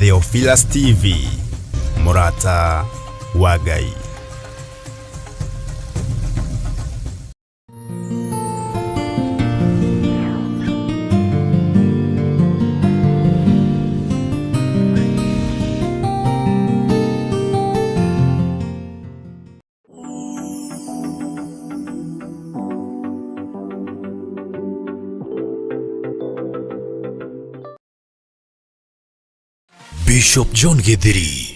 Theophilus TV, mũrata wa Ngai. Bishop John Githiri.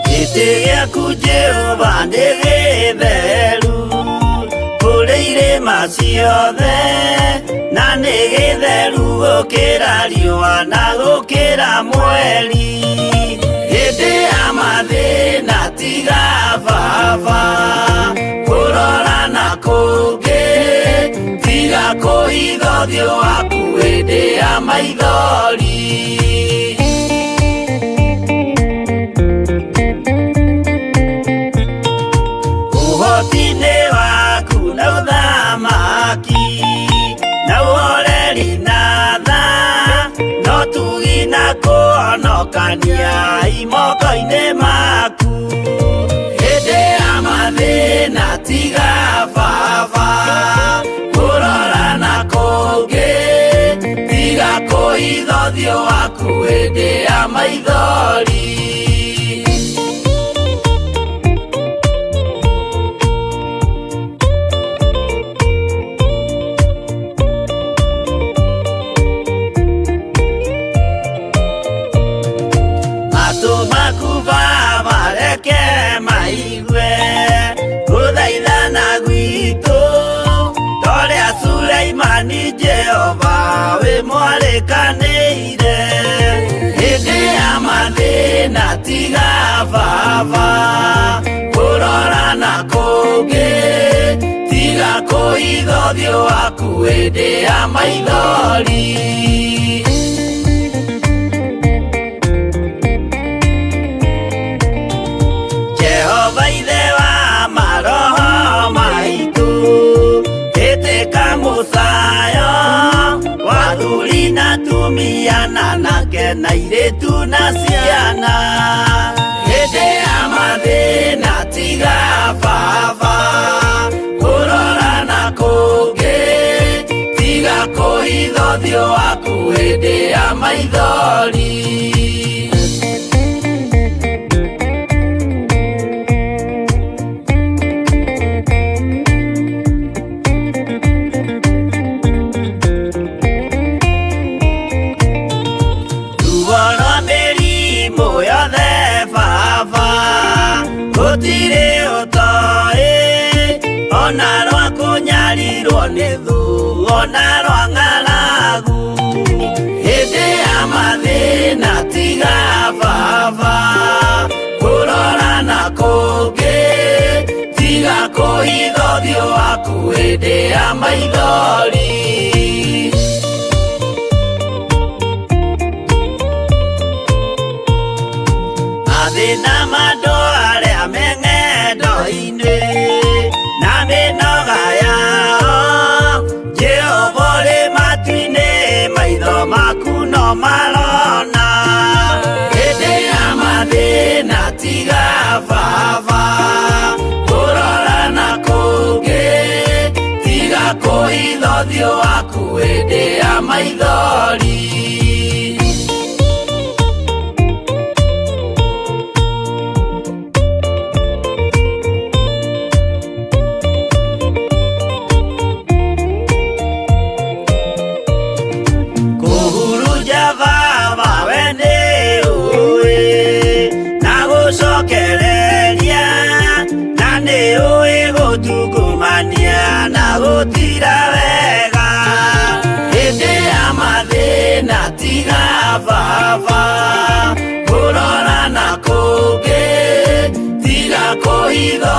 Gĩtĩ gĩaku Jehova nĩ gĩtheru kũrĩ irĩma ciothe na nĩ gĩtheru gũkĩra riũa na gũkĩra mweri hĩndĩ ya mathĩna tiga baba kũrora na kũngĩ tiga kũhitha ũthiũ waku hĩndĩ ya maithori. Ũhoti-inĩ waku na ũthamaki na ũhoreri na tha no tugi na kũhonokania imoko-inĩ maku hĩndĩ ya mathĩna tiga baba kũrora na kũngĩ tiga kũhitha ũthiũ waku hĩndĩ ya maithori. Matũ maku Baba reke maigue gũthaithana gwitũ torĩa Suleimani Jehova wĩ mwarĩkanĩire hĩndĩ ya mathĩna tiga baba kũrora na kũngĩ tiga kũhitha ũthiũ waku hĩndĩ ya maithori. Jehova ithe wa maroho maitũ ĩtĩka mũcayo wa athuri na atumia na anake na airĩtu na ciana hĩndĩ ya mathĩna tiga baba kũrora na kũngĩ tiga kũhitha ũthiũ waku hĩndĩ ya maithori. Ruo rwa mĩrimũ yothe baba gũtirĩ ũtoĩ ona rwa kũnyarirwo nĩ thũ ona rwa ng'aragu hĩndĩ ya mathĩna tiga baba kũrora na kũngĩ tiga kũhitha ũthiũ waku hĩndĩ ya maithori. Mathĩna ma andũ arĩa me ng'endo-inĩ na mĩnoga yao Jehova ũrĩ matu-inĩ maitho maku no marona hĩndĩ ya mathĩna tiga baba kũrora na kũngĩ tiga kũhitha ũthiũ waku hĩndĩ ya maithori. Kũhurunja baba we nĩ ũĩ na gũcokereria na nĩ ũĩ gũtungumania na gũtira wega hĩndĩ ya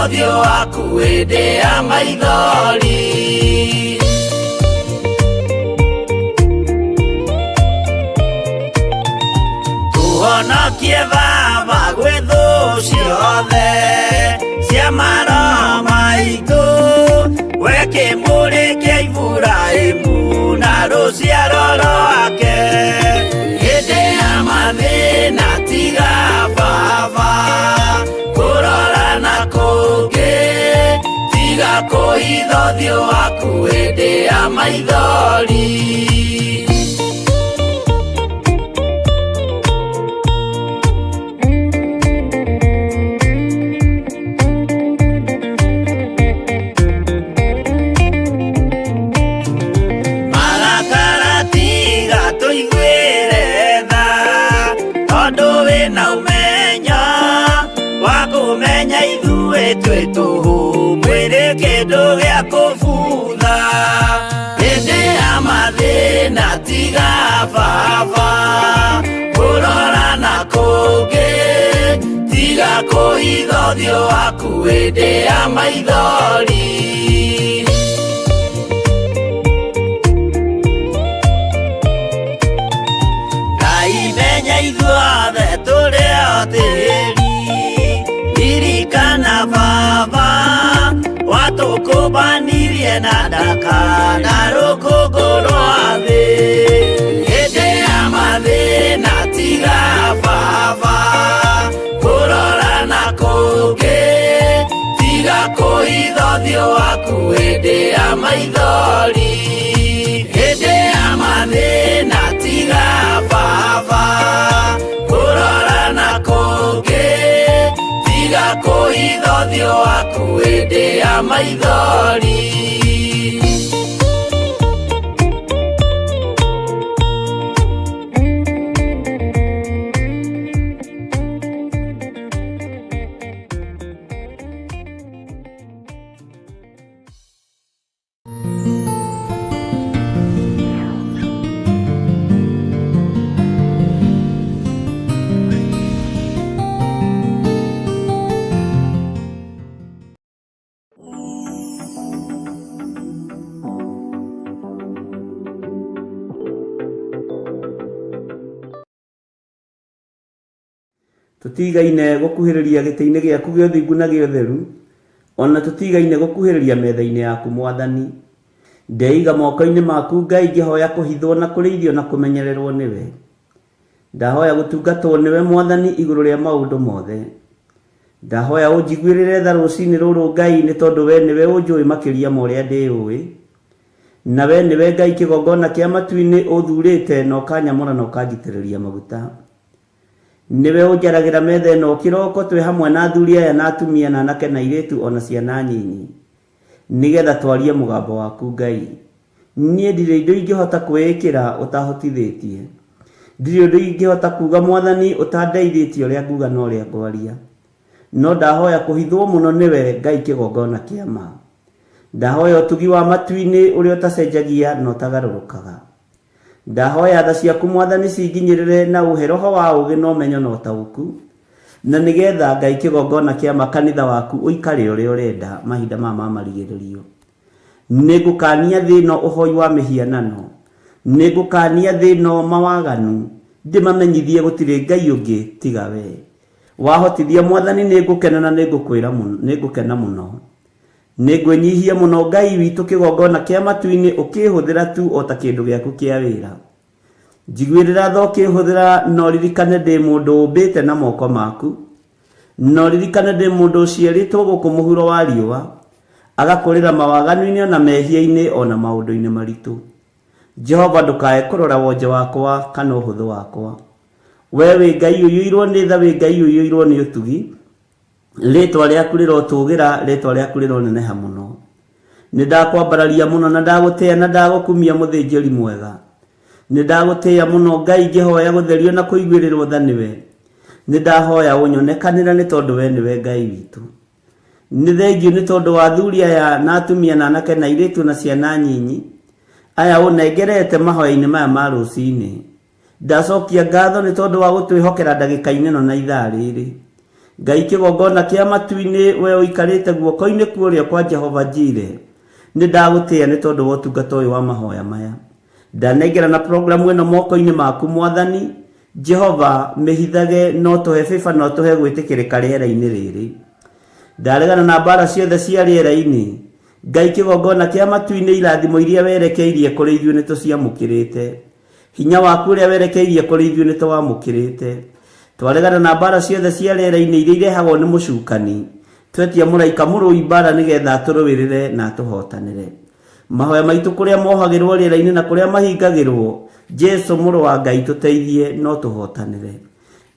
ũthiũ waku hĩndĩ ya maithori. Tũhonokie Baba gwĩ thũ ciothe cia maroho maitũ, we kĩmũrĩ kĩa Iburahĩmu na rũciaro rwake. Hĩndĩ ya mathĩna tiga Baba kũrora na kũngĩ, tiga kũhitha ũthiũ waku hĩndĩ ya maithori. Marakara tiga tũiguĩre tha, tondũ wĩna ũmenyo wa kũmenya ithuĩ twĩ tũhũ, mwĩrĩ kĩndũ gĩa kũbutha. Hĩndĩ ya mathĩna tiga Baba kũrora na kũngĩ, tiga kũhitha ũthiũ waku hĩndĩ ya maithori. Ngai menya ithuothe tũrĩ o tĩri, ririkana Baba watũkũmbanirie na ndaka na rũkũngũ rwa thĩ. Hĩndĩ ya mathĩna tiga Baba kũrora na kũngĩ, tiga kũhitha ũthiũ waku hĩndĩ ya maithori. Hĩndĩ ya mathĩna tiga Baba kũrora na kũngĩ, tiga kũhitha ũthiũ waku hĩndĩ ya maithori. Tũtigaine gũkuhĩrĩria gĩtĩ-inĩ gĩaku gĩa ũthingu na gĩa ũtheru, o na tũtigaine gũkuhĩrĩria metha-inĩ yaku Mwathani. Ndeiga moko-inĩ maku Ngai ngĩhoya kũhithwo na kũrĩithio na kũmenyererwo nĩwe. Ndahoya gũtungatwo nĩwe Mwathani igũrũ rĩa maũndũ mothe. Ndahoya ũnjiguĩrĩre tha rũcinĩ rũrũ Ngai nĩ tondũ we nĩwe ũnjũĩ makĩria ma ũrĩa ndĩũĩ. Na we nĩwe Ngai kĩgongona kĩa matu-inĩ ũthurĩte na ũkanyamũra na ũkanjitĩrĩria maguta. Nĩwe ũnjaragĩra metha ĩno kĩroko twĩ hamwe na athuri aya na atumia na anake na airĩtu o na ciana nyinyi, nĩgetha twarie mũgambo waku Ngai. Niĩ ndirĩ indo ingĩhota kwĩĩkĩra ũtahotithĩtie. Ndirĩ ũndũ ingĩhota kuga Mwathani ũtandeithĩtie ũrĩa nguga na ũrĩa ngwaria. No ndahoya kũhithwo mũno nĩwe Ngai kĩgongona kĩa ma. Ndahoya ũtugi wa matu-inĩ ũrĩa ũtacenjagia na ũtagarũrũkaga. Ndahoya tha ciaku Mwathani cinginyĩrĩre na ũhe roho wa ũũgĩ na ũmenyo na ũtaũku, na nĩgetha Ngai kĩgongona kĩa ma kanitha waku ũikare ũrĩa ũrenda mahinda maya ma marigĩrĩrio. Nĩngũkania thĩ ĩno ũhoi wa mĩhianano, nĩngũkania thĩ ĩno mawaganu, ndĩmamenyithie gũtirĩ Ngai ũngĩ tiga we. Wahotithia Mwathani nĩngũkena na nĩngũkwĩra nĩngũkena mũno. Nĩngwĩnyihia mũno Ngai witũ kĩgongona kĩa matu-inĩ ũkĩhũthĩra tu o ta kĩndũ gĩaku kĩa wĩra. Njiguĩrĩra tha ũkĩhũthĩra na ũririkane ndĩ mũndũ ũmbĩte na moko maku. Na ũririkane ndĩ mũndũ ũciarĩtwo gũkũ mũhuro wa riũa, agakũrĩra mawaganu-inĩ o na mehia-inĩ o na maũndũ-inĩ maritũ. Jehova ndũkae kũrora wonje wakwa kana ũhũthũ wakwa. We wĩ Ngai ũiyũirwo nĩ tha, wĩ Ngai ũiyũirwo nĩ ũtugi. Rĩtwa rĩaku rĩrotũgĩra, rĩtwa rĩaku rĩroneneha mũno. Nĩ ndakwambararia mũno na ndagũtĩa na ndagũkumia mũthĩnjĩri mwega. Nĩ ndagũtĩa mũno Ngai ngĩhoya gũtherio na kũiguĩrĩrwo tha nĩwe. Nĩ ndahoya ũnyonekanĩre nĩ tondũ we nĩwe Ngai witũ. Nĩ thengiũ nĩ tondũ wa athuri aya na atumia na anake na airĩtu na ciana nyinyi aya ũnengerete mahoya-inĩ maya ma rũcinĩ. Ndacokia ngatho nĩ tondũ wa gũtwĩhokera ndagĩka-inĩ ĩno na ithaa rĩrĩ. Ngai kĩgongona kĩa matu-inĩ, we ũikarĩte guoko-inĩ kwa ũrĩo kwa Jehova Jire, nĩ ndagũtĩĩa nĩ tondũ wa ũtungata ũyũ wa mahoya maya. Ndanengerana programu ĩno moko-inĩ maku Mwathani. Jehova, mĩhithage na ũtũhe favor na ũtũhe gwĩtĩkĩrĩka rĩera-inĩ rĩrĩ. Ndaregana na mbara ciothe cia rĩera-inĩ. Ngai kĩgongona kĩa matu-inĩ, irathimo iria werekeirie kũrĩ ithuĩ nĩ tũciamũkĩrĩte. Hinya waku ũrĩa werekeirie kũrĩ ithuĩ nĩ tũwamũkĩrĩte. Twaregana na mbara ciothe cia rĩera-inĩ iria irehagwo nĩ mũcukani. Twetia mũraika mũrũi mbara nĩgetha atũrũĩrĩre na atũhotanĩre. Mahoya maitũ kũrĩa mohagĩrwo rĩera-inĩ na kũrĩa mahingagĩrwo, Jesu mũrũ wa Ngai tũteithie no tũhotanĩre.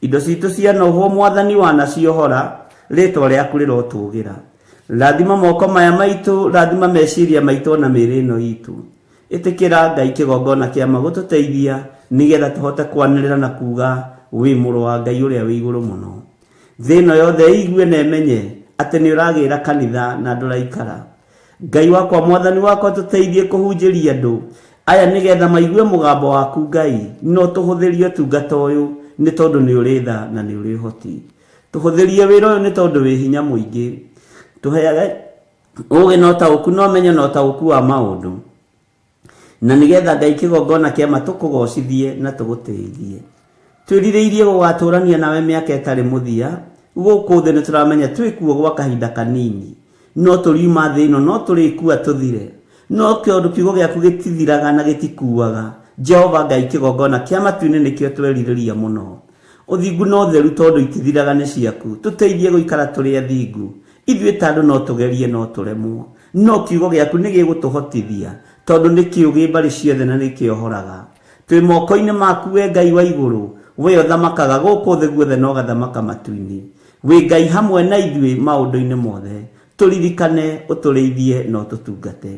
Indo citũ cianohwo Mwathani wanaciohora, rĩtwa rĩaku rĩrotũgĩra. Rathima moko maya maitũ, rathima meciria maitũ ona mĩĩrĩ ĩno itũ. Ĩtĩkĩra Ngai kĩgongona kĩa ma gũtũteithia nĩgetha tũhote kwanĩrĩra na kuga wĩ mũrũ wa Ngai ũrĩa wĩ igũrũ mũno. Thĩ ĩno yothe ĩigue na ĩmenye atĩ nĩ ũragĩra kanitha na ndũraikara. Ngai wakwa Mwathani wakwa tũteithie kũhunjĩria andũ aya nĩgetha maigue mũgambo waku Ngai na ũtũhũthĩrie ũtungata ũyũ nĩ tondũ nĩ ũrĩ tha na nĩ ũrĩ ũhoti. Tũhũthĩrie wĩra ũyũ nĩ tondũ wĩ hinya mũingĩ. Tũheage ũũgĩ na ũtaũku na ũmenyo na ũtaũku wa maũndũ. Na nĩgetha Ngai kĩgongona kĩa ma tũkũgocithie na tũgũtĩithie. Twĩrirĩirie gũgatũrania nawe mĩaka ĩtarĩ mũthia. Gũkũ thĩ nĩtũramenya twĩkuo gwa kahinda kanini. No tũriuma thĩ ĩno no tũrĩkua tũthire. No tondũ kiugo gĩaku gĩtithiraga na gĩtikuaga, Jehova Ngai kĩgongona kĩa matu-inĩ nĩkĩo twerirĩria mũno. Ũthingu na ũtheru tondũ itithiraga nĩ ciaku. Tũteithie gũikara tũrĩ athingu. Ithuĩ ta andũ no tũgerie no tũremwo, no kiugo gĩaku nĩ gĩgũtũhotithia, tondũ nĩ kĩũgĩ mbarĩ ciothe na nĩ kĩohoraga. Twĩ moko-inĩ maku wee Ngai wa igũrũ, wee ũthamakaga gũkũ thĩ guothe na ũgathamaka matu-inĩ. Wĩ Ngai hamwe na ithuĩ maũndũ-inĩ mothe. Tũririkane, ũtũrĩithie na ũtũtungate.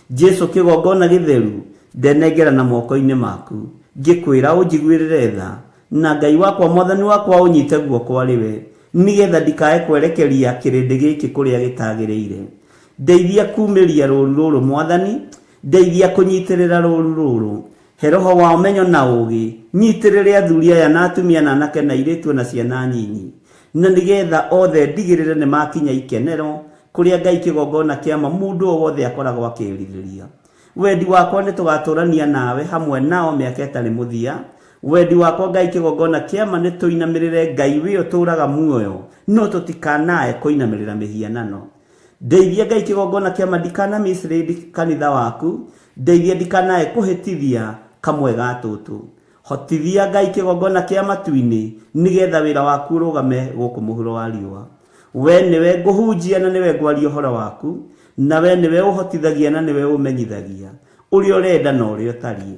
Jesu kĩgongona gĩtheru, ndenengerana moko-inĩ maku, ngĩkwĩra ũnjiguĩrĩre tha, Na Ngai wakwa Mwathani wakwa ũnyite guoko arĩ we, nĩgetha ndikae kwerekeria kĩrĩndĩ gĩkĩ kũrĩa gĩtagĩrĩire. Ndeithia kuumĩria rũũru rũrũ Mwathani, ndeithia kũnyitĩrĩra rũũru rũrũ. He roho wa ũmenyo na ũũgĩ, nyitĩrĩre athuri aya na atumia na anake na airĩtu o na ciana nyinyi. Na nĩgetha othe ndigĩrĩre nĩ makinya ikenero, kũrĩa Ngai kĩgongona kĩa ma mũndũ o wothe akoragwo akĩĩrirĩria. Wendi wakwa nĩ tũgatũrania nawe hamwe nao mĩaka ĩtarĩ mũthia. Wendi wakwa Ngai kĩgongona kĩa ma nĩ tũinamĩrĩre Ngai wĩ ũtũraga muoyo, no tũtikanae kũinamĩrĩra mĩhianano. Ndeithia Ngai kĩgongona kĩa ma ndikana mislead kanitha waku, ndeithia ndikanae kũhĩtithia kamwe ga tũtũ. Hotithia Ngai kĩgongona kĩa matu-inĩ nĩgetha wĩra waku ũrũgame gũkũ mũhuro wa riũa. We nĩwe ngũhunjia na nĩwe ngwaria ũhoro waku, na we nĩwe ũhotithagia na nĩwe ũmenyithagia ũrĩa ũrenda na ũrĩa ũtariĩ.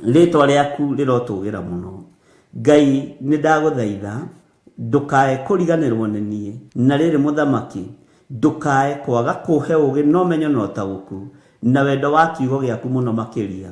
Rĩĩtwa rĩaku rĩrotũgĩra mũno. Ngai, nĩ ndagũthaitha, ndũkae kũriganĩrwo nĩ niĩ. Na rĩrĩ, mũthamaki, ndũkae kwaga kũhe ũũgĩ na ũmenyo na ũtaũku, na wendo wa kiugo gĩaku mũno makĩria,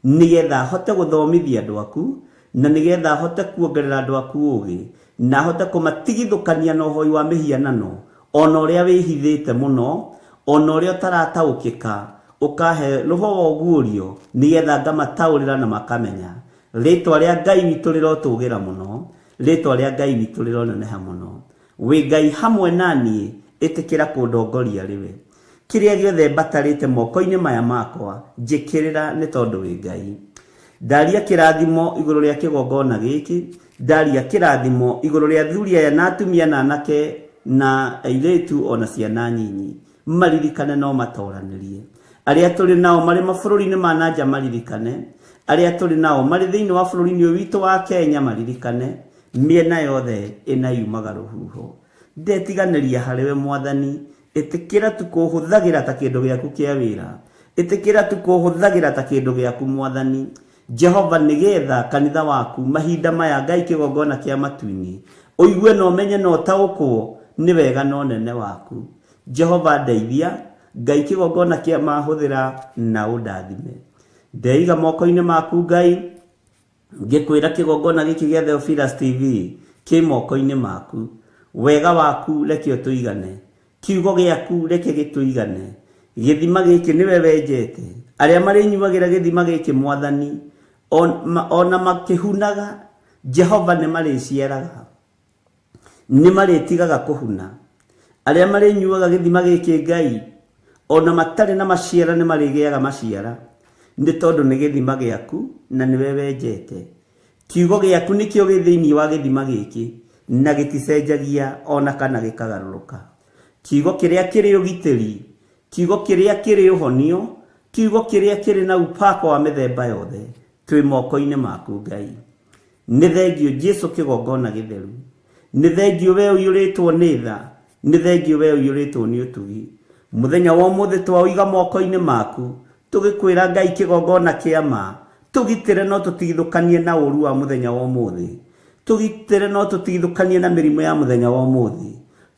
nĩ getha hote gũthomithia andũ aku, na nĩ getha hote kuongerera andũ aku ũũgĩ, na hote kũmatigithũkania na ũhoi wa mĩhianano, o na ũrĩa wĩhithĩte mũno, o na ũrĩa ũtarataũkĩka, ũkahe roho wa ũguũrio, nĩ getha ngamataũrĩra na makamenya. Rĩĩtwa rĩa Ngai witũ rĩrotũgĩra mũno, rĩĩtwa rĩa Ngai witũ rĩroneneha mũno. Wĩ Ngai hamwe na niĩ, ĩtĩkĩra kũndongoria rĩwe. Kĩrĩa gĩothe mbatarĩte moko-inĩ maya makwa, njĩkĩrĩra nĩ tondũ wĩ Ngai. Ndaria kĩrathimo igũrũ rĩa kĩgongona gĩkĩ, ndaria kĩrathimo igũrũ rĩa athuri aya na atumia na anake na airĩtu o na ciana nyinyi. Maririkane na ũmatoranĩrie. Arĩa tũrĩ nao marĩ mabũrũri-inĩ ma na nja maririkane, arĩa tũrĩ nao marĩ thĩinĩ wa bũrũri-inĩ ũyũ witũ wa Kenya maririkane, mĩena yothe ĩna yumaga rũhuho. Ndetiganĩria harĩwe Mwathani, ĩtĩkĩra tu kũhũthagĩra ta kĩndũ gĩaku kĩa wĩra. Ĩtĩkĩra tu kũhũthagĩra ta kĩndũ gĩaku Mwathani. Jehova, nĩgetha kanitha waku mahinda maya Ngai kĩgongona kĩa matu-inĩ, ũigue na ũmenye na ũtaũkwo nĩ wega na ũnene waku. Jehova ndeithia, Ngai kĩgongona kĩa ma hũthĩra na ũndathime. Ndeiga moko-inĩ maku Ngai, Ngĩkwĩra kĩgongona gĩkĩ gĩa Theophilus TV kĩ moko-inĩ maku. Wega waku reke ũtũigane. Kiugo gĩaku reke gĩtũigane. Gĩthima gĩkĩ nĩwe wenjete. Arĩa marĩnyuagĩra gĩthima gĩkĩ Mwathani, o na makĩhunaga, Jehova nĩ marĩciaraga. Nĩ marĩtigaga kũhuna. Arĩa marĩnyuaga gĩthima gĩkĩ Ngai, ona matarĩ na maciara nĩ marĩgĩaga maciara, nĩ tondũ nĩ gĩthima gĩaku na nĩwe wenjete. Kiugo gĩaku nĩkĩo gĩ thĩinĩ wa gĩthima gĩkĩ, na gĩticenjagia ona kana gĩkagarũrũka. Kiugo kĩrĩa kĩrĩ ũgitĩri, kiugo kĩrĩa kĩrĩ ũhonio, kiugo kĩrĩa kĩrĩ na upako wa mĩthemba yothe, twĩ moko-inĩ maku Ngai. Nĩ thengio Jesu kĩgongona gĩtheru. Nĩ thengio we ũiyũrĩtwo nĩ tha, nĩ thengio we ũiyũrĩtwo nĩ ũtugi. Mũthenya wa ũmũthĩ twaũiga moko-inĩ maku, tũgĩkwĩra Ngai kĩgongona kĩa ma, tũgitĩre no tũtigithũkanie na ũru wa mũthenya wa ũmũthĩ. Tũgitĩre no tũtigithũkanie na mĩrimũ ya mũthenya wa ũmũthĩ.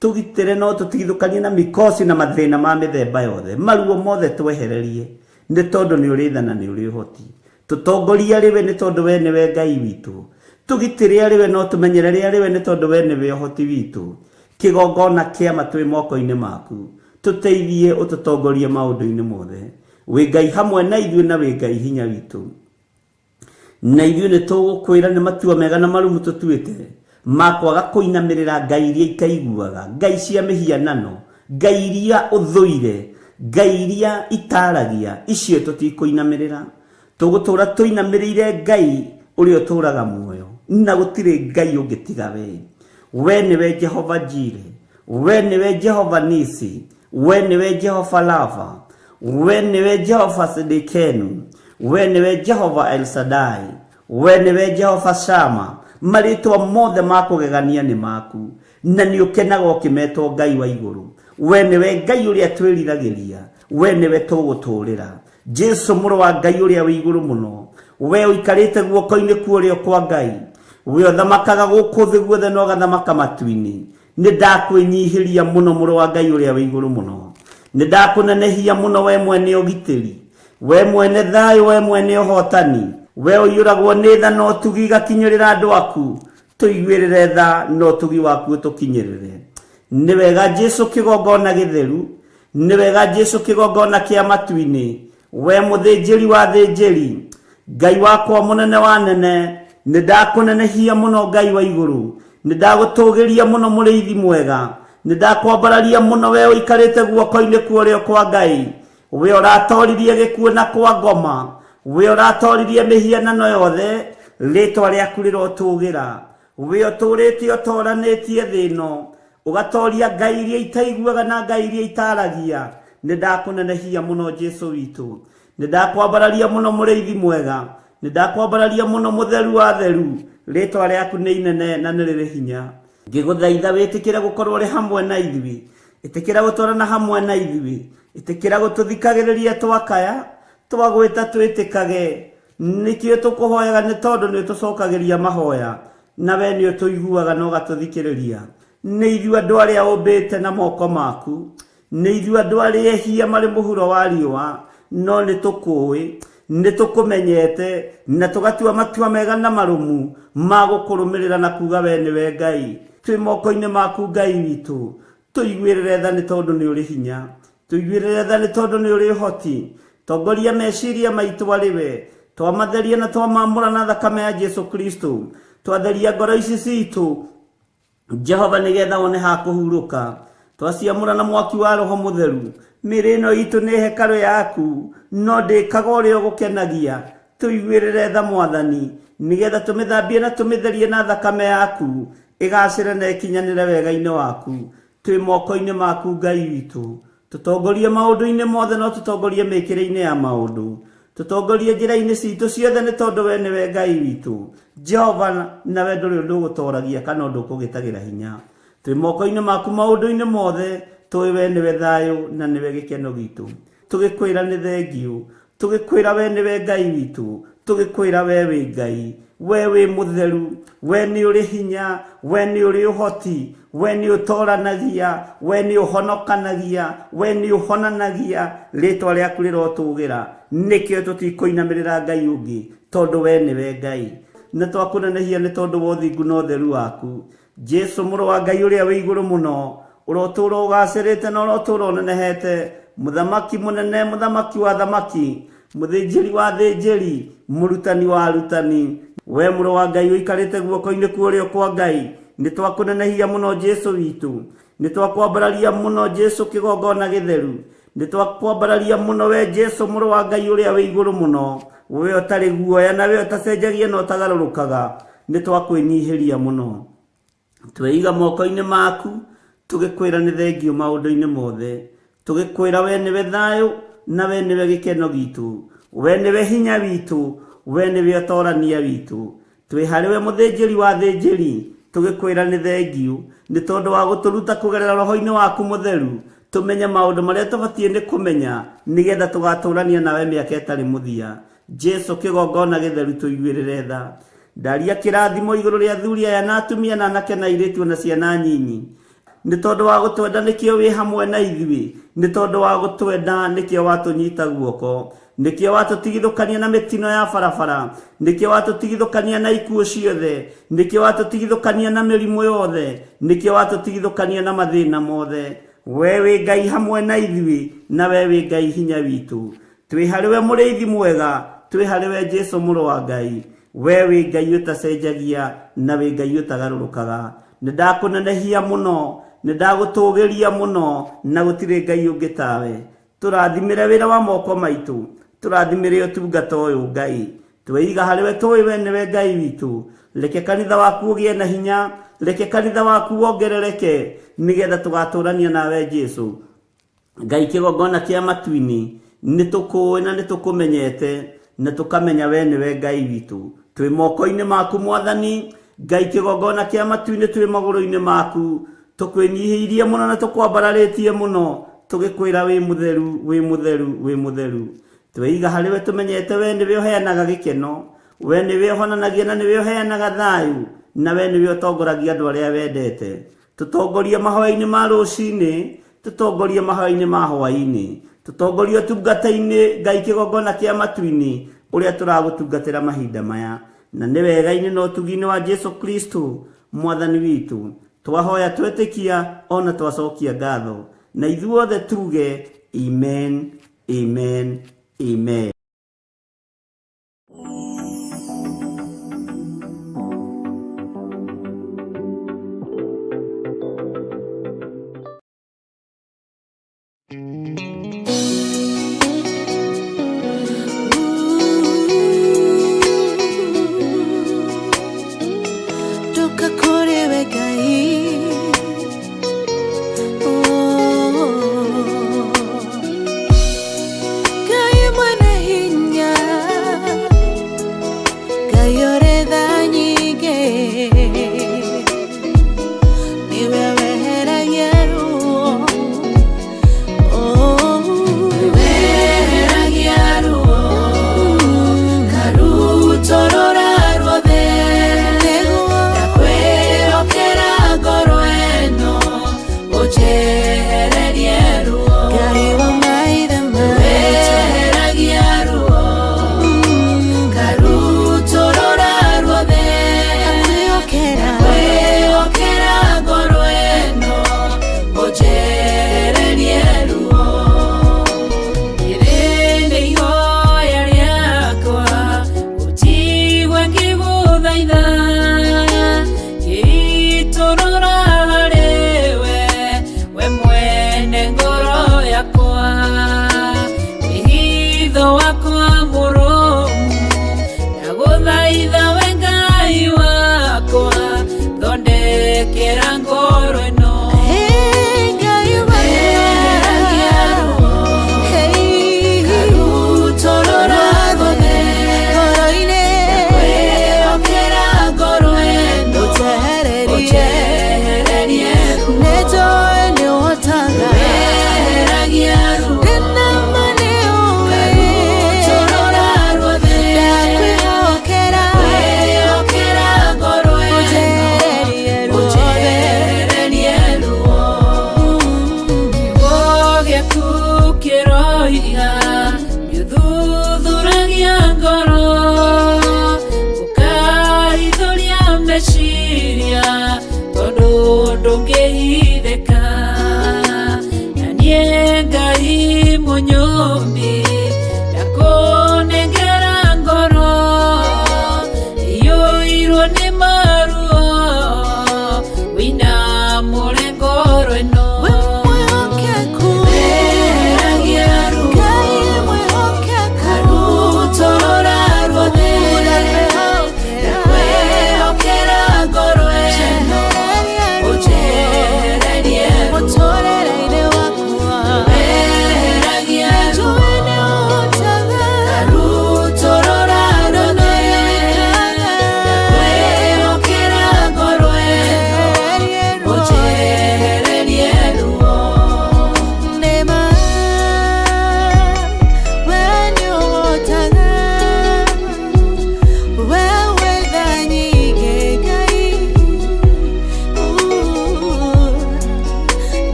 Tũgitĩre no tũtigithũkanie na mikosi na mathĩna ma mĩthemba yothe. Maruo mothe twehererie, nĩ tondũ nĩ ũrĩ tha na nĩ ũrĩ ũhoti. Tũtongorie arĩ we nĩ tondũ we nĩwe Ngai witũ. Tũgitĩre arĩ we no tũmenyerere arĩ we nĩ tondũ we nĩwe ũhoti witũ. Kĩgongona kĩa ma twĩ moko-inĩ maku. Tũteithie ũtũtongorie maũndũ-inĩ mothe. Wĩ Ngai hamwe na ithuĩ na wĩ Ngai hinya witũ. Na ithuĩ nĩ tũgũkwĩra nĩ matua mega na marumu tũtuĩte ma kwaga kũinamĩrĩra ngai iria itaiguaga, ngai cia mĩhianano, ngai iria ũthũire, ngai iria itaragia, icio tũtikũinamĩrĩra. Tũgũtũra tũinamĩrĩire Ngai ũrĩa ũtũraga muoyo, na gũtirĩ Ngai ũngĩ tiga we. We nĩwe Jehova Jire, we nĩwe Jehova Nisi, we nĩwe Jehova Lava, we nĩwe Jehova Sidikenu, we nĩwe Jehova El Shaddai, we nĩwe Jehova Shama. Marĩtwa mothe ma kũgegania nĩ maku, na nĩ ũkenaga ũkĩmetwo Ngai wa igũrũ. We nĩwe Ngai ũrĩa twĩriragĩria, we nĩwe tũgũtũũrĩra. Jesu mũrũ wa Ngai ũrĩa wĩ igũrũ mũno, we ũikarĩte guoko-inĩ kwa ũrĩo kwa Ngai, we ũthamakaga gũkũ thĩ guothe na ũgathamaka matu-inĩ. Nĩ ndakwĩnyihĩria mũno mũrũ wa Ngai ũrĩa wĩ igũrũ mũno. Nĩ ndakũnenehia mũno we mwene ũgitĩri, we mwene thayũ, we mwene ũhotani, we ũiyũragwo nĩ tha na ũtugi igakinyĩrĩra andũ aku. Tũiguĩrĩre tha na ũtugi waku ũtũkinyĩrĩre. Nĩ wega Jesu kĩgongona gĩtheru, nĩ wega Jesu kĩgongona kĩa matu-inĩ, we mũthĩnjĩri wa thĩnjĩri, Ngai wakwa mũnene wa nene, nĩ ndakũnenehia mũno Ngai wa igũrũ, nĩ ndagũtũgĩria mũno mũrĩithi mwega, nĩ ndakwambararia mũno we ũikarĩte guoko-inĩ kwa ũrĩo kwa Ngai, we ũratoririe gĩkuũ na kwa ngoma, we ũratoririe mĩhianano yothe, rĩtwa rĩaku rĩrotũgĩra. We ũtũrĩte ũtoranĩtie thĩ ĩno, ũgatoria ngai iria itaiguaga na ngai iria itaragia. Nĩ ndakũnenehia mũno Jesu witũ, nĩ ndakwambararia mũno mũrĩithi mwega, nĩ ndakwambararia mũno mũtheru wa theru. Rĩtwa rĩaku nĩ inene na nĩ rĩrĩ hinya. Ngĩgũthaitha wĩtĩkĩre gũkorwo ũrĩ hamwe na ithuĩ, ĩtĩkĩra gũtwarana hamwe na ithuĩ, ĩtĩkĩra gũtũthikagĩrĩria twakaya, twagwĩta twĩtĩkage. Nĩkĩo tũkũhoyaga nĩ tondũ nĩ ũtũcokagĩria mahoya, na we nĩ ũtũiguaga na ũgatũthikĩrĩria. Nĩ ithuĩ andũ arĩa ũmbĩte na moko maku, nĩ ithuĩ andũ arĩa ehia marĩ mũhuro wa riũa, no nĩ tũkũĩ, nĩ tũkũmenyete, na tũgatua matua mega na marũmu ma gũkũrũmĩrĩra na kuga we nĩwe Ngai. Twĩ moko-inĩ maku Ngai witũ, tũiguĩrĩre tha nĩ tondũ nĩ ũrĩ hinya, tũiguĩrĩre tha nĩ tondũ nĩ ũrĩ ũhoti. Tongoria meciria maitũ arĩ we, twamatheria na twamamũra na thakame ya Jesu Kristo, twatheria ngoro ici citũ Jehova nĩgetha wone ha kũhurũka, twaciamũra na mwaki wa Roho Mũtheru. Mĩĩrĩ ĩno itũ nĩ hekarũ yaku, no ndĩkaga ũrĩa ũgũkenagia. Tũiguĩrĩre tha Mwathani, nĩgetha tũmĩthambie na tũmĩtherie na thakame yaku, ĩgacĩre na ĩkinyanĩre wega-inĩ waku. Twĩ moko-inĩ maku Ngai witũ, tũtongorie maũndũ-inĩ mothe no tũtongorie mĩkĩre-inĩ ya maũndũ, tũtongorie njĩra-inĩ citũ ciothe nĩ tondũ we nĩwe Ngai witũ. Jehova, nawe ndũrĩ ũndũ ũgũtoragia kana ũndũ ũkũgĩtagĩra hinya. Twĩ moko-inĩ maku maũndũ-inĩ mothe, tũĩ we nĩwe thayũ na nĩwe gĩkeno gitũ. Tũgĩkwĩra nĩ thengio, tũgĩkwĩra we nĩwe Ngai witũ, tũgĩkwĩra we wĩ Ngai, we wĩ mũtheru, we nĩ ũrĩ hinya, we nĩ ũrĩ ũhoti, we nĩ ũtoranagia, we nĩ ũhonokanagia, we nĩ ũhonanagia. Rĩtwa rĩaku rĩrotũgĩra. Nĩkĩo tũtikũinamĩrĩra Ngai ũngĩ, tondũ we nĩwe Ngai. Na twakũnenehia nĩ tondũ wa ũthingu na ũtheru waku. Jesu mũrũ wa Ngai ũrĩa wĩ igũrũ mũno, ũrotũũra ũgacĩrĩte na ũrotũũra ũnenehete, mũthamaki mũnene, mũthamaki wa thamaki, mũthĩnjĩri wa thĩnjĩri, mũrutani wa arutani. We mũrũ wa Ngai ũikarĩte guoko-inĩ kwa ũrĩo kwa Ngai, Nĩ twakũnenehia mũno Jesu witũ, nĩ twakwambararia mũno Jesu kĩgongona gĩtheru, nĩ twakwambararia mũno we Jesu mũrũ wa Ngai ũrĩa wĩ igũrũ mũno, we ũtarĩ guoya na we ũtacenjagia na ũtagarũrũkaga, nĩ twakwĩnyihĩria mũno. Tweiga moko-inĩ maku, tũgĩkwĩra nĩ thengio maũndũ-inĩ mothe, tũgĩkwĩra we nĩwe thayũ na we nĩwe gĩkeno gitũ, we nĩwe hinya witũ, we nĩwe ũtorania witũ. Twĩ harĩ we mũthĩnjĩri wa thĩnjĩri, tũgĩkwĩra nĩ thengio nĩ tondũ wa gũtũruta kũgerera roho-inĩ waku mũtheru, tũmenye maũndũ marĩa tũbatiĩ nĩ kũmenya nĩgetha tũgatũrania nawe mĩaka ĩtarĩ mũthia. Jesu kĩgongona gĩtheru, tũiguĩrĩre tha. Ndaria kĩrathimo igũrũ rĩa athuri aya na atumia na anake na airĩtu na ciana nyinyi, nĩ tondũ wa gũtwenda nĩkĩo wĩ hamwe na ithuĩ, nĩ tondũ wa gũtwenda nĩkĩo watũnyita guoko, nĩkĩo watũtigithũkania na mĩtino ya barabara, nĩkĩo watũtigithũkania na ikuũ ciothe, nĩkĩo watũtigithũkania na mĩrimũ yothe, nĩkĩo watũtigithũkania na mathĩna mothe. We wĩ Ngai hamwe na ithuĩ, na we wĩ Ngai hinya witũ. Twĩ harĩ we mũrĩithi mwega, twĩ harĩ we Jesu mũrũ wa Ngai. We wĩ Ngai ũtacenjagia na wĩ Ngai ũtagarũrũkaga. Nĩ ndakũnenehia mũno, nĩ ndagũtũgĩria mũno, na gũtirĩ Ngai ũngĩ tawe. Tũrathimĩre wĩra wa moko maitũ, tũrathimĩre ũtungata ũyũ Ngai. Tweiga harĩ we, tũĩ we nĩwe Ngai witũ. Reke kanitha waku ũgĩe na hinya, reke kanitha waku wongerereke, nĩgetha tũgatũrania nawe Jesu. Ngai kĩgongona kĩa matu-inĩ, nĩ tũkũĩ na nĩ tũkũmenyete, na tũkamenya we nĩwe Ngai witũ. Twĩ moko-inĩ maku Mwathani Ngai kĩgongona kĩa matu-inĩ, twĩ magũrũ-inĩ maku, tũkwĩnyihĩirie mũno na tũkwambararĩtie mũno, tũgĩkwĩra wĩ mũtheru, wĩ mũtheru, wĩ mũtheru. Tweiga harĩ we, tũmenyete we nĩwe ũheanaga gĩkeno, we nĩwe ũhonanagia na nĩwe ũheanaga thayũ, na we nĩwe ũtongoragia andũ arĩa wendete. Tũtongorie mahoya-inĩ ma rũcinĩ, tũtongorie mahoya-inĩ ma hwaĩ-inĩ, tũtongorie ũtungata-inĩ Ngai kĩgongona kĩa matu-inĩ ũrĩa tũragũtungatĩra mahinda maya, na nĩ wega-inĩ na ũtugi-inĩ wa Jesu Kristo Mwathani witũ twahoya twetĩkia ona twacokia ngatho, na ithuothe tuge amen, amen, amen. Toka kũrĩ we Ngai. Oh. Ngai mwene hinya, Ngai.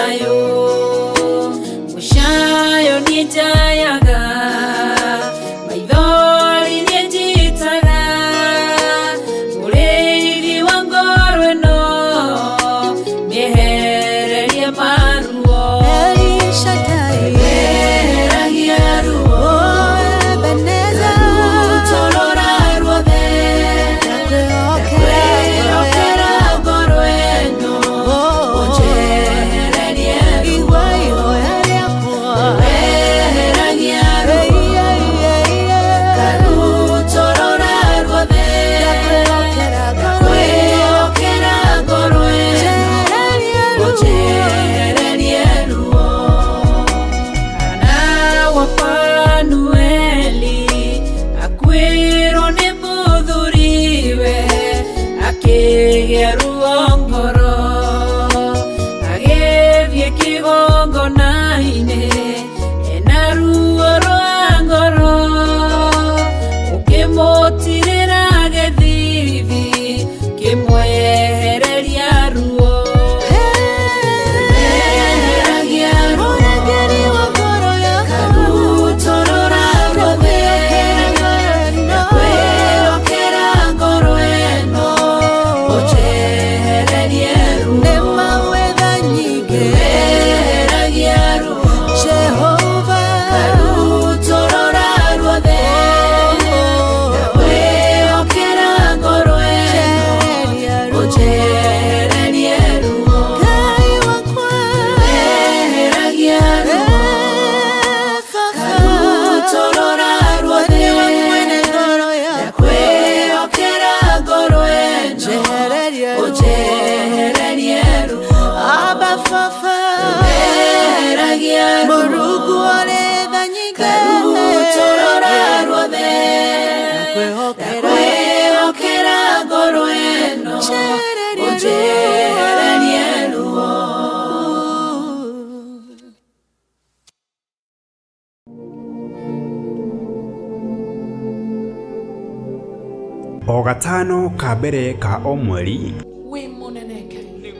Mũcayo, mũcayo nĩ njayaga, maithori nĩ njitaga, mũrĩithi wa ngoro ĩno, mĩehererie maruo. El Shaddai, Eheragia ruo, oh Ebenezer, rũtorora ruothe, ndakwĩhokera kwĩhokera ngoro ĩno, Oh, ũnjehererie ruo. igua ihoya rĩakwa. Eheragia ruo, Ei, ei, ei, ei. rũtorora ruothe, Ndakwĩhokera ngoro ĩno. kwĩhokera ngoro ĩno, Njehererie ruo. ũnjehererie ruo. Hana wa Fanueli akuĩrwo nĩ mũthuriwe, akĩgĩa ruo ngoro, agĩthiĩ kĩgongona-inĩ ena ruo rwa ngoro, ũkĩmũtirĩra gĩthithi, kĩmwehereria ruo. Eheragia ruo, Mũrangĩri wa ngoro yakwa. karutorora ruothe, Ndakwĩhokera kwĩhokera ngoro ĩno, ũnjehererie ruo. Nĩ mawetha nyingĩ. Eheragia ruo, Jehova. karutorora ruothe, kwĩhokera ngoro ĩno, Njehereria ruo. ũnjehererie ruo. Ngai wakwa. Eheragia ruo, Eh, Baba. karutorora ruothe, Nĩwe mwene ngoro yakwa. kwĩhokera ngoro ĩno, Njehereria ruo. ũnjehererie ruo. Abba Baba. Eheragia ruo, Mũrungu ũrĩ tha nyingĩ. karutorora ruothe, Ndakwĩhokera. kwĩhokera ngoro ĩno, Njehereria ruo. ũnjehererie ruo. O gatano ka mbere ka o mweri wĩ mũnene Ngai,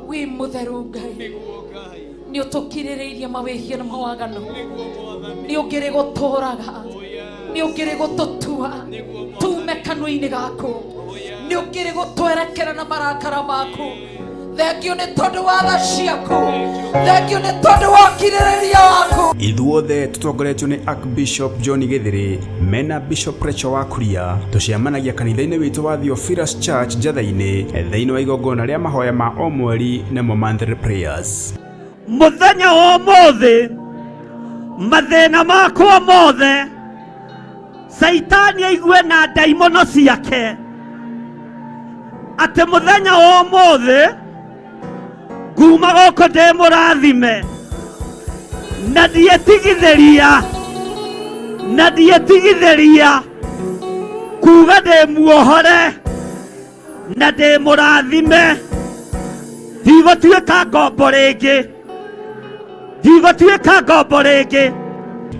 wĩ mũtheru Ngai, nĩ ũtũkirĩrĩirie mawĩhia na mawaganu, nĩ ũngĩrĩ gũtũraga, nĩ ũngĩrĩ gũtũtua tume kanua-inĩ gaku, nĩ ũngĩrĩ gũtwerekera na marakara maku. Thengio nĩ tondũ wa tha ciaku, thengio nĩ tondũ wa ũkirĩrĩria waku. Ithuothe tũtongoretio nĩ Archbishop John Gĩthĩrĩ mena Bishop Rachel wa Kuria, tũcemanagia kanitha-inĩ witũ wa Theophilus Church Njatha-inĩ, thĩinĩ wa igongona rĩa mahoya ma o mweri nĩmo monthly prayers. Mũthenya wa ũmũthĩ, mathĩna makwa mothe, Caitani aigue na ndaimono ciake atĩ mũthenya wa ũmũthĩ nguma gũkũ ndĩ mũrathime na ndietigithĩria, na ndietigithĩria kuga ndĩ muohore na ndĩ mũrathime, ndigũtuĩka ngombo rĩngĩ, ndigũtuĩka ngombo rĩngĩ.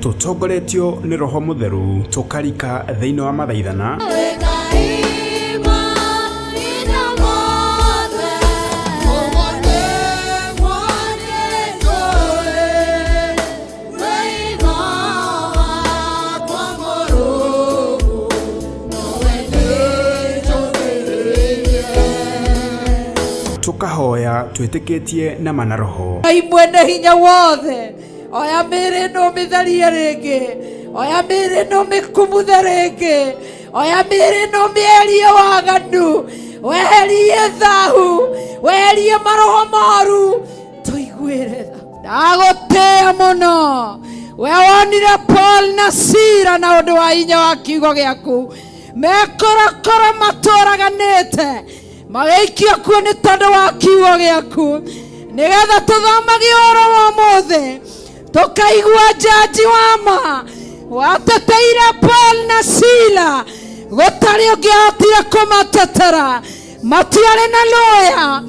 Tũtongoretio nĩ Roho Mũtheru, tũkarika thĩinĩ wa mathaithana tũkahoya twĩtĩkĩtie na mana roho. Ngai mwene hinya wothe, oya mĩĩrĩ ĩno ũmĩtherie rĩngĩ, oya mĩĩrĩ ĩno ũmĩkumuthe rĩngĩ, oya mĩĩrĩ ĩno ũmĩeherie waganu, weherie thahu, weherie maroho moru, tũiguĩre tha. Ndagũtĩĩa mũno, we wonire Paul na Sila na ũndũ wa hinya wa kiugo gĩaku, mekorokoro matũraganĩte magĩikio kuo nĩ tondũ wa kiugo gĩaku, nĩgetha tũthomage ũhoro wa ũmũthĩ, tũkaigua njanji wa ma wateteire Paul na Sila, gũtarĩ ũngĩahotire kũmatetera, matiarĩ na lawyer,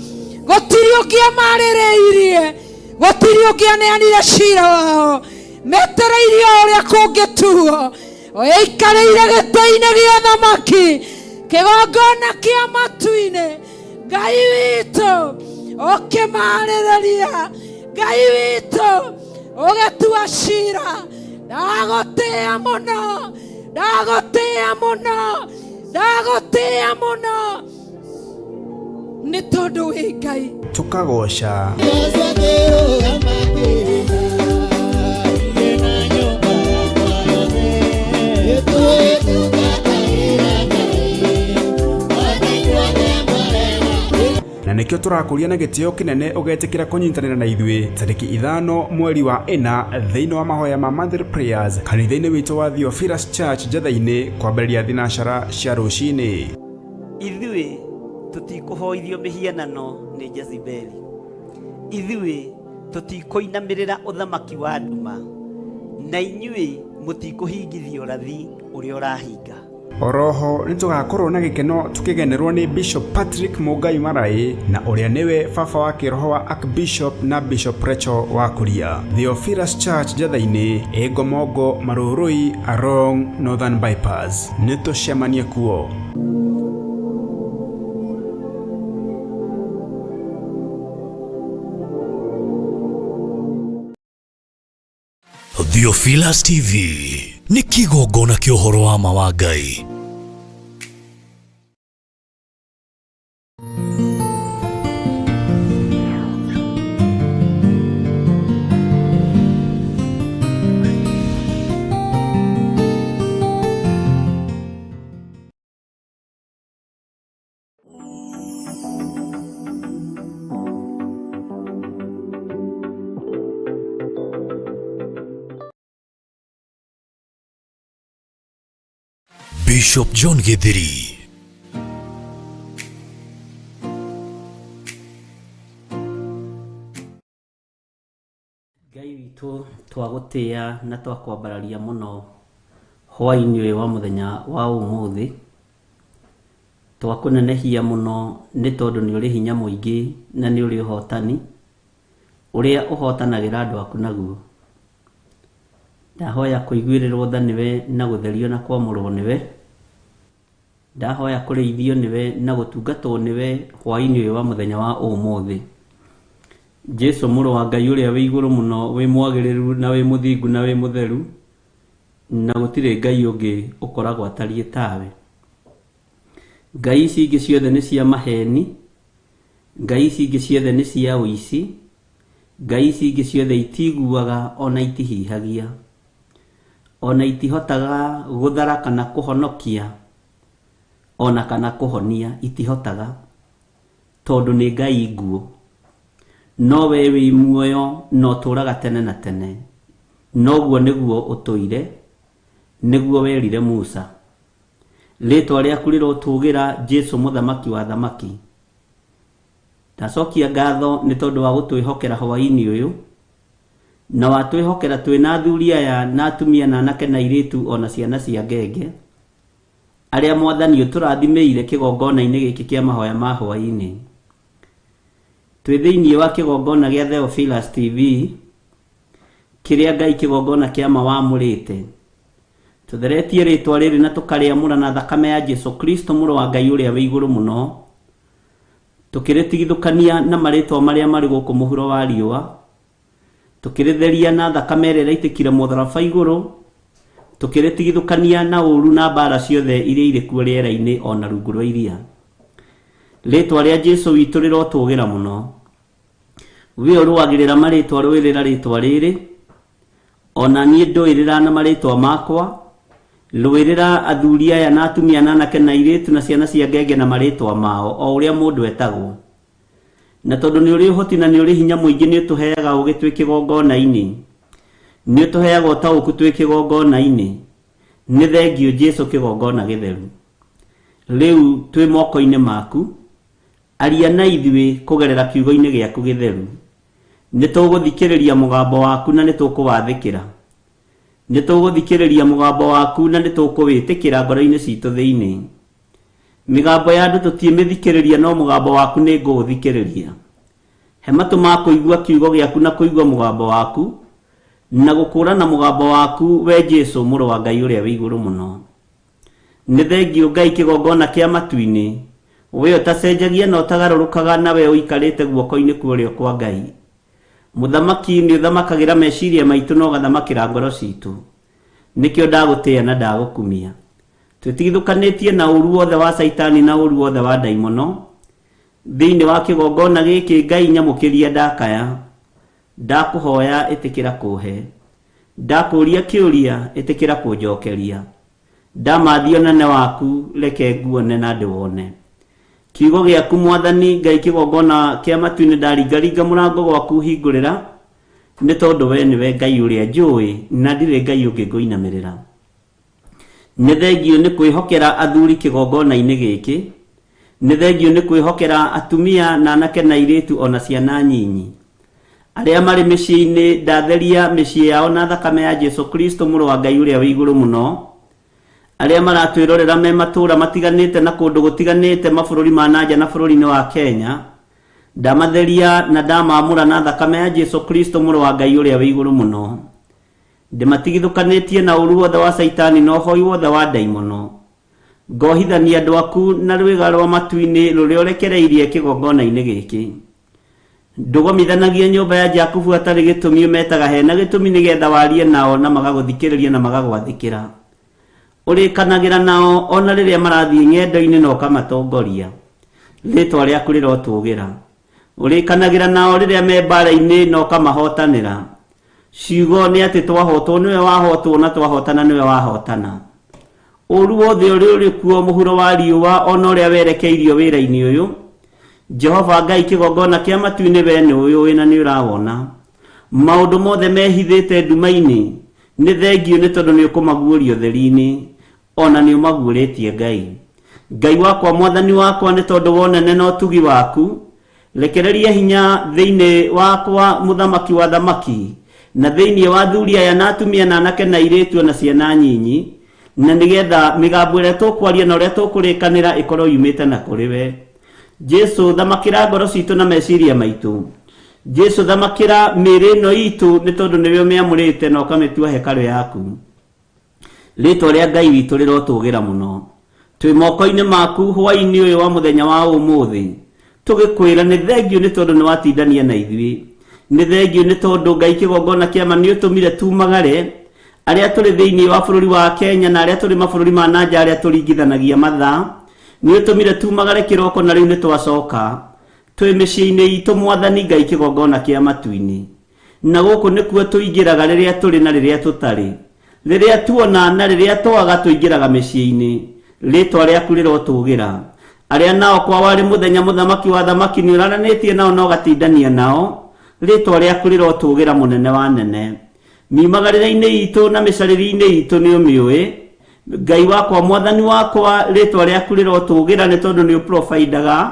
gũtirĩ ũngĩamarĩrĩirie, gũtirĩ ũngĩaneanire cira wao, metereirie o ũrĩa kũngĩtuo, ũikarĩire gĩtĩ-inĩ gĩa thamaki, kĩgongona kĩa matu-inĩ. Ngai witũ, Ũkĩmarĩrĩria Ngai witũ, ũgĩtua cira. Ndagũtĩĩa mũno, ndagũtĩĩa mũno, ndagũtĩĩa mũno, nĩ tondũ wĩ Ngai. Tukagoca na nĩkĩo tũrakũria na gĩtĩo kĩnene ũgetĩkĩra kũnyitanĩra na ithuĩ tarĩki 5 mweri wa 4 thĩinĩ wa mahoya ma Monthly Prayers kanitha-inĩ witũ wa Theophilus Church Njetha-inĩ kwambĩrĩria thinacara cia rũcinĩ. Ithuĩ tũtikũhoithio mĩhianano nĩ Jezebeli. Ithuĩ tũtikũinamĩrĩra ũthamaki wa nduma, na inyuĩ mũtikũhingithio ũrathi ũrĩa ũrahinga. Oroho nĩ tũgakorwo na gĩkeno tũkĩgenerwo nĩ Bishop Patrick Mũngai Maraĩ na ũrĩa nĩwe baba wa kĩroho wa Archbishop na Bishop Rachel wa Kuria. Theophilus Church Njetha-inĩ, Ĩngomongo, Marũrũi, Arong, Northern Bypass. Nĩ tũcemanie kuo. Theophilus TV nĩ kĩgongona kĩa ũhoro wa ma wa Ngai. Bishop John Githiri. Ngai witũ, twagũtĩĩa na twakwambararia mũno hwaĩ-inĩ ũyũ wa mũthenya wa ũmũthĩ. Twakũnenehia mũno nĩ tondũ nĩ ũrĩ hinya mũingĩ na nĩ ũrĩ ũhotani ũrĩa ũhotanagĩra andũ aku naguo. Ndahoya kũiguĩrĩrwo tha nĩwe na gũtherio na kwamũrwo nĩwe. Ndahoya kũrĩithio nĩwe na gũtungatwo nĩwe hwaĩ-inĩ ũyũ wa mũthenya wa ũmũthĩ. Jesu mũrũ wa Ngai ũrĩa wĩ igũrũ mũno, wĩ mwagĩrĩru na wĩ mũthingu na wĩ mũtheru, na gũtirĩ Ngai ũngĩ ũkoragwo atariĩ tawe. Ngai ici ingĩ ciothe nĩ cia maheni, Ngai ici ingĩ ciothe nĩ cia ũici, Ngai ici ingĩ ciothe itiguaga ona itihihagia, ona itihotaga gũthara kana kũhonokia, ona kana kũhonia, itihotaga, tondũ nĩ Ngai nguũ. No we wĩ muoyo na ũtũũraga tene na tene, noguo nĩguo ũtũire, nĩguo werire Musa. Rĩtwa rĩaku rĩrotũgĩra, Jesu mũthamaki wa thamaki. Ndacokia ngatho nĩ tondũ wa gũtwĩhokera hwaĩ-inĩ ũyũ, na watwĩhokera twĩna athuri aya na atumia na anake na airĩtu ona ciana cia ngenge, arĩa Mwathani ũtũrathimĩire kĩgongona-inĩ gĩkĩ kĩa mahoya ma hwaĩ-inĩ. Twĩ thĩinĩ wa kĩgongona gĩa Theophilus TV, kĩrĩa Ngai kĩgongona kĩa ma wamũrĩte. Tũtheretie rĩtwa rĩrĩ na tũkarĩamũra na thakame ya Jesu Kristo mũrũ wa Ngai ũrĩa wĩ igũrũ mũno. Tũkĩrĩtigithũkania na marĩtwa marĩa marĩ gũkũ mũhuro wa riũa. Tũkĩrĩtheria na thakame ĩrĩa ĩraitĩkire mũtharaba igũrũ. Tũkĩrĩtigithũkania na ũũru na mbara ciothe iria irĩ kuo rĩera-inĩ ona rungu rwa iria. Rĩtwa rĩa Jesu witũ rĩrotũgĩra mũno. We ũrũagĩrĩra marĩtwa, rũĩrĩra rĩtwa rĩrĩ, ona niĩ ndũĩrĩra na marĩtwa makwa. Rũĩrĩra athuri aya na atumia na anake na airĩtu na ciana cia ngenge na marĩtwa mao, o ũrĩa mũndũ etagwo. Na tondũ nĩ ũrĩ ũhoti na nĩ ũrĩ hinya mũingĩ, nĩ ũtũheaga ũũgĩ twĩ kĩgongona-inĩ, nĩ ũtũheaga ũtaũku twĩ kĩgongona-inĩ. Nĩ thengiũ Jesu kĩgongona gĩtheru. Rĩu twĩ moko-inĩ maku, aria na ithuĩ kũgerera kiugo-inĩ gĩaku gĩtheru. Nĩ tũgũthikĩrĩria mũgambo waku na nĩ tũkũwathĩkĩra. Nĩ tũgũthikĩrĩria mũgambo waku na nĩ tũkũwĩtĩkĩra ngoro-inĩ citũ thĩinĩ. Mĩgambo ya andũ tũtiĩmĩthikĩrĩria, no mũgambo waku nĩ ngũũthikĩrĩria. He matũ ma kũigua kiugo gĩaku na kũigua mũgambo waku, na gũkũũrana mũgambo waku we Jesu mũrũ wa Ngai ũrĩa wĩ igũrũ mũno. Nĩ thengiũ Ngai kĩgongona kĩa matu-inĩ, We ũtacenjagia na ũtagarũrũkaga na we ũikarĩte guoko-inĩ kwa ũrĩo kwa Ngai. Mũthamaki nĩ ũthamakagĩra meciria maitũ na ũgathamakĩra ngoro citũ. Nĩkĩo ndagũtĩĩa na ndagũkumia. Twĩtigithũkanĩtie na ũru wothe wa Caitani na ũru wothe wa ndaimono. Thĩinĩ wa kĩgongona gĩkĩ Ngai nyamũkĩria ndakaya. Ndakũhoya ĩtĩkĩra kũhe. Ndakũria kĩũria ĩtĩkĩra kũnjokeria. Ndamathia ũnene waku reke nguone na ndĩwone. Kiugo gĩaku Mwathani Ngai kĩgongona kĩa matu-inĩ ndaringaringa mũrango gwaku hingũrĩra, nĩ tondũ we nĩwe Ngai ũrĩa njũĩ na ndirĩ Ngai ũngĩ ngũinamĩrĩra. Nĩ thengio nĩ kwĩhokera athuri kĩgongona-inĩ gĩkĩ. Nĩ thengio nĩ kwĩhokera atumia na anake na airĩtu ona ciana nyinyi. Arĩa marĩ mĩciĩ-inĩ ndatheria mĩciĩ yao na thakame ya Jesu Kristo mũrũ wa Ngai ũrĩa wĩ igũrũ mũno. Arĩa maratwĩrorera me matũũra matiganĩte na kũndũ gũtiganĩte mabũrũri ma nanja na bũrũri-inĩ wa Kenya, ndamatheria na ndamamũra na thakame ya Jesu Kristo mũrũ wa Ngai ũrĩa wĩ igũrũ mũno. Ndĩmatigithũkanĩtie na ũru wothe wa Caitani na ũhoi wothe wa ndaimono. Ngohithania andũ aku na rwĩga rwa matu-inĩ rũrĩa ũrekereirie kĩgongona-inĩ gĩkĩ. Ndũgomithanagia nyũmba ya Jakubu hatarĩ gĩtũmi, ũmetaga hena gĩtũmi nĩgetha warie nao na magagũthikĩrĩria na magagwathĩkĩra. Ũrĩkanagĩra nao ona rĩrĩa marathiĩ ng'endo-inĩ na ũkamatongoria. Rĩtwa rĩaku rĩrotũgĩra. Ũrĩkanagĩra nao rĩrĩa me mbara-inĩ na ũkamahotanĩra. Ciugo nĩ atĩ twahotwo nĩwe wahotwo na twahotana nĩwe wahotana. Ũru wothe ũrĩa ũrĩ kuo mũhuro wa riũa ona ũrĩa werekeirio wĩra-inĩ ũyũ, Jehova Ngai kĩgongona kĩa matu-inĩ we nĩ ũyũĩ na nĩ ũrawona. Maũndũ mothe mehithĩte nduma-inĩ nĩ thengio nĩ tondũ nĩ ũkũmaguũria ũtheri-inĩ, ona nĩ ũmaguũrĩtie Ngai. Ngai wakwa Mwathani wakwa nĩ tondũ wa ũnene na ũtugi waku, rekereria hinya thĩinĩ wakwa mũthamaki wa thamaki, na thĩinĩ wa athuri aya na atumia na anake na airĩtu na ciana nyinyi, na nĩgetha mĩgambo ĩrĩa tũkwaria na ũrĩa tũkũrĩkanĩra ĩkorwo yumĩte na kũrĩ we. Jesu thamakĩra ngoro citũ na meciria maitũ. Jesu thamakĩra mĩĩrĩ ĩno itũ nĩ tondũ nĩwe ũmĩamũrĩte na ũkamĩtua hekarũ yaku. Rĩtwa rĩa Ngai witũ rĩrotũgĩra mũno. Twĩ moko-inĩ maku hwaĩ-inĩ ũyũ wa mũthenya wa ũmũthĩ. Tũgĩkwĩra nĩ thengio nĩ tondũ nĩ watindania na ithuĩ. Nĩ thengio nĩ tondũ Ngai kĩgongona kĩama nĩ ũtũmire tumagare. Arĩa tũrĩ thĩinĩ wa bũrũri wa Kenya na arĩa tũrĩ mabũrũri ma nanja arĩa tũringithanagia mathaa, nĩ ũtũmire tumagare kĩroko na rĩu nĩ twacoka. Twĩ mĩciĩ-inĩ itũ Mwathani Ngai kĩgongona kĩa matu-inĩ. Na gũkũ nĩkuo tũingĩraga rĩrĩa tũrĩ na rĩrĩa tũtarĩ. Rĩrĩa tuona na rĩrĩa twaga tũingĩraga mĩciĩ-inĩ. Rĩtwa rĩaku rĩrotũgĩra. Arĩa nao kwa warĩ mũthenya mũthamaki wa thamaki nĩ ũraranĩtie nao na ũgatindania nao. Rĩtwa rĩaku rĩrotũgĩra mũnene wa nene. Miumagarĩre-inĩ itũ na mĩcarĩrie-inĩ itũ nĩ ũmĩũĩ. Ngai wakwa Mwathani wakwa rĩtwa rĩaku rĩrotũgĩra nĩ tondũ nĩ ũprovidaga,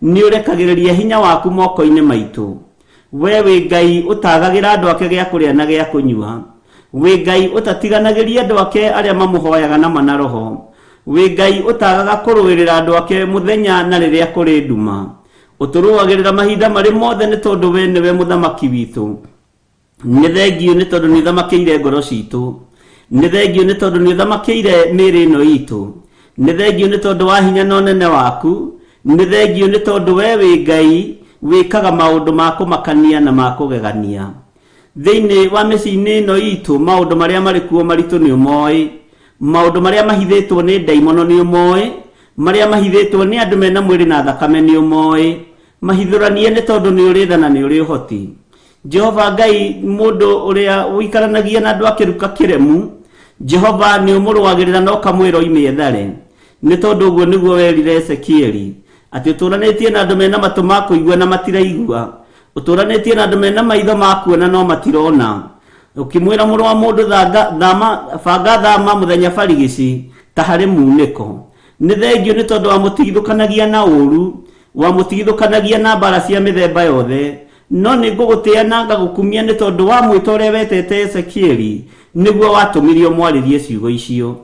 nĩ ũrekagĩrĩria hinya waku moko-inĩ maitũ. We wĩ Ngai ũtagagĩra andũ ake gĩa kũrĩa na gĩa kũnyua. Wĩ Ngai ũtatiganagĩria andũ ake arĩa mamũhoyaga na mana roho. Wĩ Ngai ũtagaga kũrũĩrĩra andũ ake mũthenya na rĩrĩa kũrĩ nduma. Ũtũrũagĩrĩra mahinda marĩ mothe nĩ tondũ we nĩwe mũthamaki witũ. Nĩ thengio nĩ tondũ nĩ ũthamakĩire ngoro citũ. Nĩ thengio nĩ tondũ nĩ ũthamakĩire mĩĩrĩ ĩno itũ. Nĩ thengio nĩ tondũ wa hinya na ũnene waku. Nĩ thengio nĩ tondũ we wĩ Ngai wĩkaga maũndũ ma kũmakania na ma kũgegania. Thĩinĩ wa mĩciĩ-inĩ ĩno itũ maũndũ marĩa marĩ kuo maritũ nĩ ũmoĩ. Maũndũ marĩa mahithĩtwo nĩ ndaimono nĩ ũmoĩ. Marĩa mahithĩtwo nĩ andũ mena mwĩrĩ na thakame nĩ ũmoĩ. Mahithũranie nĩ tondũ nĩ ũrĩ tha na nĩ ũrĩ ũhoti. Jehova Ngai mũndũ ũrĩa ũikaranagia na andũ akĩruka kĩremu, Jehova nĩ ũmũrũagĩrĩra na ũkamwĩra oime ethare. Nĩ tondũ ũguo nĩguo werire Ezekieli atĩ ũtũranĩtie na andũ mena matũ ma kũigua na matiraigua, ũtũranĩtie na andũ mena maitho ma kuona no matirona. Ũkĩmwĩra mũrũ wa mũndũ banga thama mũthenya barigici ta harĩ munĩko. Nĩ thengio nĩ tondũ wamũtigithũkanagia na ũru, wamũtigithũkanagia na mbara cia mĩthemba yothe. No nĩ ngũgũtĩĩa na ngagũkumia nĩ tondũ wa mwĩto ũrĩa wetete Ezekieli, nĩguo watũmire ũmwarĩrie ciugo icio.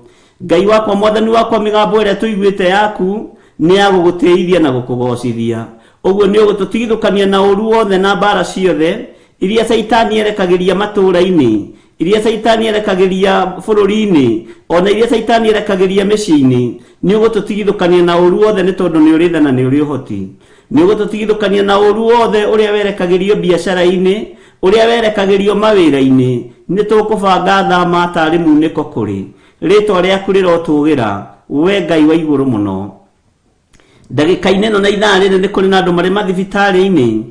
Ngai wakwa Mwathani wakwa mĩgambo ĩrĩa tũiguĩte yaku nĩ ya gũgũtĩithia na gũkũgocithia. Ũguo nĩ ũgũtũtigithũkania na ũru wothe na mbara ciothe iria Caitani erekagĩria matũũra-inĩ, Iria caitani erekagĩria bũrũri-inĩ, ona iria caitani erekagĩria mĩciĩ-inĩ. Nĩ ũgũtũtigithũkania na ũru wothe nĩ tondũ nĩ ũrĩ tha na nĩ ũrĩ ũhoti. Nĩ ũgũtũtigithũkania na ũru wothe ũrĩa werekagĩrio biacara-inĩ, ũrĩa werekagĩrio mawĩra-inĩ. Nĩ tũkũbanga thama tarĩ munĩko kũrĩ. Rĩtwa rĩaku rĩrotũgĩra, we Ngai wa igũrũ mũno. Ndagĩka-inĩ ĩno na ithaa rĩrĩ nĩ kũrĩ na andũ marĩ mathibitarĩ-inĩ,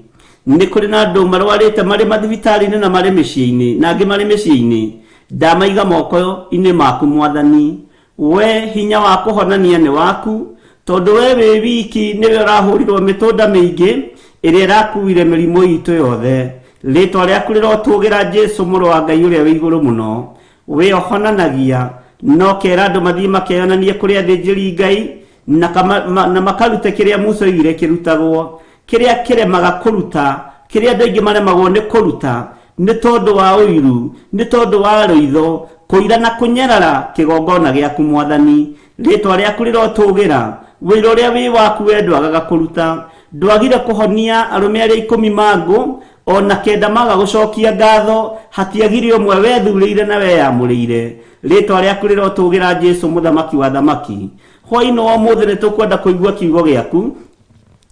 nĩ kũrĩ na andũ marwarĩte marĩ mathibitarĩ-inĩ na marĩ mĩciĩ-inĩ, na angĩ marĩ mĩciĩ-inĩ. Ndamaiga moko-inĩ maku Mwathani. We hinya wa kũhonania nĩ waku, tondũ we wĩ wiki nĩwe ũrahũrirwo mĩtũnda mĩingĩ ĩrĩa ĩrakuire mĩrimũ itũ yothe. Rĩtwa rĩaku rĩrotũgĩra Jesũ mũrũ wa Ngai ũrĩa wĩ igũrũ mũno. We ũhonanagia no kera andũ mathiĩ makeyonanie kũrĩ athĩnjĩri Ngai na makarute kĩrĩa Musa oigire kĩrutagwo, kĩrĩa kĩremaga kũruta, kĩrĩa andũ aingĩ maremagwo nĩ kũruta nĩ tondũ wa ũiru, nĩ tondũ wa rũitho, kũira na kũnyarara kĩgongona gĩaku Mwathani. Rĩtwa rĩaku rĩrotũgĩra, wĩra ũrĩa wĩ waku we ndwagaga kũruta. Ndwagire kũhonia arũme arĩa 10 mangũ, ona 9 maga gũcokia ngatho, hatiagire ũmwe wethurĩire na weyamũrĩire. Rĩtwa rĩaku rĩrotũgĩra Jesũ mũthamaki wa thamaki. Hwaĩ-inĩ wa ũmũthĩ nĩ tũkwenda kũigua kiugo gĩaku,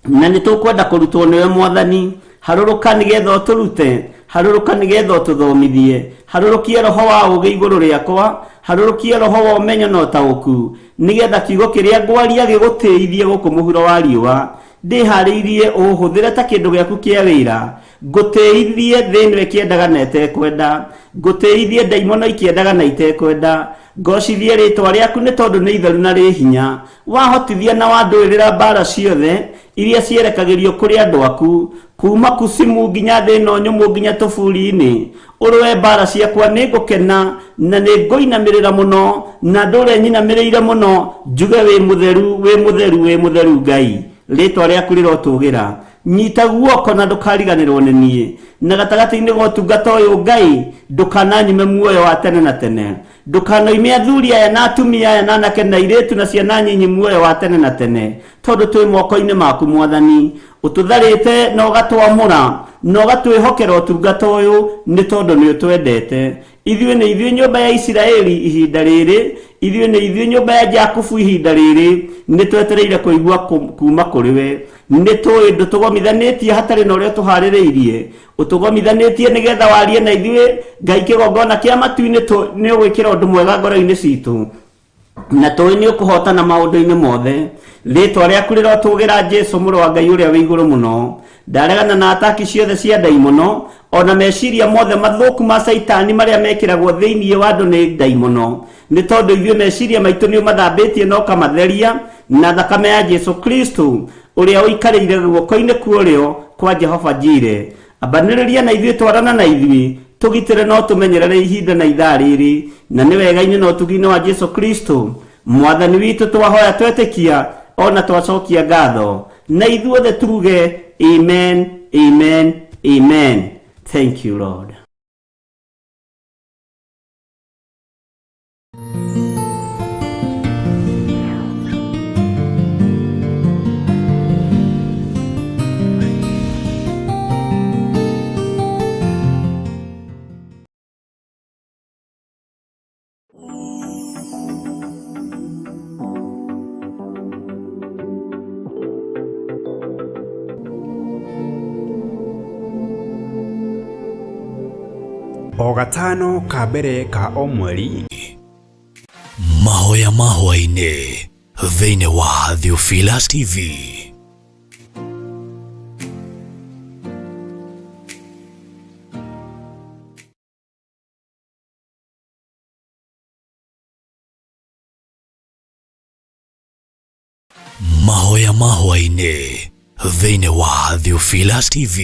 na nĩ tũkwenda kũrutwo nĩwe Mwathani. Harũrũka nĩgetha ũtũrute, harũrũka nĩgetha ũtũthomithie, harũrũkie roho wa ũũgĩ igũrũ rĩakwa, harũrũkie roho wa ũmenyo na ũtaũku, nĩgetha kiugo kĩrĩa ngwaria gĩgũtĩithie gũkũ mũhuro wa riũa. Ndĩharĩirie ũhũthĩre ta kĩndũ gĩaku kĩa wĩra, ngũtĩithie thĩ ĩno ĩkĩendaga na ĩtekwenda, ngũtĩithie ndaimono ikĩendaga na itekwenda, ngocithie rĩtwa rĩaku nĩ tondũ nĩ itheru na rĩ hinya. Wahotithia na wandũĩrĩra mbara ciothe iria cierekagĩrio kũrĩ andũ aku, kuma kusimu nginya thĩ ĩno nyũmũ nginya tũburi-inĩ. Ũrũe mbara ciakwa nĩ ngũkena na nĩ ngũinamĩrĩra mũno, na ndũre nyinamĩrĩire mũno, njuge wĩ mũtheru, wĩ mũtheru, wĩ mũtheru Ngai. Rĩtwa rĩaku rĩrotũgĩra. Nyita guoko na ndũkariganĩrwo nĩ niĩ, na gatagatĩ-inĩ ga ũtungata ũyũ Ngai ndũkananyume muoyo wa tene na tene. Ndũkanoime athuri aya na atumia aya na anake na airĩtu na ciana nyinyi muoyo wa tene na tene, tondũ twĩ moko-inĩ maku Mwathani. Ũtũtharĩte na ũgatwamũra na ũgatwĩhokera ũtungata ũyũ nĩ tondũ nĩ ũtwendete. Ithuĩ nĩ ithuĩ nyũmba ya Isiraeli ihinda rĩrĩ, ithuĩ nĩ ithuĩ nyũmba ya Jakubu ihinda rĩrĩ, nĩ twetereire kũigua kuma kũrĩ we. Nĩ tũĩ ndũtũgomithanĩtie hatarĩ na ũrĩa ũtũharĩrĩirie, ũtũgomithanĩtie nĩgetha warie na ithuĩ Ngai kĩgongona kĩa matu-inĩ. Nĩ ũgwĩkĩra ũndũ mwega ngoro-inĩ citũ, na tũĩ nĩ ũkũhotana maũndũ-inĩ mothe. Rĩtwa rĩaku rĩrotũgĩra Jesũ mũrũ wa Ngai ũrĩa wĩ igũrũ mũno. Ndaregana na ataki ciothe cia ndaimono, ona meciria mothe mathũku ma caitani marĩa mekĩragwo thĩinĩ wa andũ nĩ ndaimono, nĩ tondũ ithuĩ meciria maitũ nĩ ũmathambĩtie na ũkamatheria na thakame ya Jesũ Kristo ũrĩa ũikarĩire guoko-inĩ kwa ũrĩo kwa Jehova Jire. Ambanĩrĩria na ithuĩ, twarana na ithuĩ, tũgitĩre na ũtũmenyerere ihinda na ithaa rĩrĩ, na nĩ wega-inĩ na ũtugi-inĩ wa Jesũ Kristo Mwathani witũ twahoya twetĩkia ona twacokia ngatho, na ithuothe tuge amen, amen, amen. Thank you Lord. O gatano ka mbere ka o mweri. Mahoya ma hwaĩ-inĩ thĩinĩ wa Theophilus TV. Mahoya ma hwaĩ-inĩ thĩinĩ wa Theophilus TV.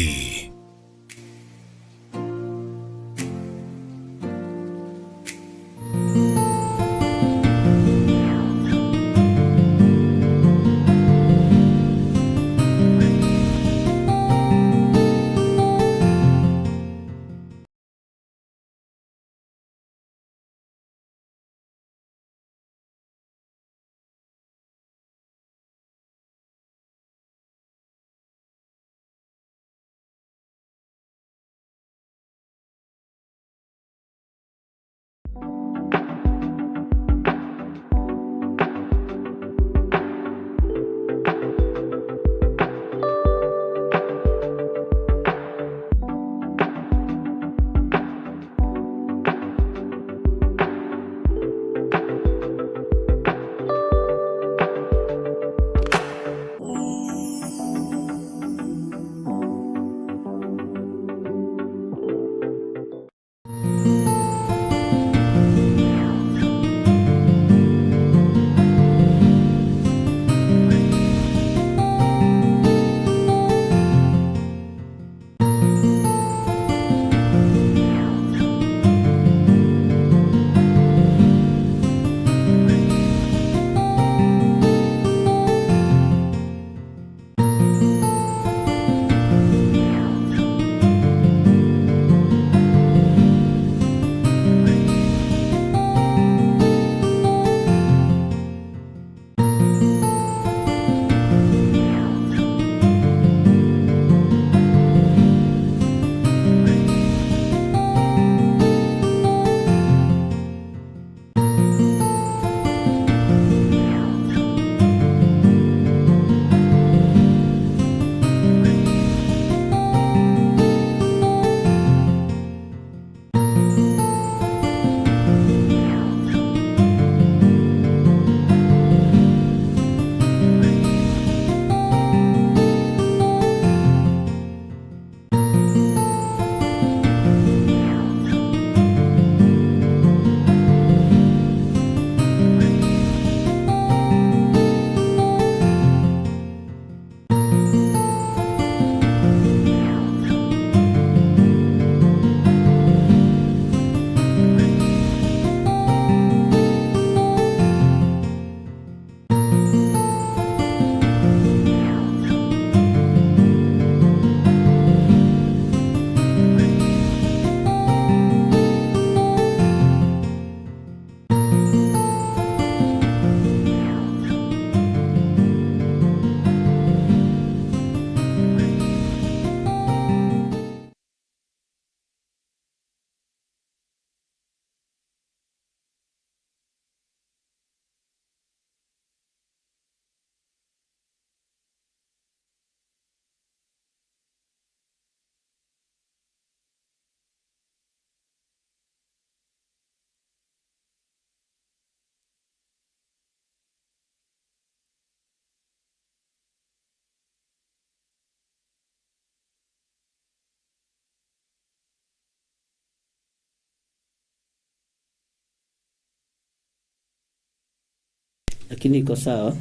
Lakini iko sawa.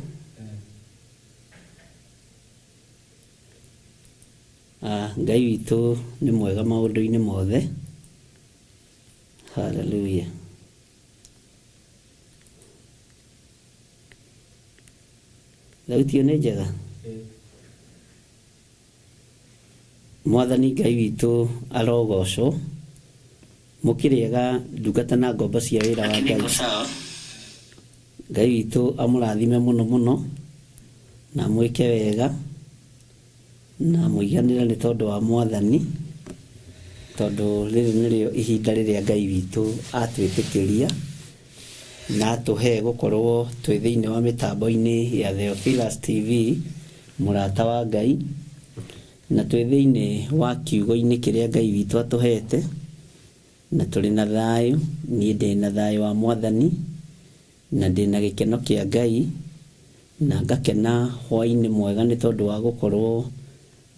Ah, Ngai witũ nĩ mwega maũndũ-inĩ mothe. Haleluya. Thauti ĩyo nĩ njega. Mwathani Ngai witũ arogocwo. Mũkĩrĩega ndungata na ngombo cia wĩra wa Ngai. Ngai witũ amũrathime mũno mũno na amwĩke wega na mũiganĩre nĩ tondũ wa Mwathani, tondũ rĩrĩ nĩrĩo ihinda rĩrĩa Ngai witũ atwĩtĩkĩria na atũhe gũkorwo twĩ thĩinĩ wa mĩtambo-inĩ ya Theophilus TV, mũrata wa Ngai, na twĩ thĩinĩ wa kiugo-inĩ kĩrĩa Ngai witũ atũhete, na tũrĩ na thayũ. Niĩ ndĩ na thayũ wa Mwathani, na ndĩ na gĩkeno kĩa Ngai, na ngakena hwaĩ-inĩ mwega nĩ tondũ wa gũkorwo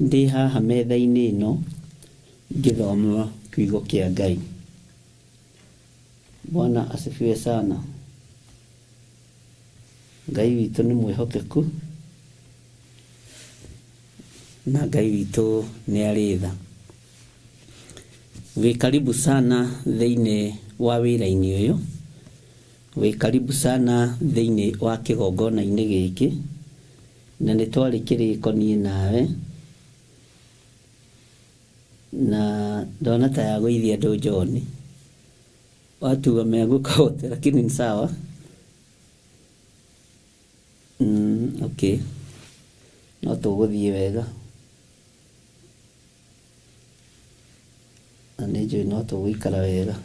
ndĩ haha metha-inĩ ĩno ngĩthoma kiugo kĩa Ngai. Bwana asifiwe sana. Ngai witũ nĩ mwĩhokeku na Ngai witũ nĩ arĩ tha. Wĩ karibu sana thĩinĩ wa wĩra-inĩ ũyũ, wĩ karibu sana thĩinĩ wa kĩgongona-inĩ gĩkĩ, na nĩ twarĩ kĩrĩko niĩ nawe, na ndona ta yagũithia andũ John. Watu wameanguka wote, lakini ni sawa. Okay, no tũgũthiĩ wega na nĩ njũĩ no tũgũikara wega.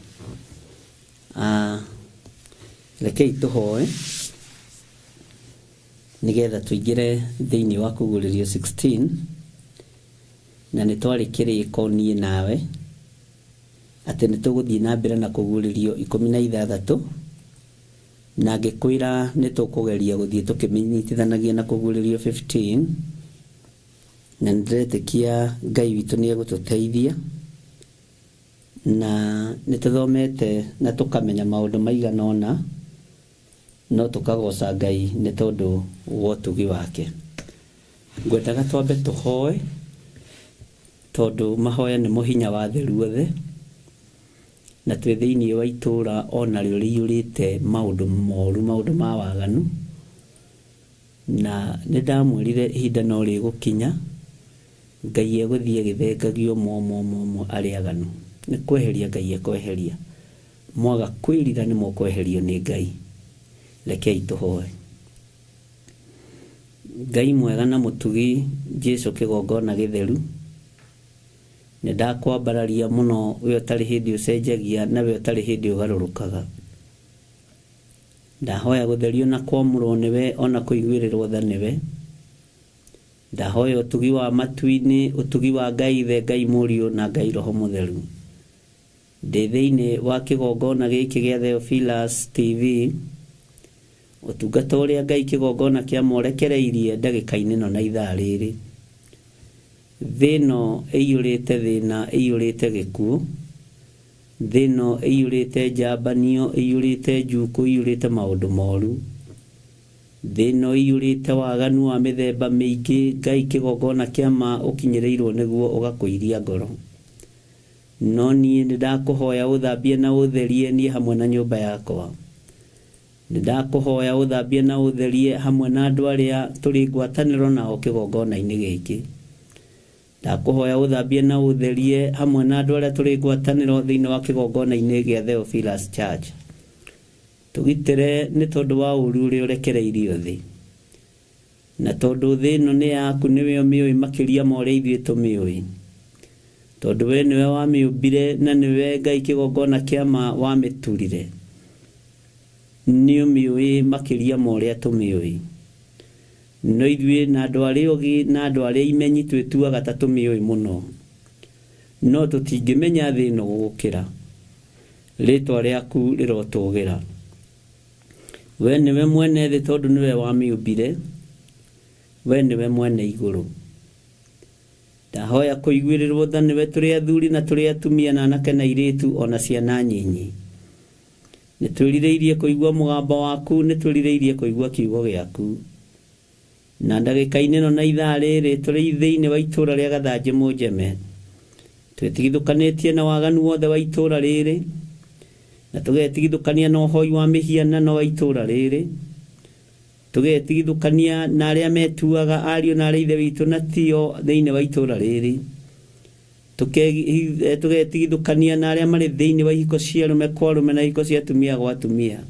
Ah, rekei tũhoe nĩgetha tũingĩre thĩinĩ wa kũguũrĩrio 16, na nĩ twarĩ kĩrĩko niĩ nawe atĩ nĩ tũgũthiĩ na mbere na kũguũrĩrio 16, na ngĩkwĩra nĩ tũkũgeria gũthiĩ tũkĩmĩnyitithanagia na kũguũrĩrio 15, na nĩ ndĩretĩkia Ngai witũ nĩ egũtũteithia, na nĩ tũthomete na tũkamenya maũndũ maigana ũna, no tũkagoca Ngai nĩ tondũ wa ũtugi wake. Ngwendaga twambe tũhoe, tondũ mahoya nĩmo hinya wa thĩ ruothe, na twĩ thĩinĩ wa itũũra onarĩo rĩiyũrĩte maũndũ moru, maũndũ ma waganu, na nĩ ndamwĩrire ihinda no rĩgũkinya Ngai egũthiĩ agĩthengagia ũmwe ũmwe ũmwe ũmwe arĩa aganu. Nĩ kweheria Ngai ekweheria. Mwaga kwĩrira nĩ mũkweherio nĩ Ngai. Rekei tũhoe. Ngai mwega na mũtugi, Jesu kĩgongona gĩtheru, nĩ ndakwambararia mũno, we ũtarĩ hĩndĩ ũcenjagia na we ũtarĩ hĩndĩ ũgarũrũkaga. Ndahoya gũtherio na kwamũrwo nĩwe, ona kũiguĩrĩrwo tha nĩwe. Ndahoya ũtugi wa matu-inĩ, ũtugi wa Ngai Ithe, Ngai Mũriũ na Ngai Roho Mũtheru. Ndĩ thĩinĩ wa kĩgongona gĩkĩ gĩa Theophilus TV, ũtungata ũrĩa Ngai kĩgongona kĩa morekereirie ndagĩka-inĩ ĩno na ithaa rĩrĩ. Thĩ ĩno ĩiyũrĩte thĩna, ĩiyũrĩte gĩkuũ. Thĩ ĩno ĩiyũrĩte njambanio, ĩiyũrĩte njukũ, ĩiyũrĩte maũndũ moru. Thĩ ĩno ĩiyũrĩte waganu wa mĩthemba mĩingĩ, Ngai kĩgongona kĩa ma ũkinyĩrĩirwo nĩguo ũgakũiria ngoro. No niĩ nĩ ndakũhoya ũthambie na ũtherie niĩ hamwe na nyũmba yakwa. Nĩ ndakũhoya ũthambie na ũtherie hamwe na andũ arĩa tũrĩ ngwatanĩro nao kĩgongona-inĩ gĩkĩ. Ndakũhoya ũthambie na ũtherie hamwe na andũ arĩa tũrĩ ngwatanĩro thĩinĩ wa kĩgongona-inĩ gĩa Theophilus Church. Tũgitĩre nĩ tondũ wa ũũru ũrĩa ũrekereirio thĩ. Na tondũ thĩ ĩno nĩ yaku, nĩwe ũmĩũĩ makĩria ma ũrĩa ithuĩ tũmĩũĩ. Tondũ we nĩwe wamĩũmbire na nĩwe Ngai kĩgongona kĩa ma wamĩturire. Nĩ ũmĩũĩ makĩria ma ũrĩa tũmĩũĩ. No ithuĩ na andũ arĩa ogĩ na andũ arĩa imenyi twĩtuaga ta tũmĩũĩ mũno. No tũtingĩmenya thĩ ĩno gũgũkĩra. Rĩtwa rĩaku rĩrotũgĩra. We nĩwe mwene thĩ tondũ nĩwe wamĩũmbire. We nĩwe mwene igũrũ. Ndahoya kũiguĩrĩrwo tha nĩwe tũrĩ athuri na tũrĩ atumia na anake na airĩtu ona ciana nyinyi. Nĩ twĩrirĩirie kũigua mũgambo waku, nĩ twĩrirĩirie kũigua kiugo gĩaku. Na ndagĩka-inĩ ĩno na ithaa rĩrĩ tũrĩ thĩinĩ wa itũũra rĩa Gathanjĩ Mũnjeme. Twĩtigithũkanĩtie na waganu wothe wa itũũra rĩrĩ, na tũgetigithũkania na ũhoi wa mĩhianano wa itũũra rĩrĩ, tũgetigithũkania na arĩa metuaga ariũ na arĩa ithe witũ na tio thĩinĩ wa itũũra rĩrĩ, tũgetigithũkania na arĩa marĩ thĩinĩ wa ihiko cia arũme kwa arũme na ihiko cia atumia gwa atumia,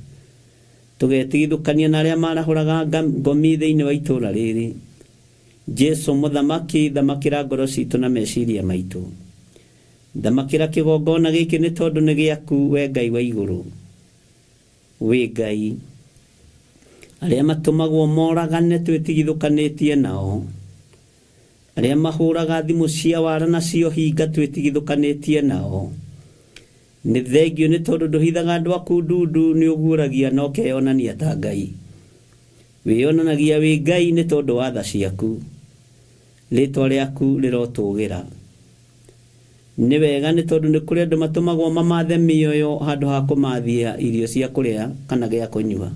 tũgetigithũkania na arĩa marahũraga ngomi thĩinĩ wa itũũra rĩrĩ. Jesu mũthamaki, thamakĩra ngoro citũ na meciria maitũ. Thamakĩra kĩgongona gĩkĩ nĩ tondũ nĩ gĩaku we Ngai wa igũrũ. Wĩ Ngai. Arĩa matũmagwo moragane twĩtigithũkanĩtie nao. Arĩa mahũraga thimũ cia wara na cio hinga twĩtigithũkanĩtie nao. Nĩ thengio nĩ tondũ ndũhithaga andũ aku ndundu, nĩ ũguũragia na ũkeyonania ta Ngai. Wĩyonanagia wĩ Ngai nĩ tondũ wa tha ciaku. Rĩtwa rĩaku rĩrotũgĩra. Nĩ wega nĩ tondũ nĩ kũrĩ andũ matũmagwo mamathe mĩoyo handũ ha kũmathia irio cia kũrĩa kana gĩa kũnyua.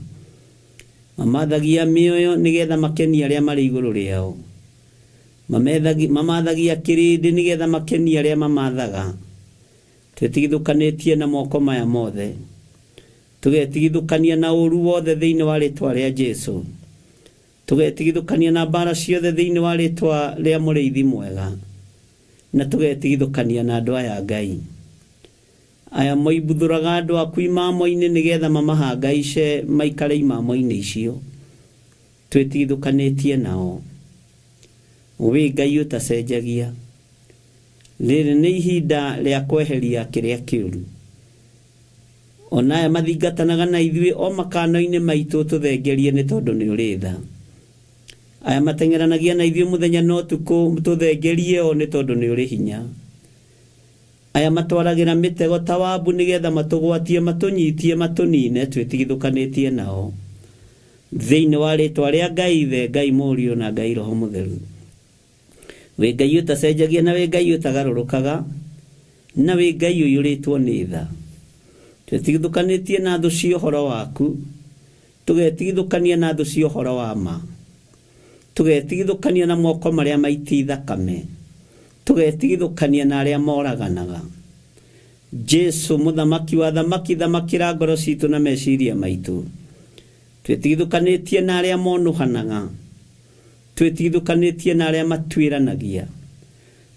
Mamathagia mĩoyo nĩgetha makenie arĩa marĩ igũrũ rĩao. Mamathagia kĩrĩndĩ nĩgetha makenie arĩa mamathaga. Twĩtigithũkanĩtie na moko maya mothe. Tũgetigithũkania na ũũru wothe thĩinĩ wa rĩtwa rĩa Jesu. Tũgetigithũkania na mbara ciothe thĩinĩ wa rĩtwa rĩa mũrĩithi mwega. Na tũgetigithũkania na andũ aya Ngai. Aya moimbuthũraga andũ aku imamo-inĩ nĩgetha mamahangaice maikare imamo-inĩ icio. Twĩtigithũkanĩtie nao. Wĩ Ngai ũtacenjagia. Rĩrĩ nĩ ihinda rĩa kweheria kĩrĩa kĩũru. Ona aya mathingatanaga na ithuĩ o makano-inĩ maitũ tũthengerie nĩ tondũ nĩ ũrĩ tha. Aya mateng'eranagia na ithuĩ mũthenya na ũtukũ tũthengerie o nĩ tondũ nĩ ũrĩ hinya. Aya matwaragĩra mĩtego ta wabu nĩgetha matũgwatie, matũnyitie, matũnine, twĩtigithũkanĩtie nao. Thĩinĩ wa rĩtwa rĩa Ngai Ithe, Ngai Mũriũ na Ngai Roho Mũtheru. Wĩ Ngai ũtacenjagia na wĩ Ngai ũtagarũrũkaga, na wĩ Ngai ũiyũrĩtwo nĩ tha. Twĩtigithũkanĩtie na thũ cia ũhoro waku, tũgetigithũkania na thũ cia ũhoro wa ma. Tũgetigithũkania na moko marĩa maiti thakame, tũgetigithũkania na arĩa moraganaga. Jesu mũthamaki wa thamaki, thamakĩra ngoro citũ na meciria maitũ. Twĩtigithũkanĩtie na arĩa monũhanaga, twĩtigithũkanĩtie na arĩa matuĩranagia,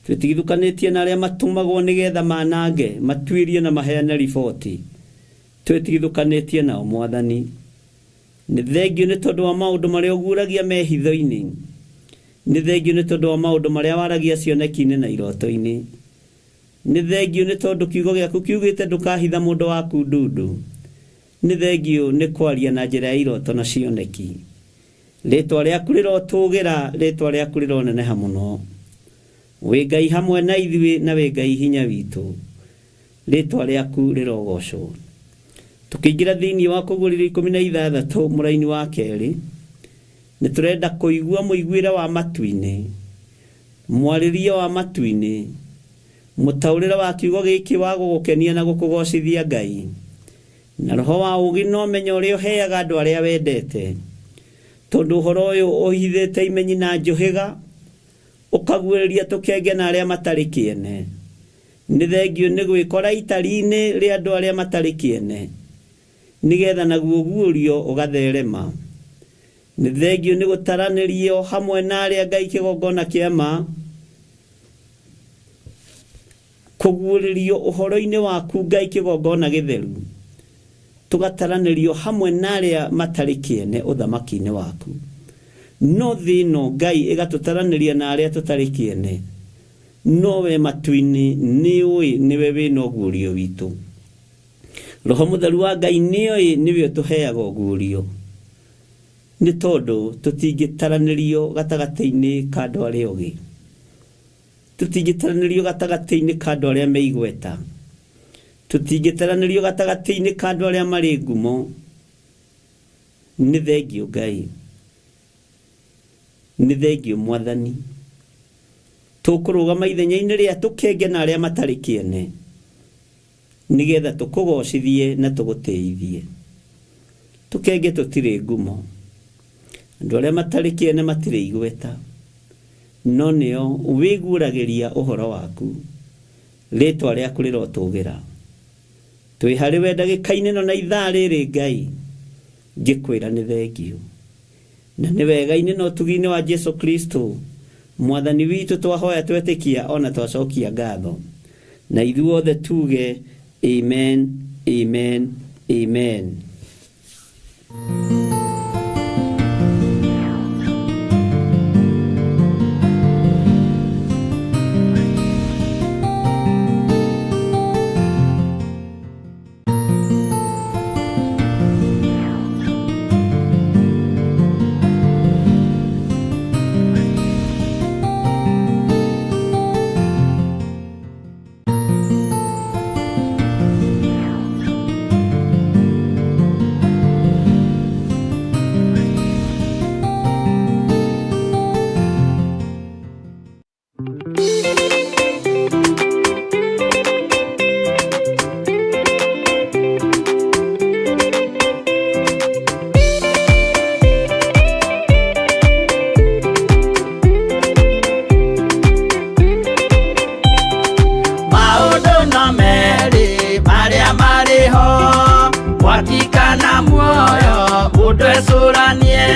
twĩtigithũkanĩtie na arĩa matũmagwo nĩgetha manange, matuĩrie na maheane riboti. Twĩtigithũkanĩtie nao Mwathani. Nĩ thengio nĩ tondũ wa maũndũ marĩa ũguũragia me hitho-inĩ. Nĩ thengio nĩ tondũ wa maũndũ marĩa waragia cioneki-inĩ na iroto-inĩ. Nĩ thengio nĩ tondũ kiugo gĩaku kiugĩte ndũkahitha mũndũ waku ndundu. Nĩ thengio nĩ kwaria na njĩra ya iroto na cioneki. Rĩtwa rĩaku rĩrotũgĩra, rĩtwa rĩaku rĩroneneha mũno. Wĩ Ngai hamwe na ithuĩ na wĩ Ngai hinya witũ. Rĩtwa rĩaku rĩrogocwo. Tũkĩingĩra thĩinĩ wa kũguũrĩrio 16 mũraini wa kerĩ, nĩ tũrenda kũigua mũiguĩre wa matu-inĩ, mwarĩrie wa matu-inĩ, mũtaũrĩre wa kiugo gĩkĩ wa gũgũkenia na gũkũgocithia Ngai, na roho wa ũũgĩ na ũmenyo ũrĩa ũheaga andũ arĩa wendete. Tondũ ũhoro ũyũ ũhithĩte imenyi na njũhĩga, ũkaguũrĩria tũkenge na arĩa matarĩ kĩene. Nĩ thengio nĩ gwĩkora itari-inĩ rĩa andũ arĩa matarĩ kĩene, nĩgetha naguo ũguũrio ũgatherema. Nĩ thengio nĩ gũtaranĩrio hamwe na arĩa Ngai kĩgongona kĩa ma, kũguũrĩrio ũhoro-inĩ waku Ngai kĩgongona gĩtheru, tũgataranĩrio hamwe na arĩa matarĩ kĩene ũthamaki-inĩ waku. No thĩ ĩno Ngai ĩgatũtaranĩria na arĩa tũtarĩ kĩene, no we matu-inĩ nĩũĩ nĩwe wĩna ũguũrio witũ. Roho Mũtheru wa Ngai nĩoĩ nĩwe ũtũheaga ũguũrio, nĩ tondũ tũtingĩtaranĩrio gatagatĩ-inĩ ka andũ arĩa ogĩ, tũtingĩtaranĩrio gatagatĩ-inĩ ka andũ arĩa me igweta, tũtingĩtaranĩrio gatagatĩ-inĩ ka andũ arĩa marĩ ngumo. Nĩ thengio Ngai, nĩ thengio Mwathani. Tũkũrũgama ithenya-inĩ rĩa tũkenge na arĩa matarĩ kĩene. Nĩgetha tũkũgocithie na tũgũtĩithie. Tũkenge tũtirĩ ngumo. Andũ arĩa matarĩ kĩene matirĩ igweta. No nĩo wĩguũragĩria ũhoro waku. Rĩtwa rĩaku rĩrotũgĩra. Twĩ harĩ we ndagĩka-inĩ ĩno na ithaa rĩrĩ Ngai, ngĩkwĩra nĩ thengiũ. Na nĩ wega-inĩ na ũtugi-inĩ wa Jesu Kristo, Mwathani witũ twahoya twetĩkia ona twacokia ngatho. Na ithuothe tuge amen, amen, amen. Maũndũ no merĩ marĩa marĩ ho, mwaki kana muoyo, mũndũ ecũranie.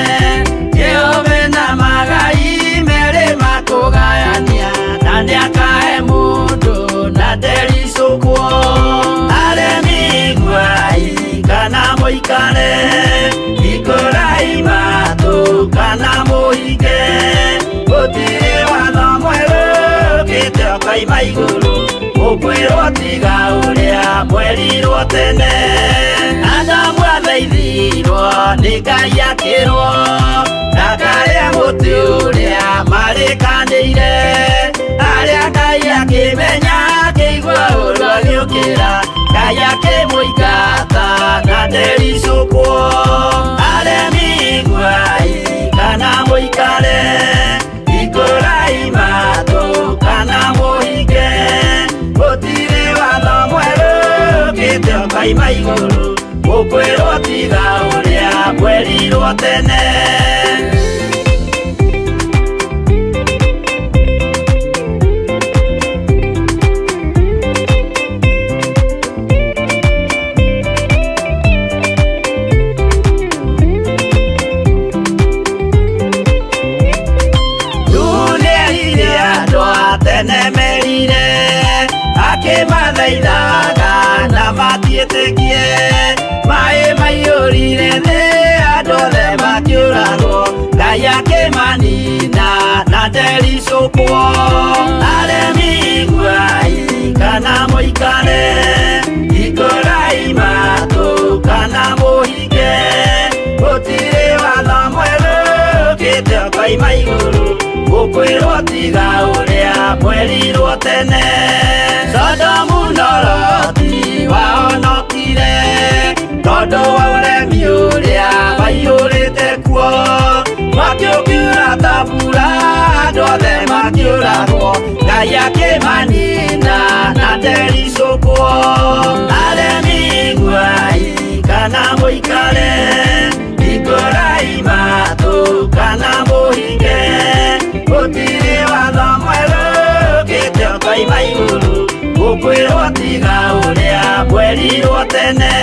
Jehova na magai merĩ makũgayania, na nĩakahe mũndũ na ndericũkwo. Aremi iguai kana mũikare, hingũrai matũ kana mũhinge, gũtirĩ watho mwerũ ũkĩte ũkoima igũrũ, mũkwĩrwo tiga ũrĩa mwerirwo tene. Adamu athaithirwo nĩ Ngai akĩrwo ndakarĩe mũtĩ ũrĩa marĩkanĩire, arĩa Ngai akĩmenya akĩigua ũru agĩũkĩra, Ngai akĩmũingata na ndericũkwo. Aremi iguai kana mũikare, hingũrai matũ kana mũhinge, gũtirĩ watho mwerũ ũkĩte ũkoima igũrũ, mũkwĩrwo tiga ũrĩa mwerirwo tene. Nĩerire andũ a tene merire, akĩmathaithaga na matiĩtĩkie, maĩ maiyũrire thĩ andũ othe makĩũragwo, Ngai akĩmanina na ndericũkwo. Aremi iguai kana mũikare, hingũrai matũ kana mũhinge, gũtirĩ watho mwerũ ũkĩte ũkoima igũrũ, mũkwĩrwo tiga ũrĩa mwerirwo tene. Sodomu na Loti wahonokire tondũ wa ũremi ũrĩa waiyũrĩte kuo, mwaki ũkiura ta mbura andũ othe makĩũragwo, Ngai akĩmanina na ndericũkwo. Aremi iguai kana mũikare, hingũrai matũ kana mũhinge, gũtirĩ watho mwerũ ũkĩte ũkoima igũrũ, mũkwĩrwo tiga ũrĩa mwerirwo tene.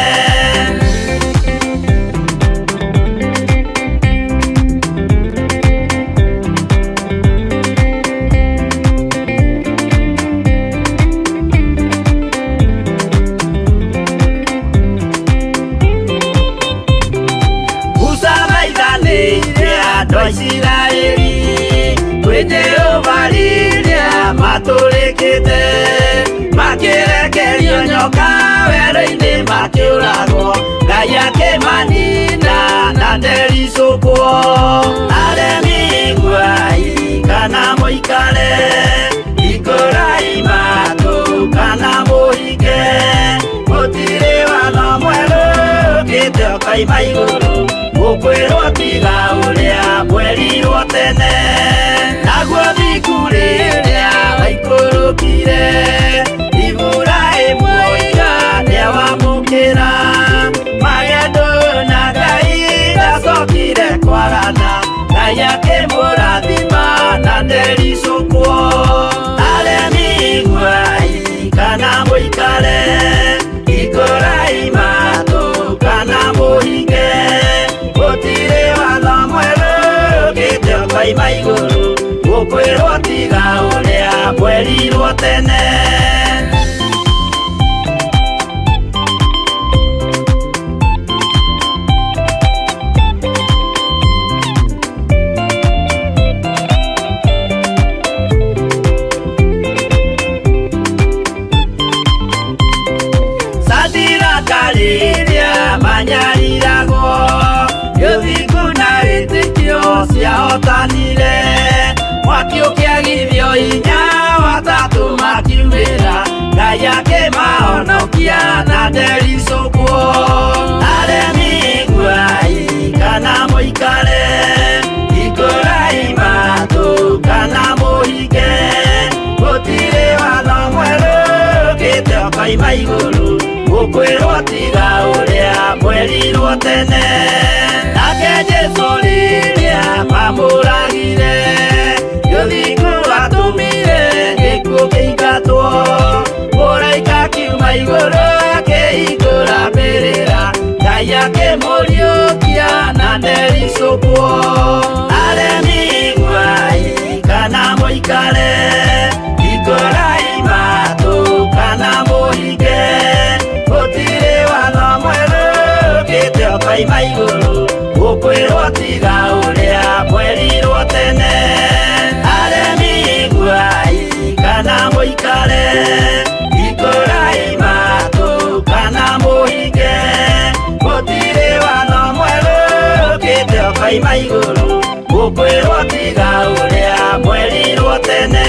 Musa thaithanĩire andũ a Isiraeli kwĩ Jehova rĩrĩa matũrĩkĩte, makĩrekerio nyoka werũ-inĩ makĩũragwo, Ngai akĩmanina na ndericũkwo. Aremi iguai kana mũikare, hingũrai matũ kana mũhinge, gũtirĩ watho mwerũ ũkĩte ũkoima igũrũ, mũkwĩrwo tiga ũrĩa mwerirwo tene. Naguo thingu rĩrĩa waikũrũkire, Iburahĩmu oiga ũkoima igũrũ gũkwĩrwo tiga ũrĩa mwerirwo tene. Satira manyariragwo gĩthingu na wĩtĩkio ciahotanire mwaki ũkĩagithio hinya watatũ makiumĩra Ngai akĩmahonokia na ndericũkwo. Aremi iguai kana mũikare ikũrai matũ kana mũhinge gũtirĩ watho mwerũ ũkĩte ũkoima igũrũ gũkwĩrwo tiga ũrĩa mwerirwo tene. Nake Jesũ rĩrĩa mamũragire gĩthingu atũmire gĩkuũ kĩingatwo mũraika akiuma igũrũ akĩhingũra mbĩrĩra Ngai akĩmũriũkia na ndericũkwo. Aremi iguai kana mũikare hingũrai matũ kana mũhinge gũtirĩ watho mwerũ ũkĩte ũkoima igũrũ gũkwĩrwo tiga ũrĩa mwerirwo tene. Aremi iguai kana mũikare hingũrai matũ kana mũhinge gũtirĩ watho mwerũ ũkĩte ũkoima igũrũ gũkwĩrwo tiga ũrĩa mwerirwo tene.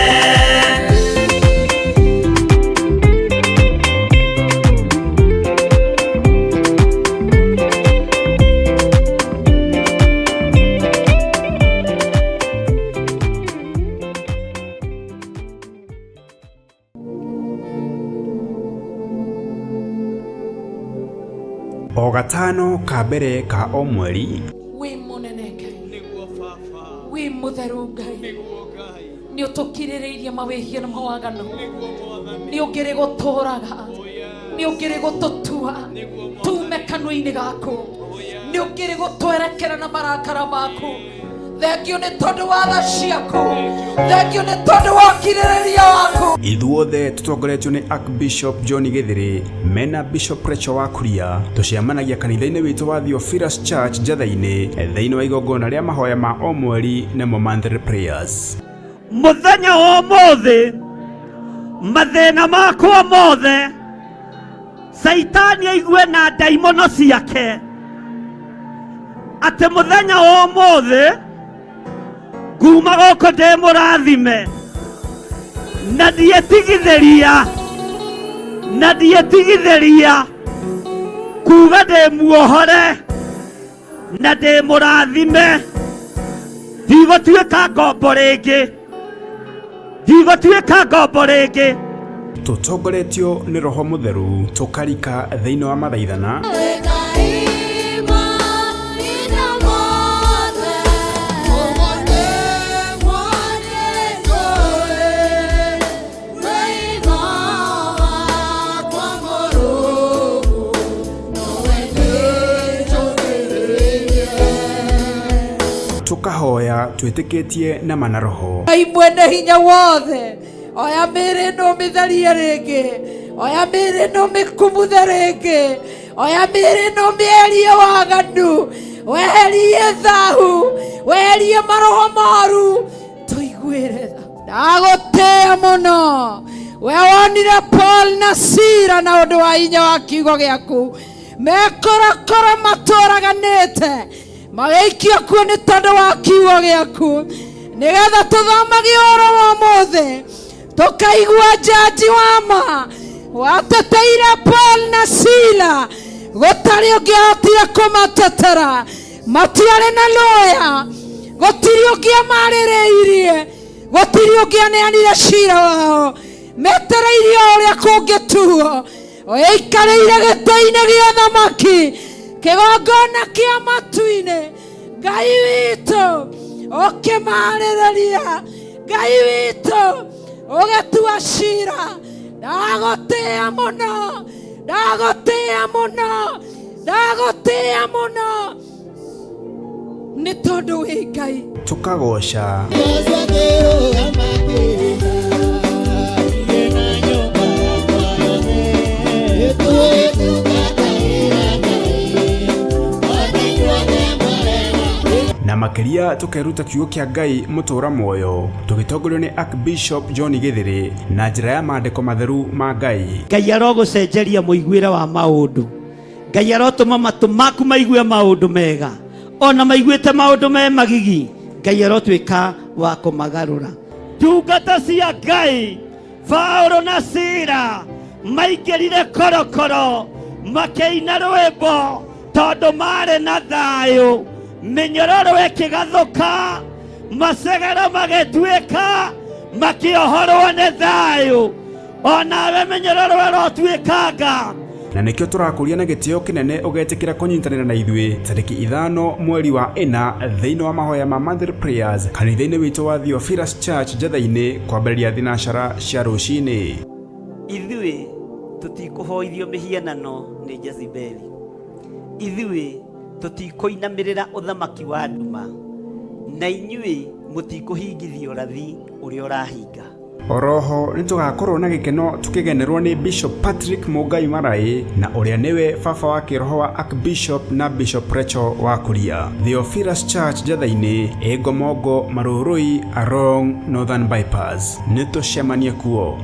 O gatano ka mbere ka o mweri Wĩ mũnene Ngai, wĩ mũtheru Ngai, nĩ ũtũkirĩrĩirie mawĩhia na mawaganu, nĩ ũngĩrĩ gũtũraga, nĩ ũngĩrĩ gũtũtua tume kanua-inĩ gaku, nĩ ũngĩrĩ gũtwerekera na marakara maku. Thengio nĩ tondũ wa tha ciaku, thengio nĩ tondũ wa ũkirĩrĩria waku. Ithuothe tũtongoretio nĩ Archbishop John Gĩthĩrĩ mena Bishop Rachel wa Kuria tũcemanagia kanitha-inĩ witũ wa Theophilus Church Njatha-inĩ thĩinĩ wa igongona rĩa mahoya ma o mweri nĩmo monthly prayers. Mũthenya wa ũmũthĩ mathĩna makwa mothe Caitani aigue na ndaimono ciake atĩ mũthenya wa ũmũthĩ nguma gũkũ ndĩ mũrathime na ndietigithĩria na ndietigithĩria kuga ndĩ muohore na ndĩ mũrathime ndigũtuĩka ngombo rĩngĩ ndigũtuĩka ngombo rĩngĩ. Tũtongoretio nĩ Roho Mũtheru tũkarika thĩinĩ wa mathaithana tũkahoya twĩtĩkĩtie na mana roho. Ngai mwene hinya wothe, oya mĩĩrĩ ĩno ũmĩtherie rĩngĩ, oya mĩĩrĩ ĩno ũmĩkumuthe rĩngĩ, oya mĩĩrĩ ĩno ũmĩeherie waganu, weherie thahu, weherie maroho moru, tũiguĩre tha. Ndagũtĩĩa mũno we wonire Paul na Sila na ũndũ wa hinya wa kiugo gĩaku mekorokoro matũraganĩte magĩikio kuo nĩ tondũ wa kiugo gĩaku nĩgetha tũthomage ũhoro wa ũmũthĩ tũkaigua njanji wa ma wateteire Paul na Sila gũtarĩ ũngĩahotire kũmatetera matiarĩ na lawyer gũtirĩ ũngĩamarĩrĩirie gũtirĩ ũngĩaneanire cira wao metereirie o ũrĩa kũngĩtuo ũikarĩire gĩtĩ-inĩ gĩa thamaki kĩgongona kĩa matu-inĩ Ngai witũ ũkĩmarĩrĩria Ngai witũ ũgĩtua cira ndagũtĩĩa mũno ndagũtĩĩa mũno ndagũtĩĩa mũno. Nĩ tondũ wĩ Ngai. Tũkagooca. Na makĩria tũkeruta kiugo kĩa Ngai mũtũra muoyo tũgĩtongorio nĩ Archbishop John Gĩthĩrĩ na njĩra ya maandĩko matheru ma Ngai. Ngai arogũcenjeria mũiguĩre wa maũndũ. Ngai arotũma matũ maku maigue maũndũ mega, ona maiguĩte maũndũ me magigi, Ngai arotuĩka wa kũmagarũra. Ndungata cia Ngai Paulo na Sila maingĩrire korokoro makĩina rwĩmbo tondũ marĩ na thayũ, mĩnyororo ĩkĩgathũka, macegero magĩtuĩka, makĩohorwo nĩ thayũ. Onawe mĩnyororo ĩrotuĩkanga. Na nĩkĩo tũrakũria na gĩtĩo kĩnene ũgetĩkĩra kũnyitanĩra na ithuĩ tarĩki 5 mweri wa 4 thĩinĩ wa mahoya ma Monthly Prayers kanitha-inĩ witũ wa Theophilus Church Njetha-inĩ kwambĩrĩria thinacara cia rũcinĩ. Ithuĩ tũtikũhoithio mĩhianano nĩ Jezebeli. Ithuĩ tũtikũinamĩrĩra ũthamaki wa nduma, na inyuĩ mũtikũhingithia ũrathi ũrĩa ũrahinga. Oroho nĩtũgakorwo na gĩkeno tũkĩgenerwo nĩ Bishop Patrick Mũngai Marai na ũrĩa nĩwe baba wa kĩroho wa Archbishop na Bishop Rachel wa Kuria. Theophilus Church Njetha-inĩ, Ĩngomongo, Marũrũi, Arong, Northern Bypass. Nĩtũcemanie kuo.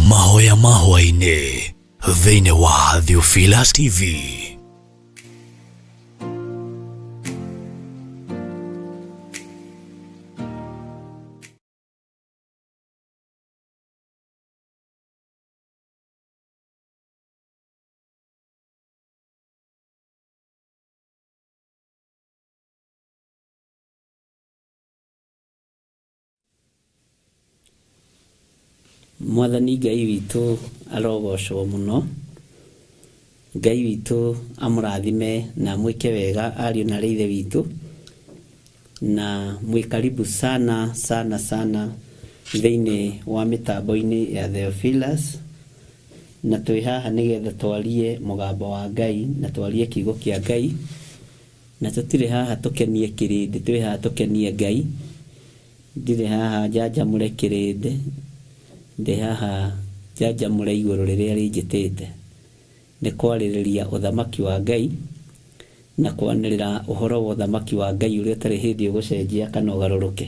Mahoya mahwainĩ thĩinĩ wa Theophilus TV. Mwathani Ngai witũ arogocwo mũno. Ngai witũ amũrathime na amwĩke wega ariũ na ithe witũ, na mwĩ karibu sana sana sana thĩinĩ wa mĩtambo-inĩ ya Theophilus, na twĩ haha nĩgetha twarie mũgambo wa Ngai na twarie kiugo kĩa Ngai, na tũtirĩ haha tũkenie kĩrĩndĩ, twĩ haha tũkenie Ngai. Ndirĩ haha njanjamũre kĩrĩndĩ, ndĩ haha njanjamũre igũrũ rĩrĩa rĩnjĩtĩte, nĩ kwarĩrĩria ũthamaki wa Ngai na kwanĩrĩra ũhoro wa ũthamaki wa Ngai ũrĩa ũtarĩ hĩndĩ ũgũcenjia kana ũgarũrũke.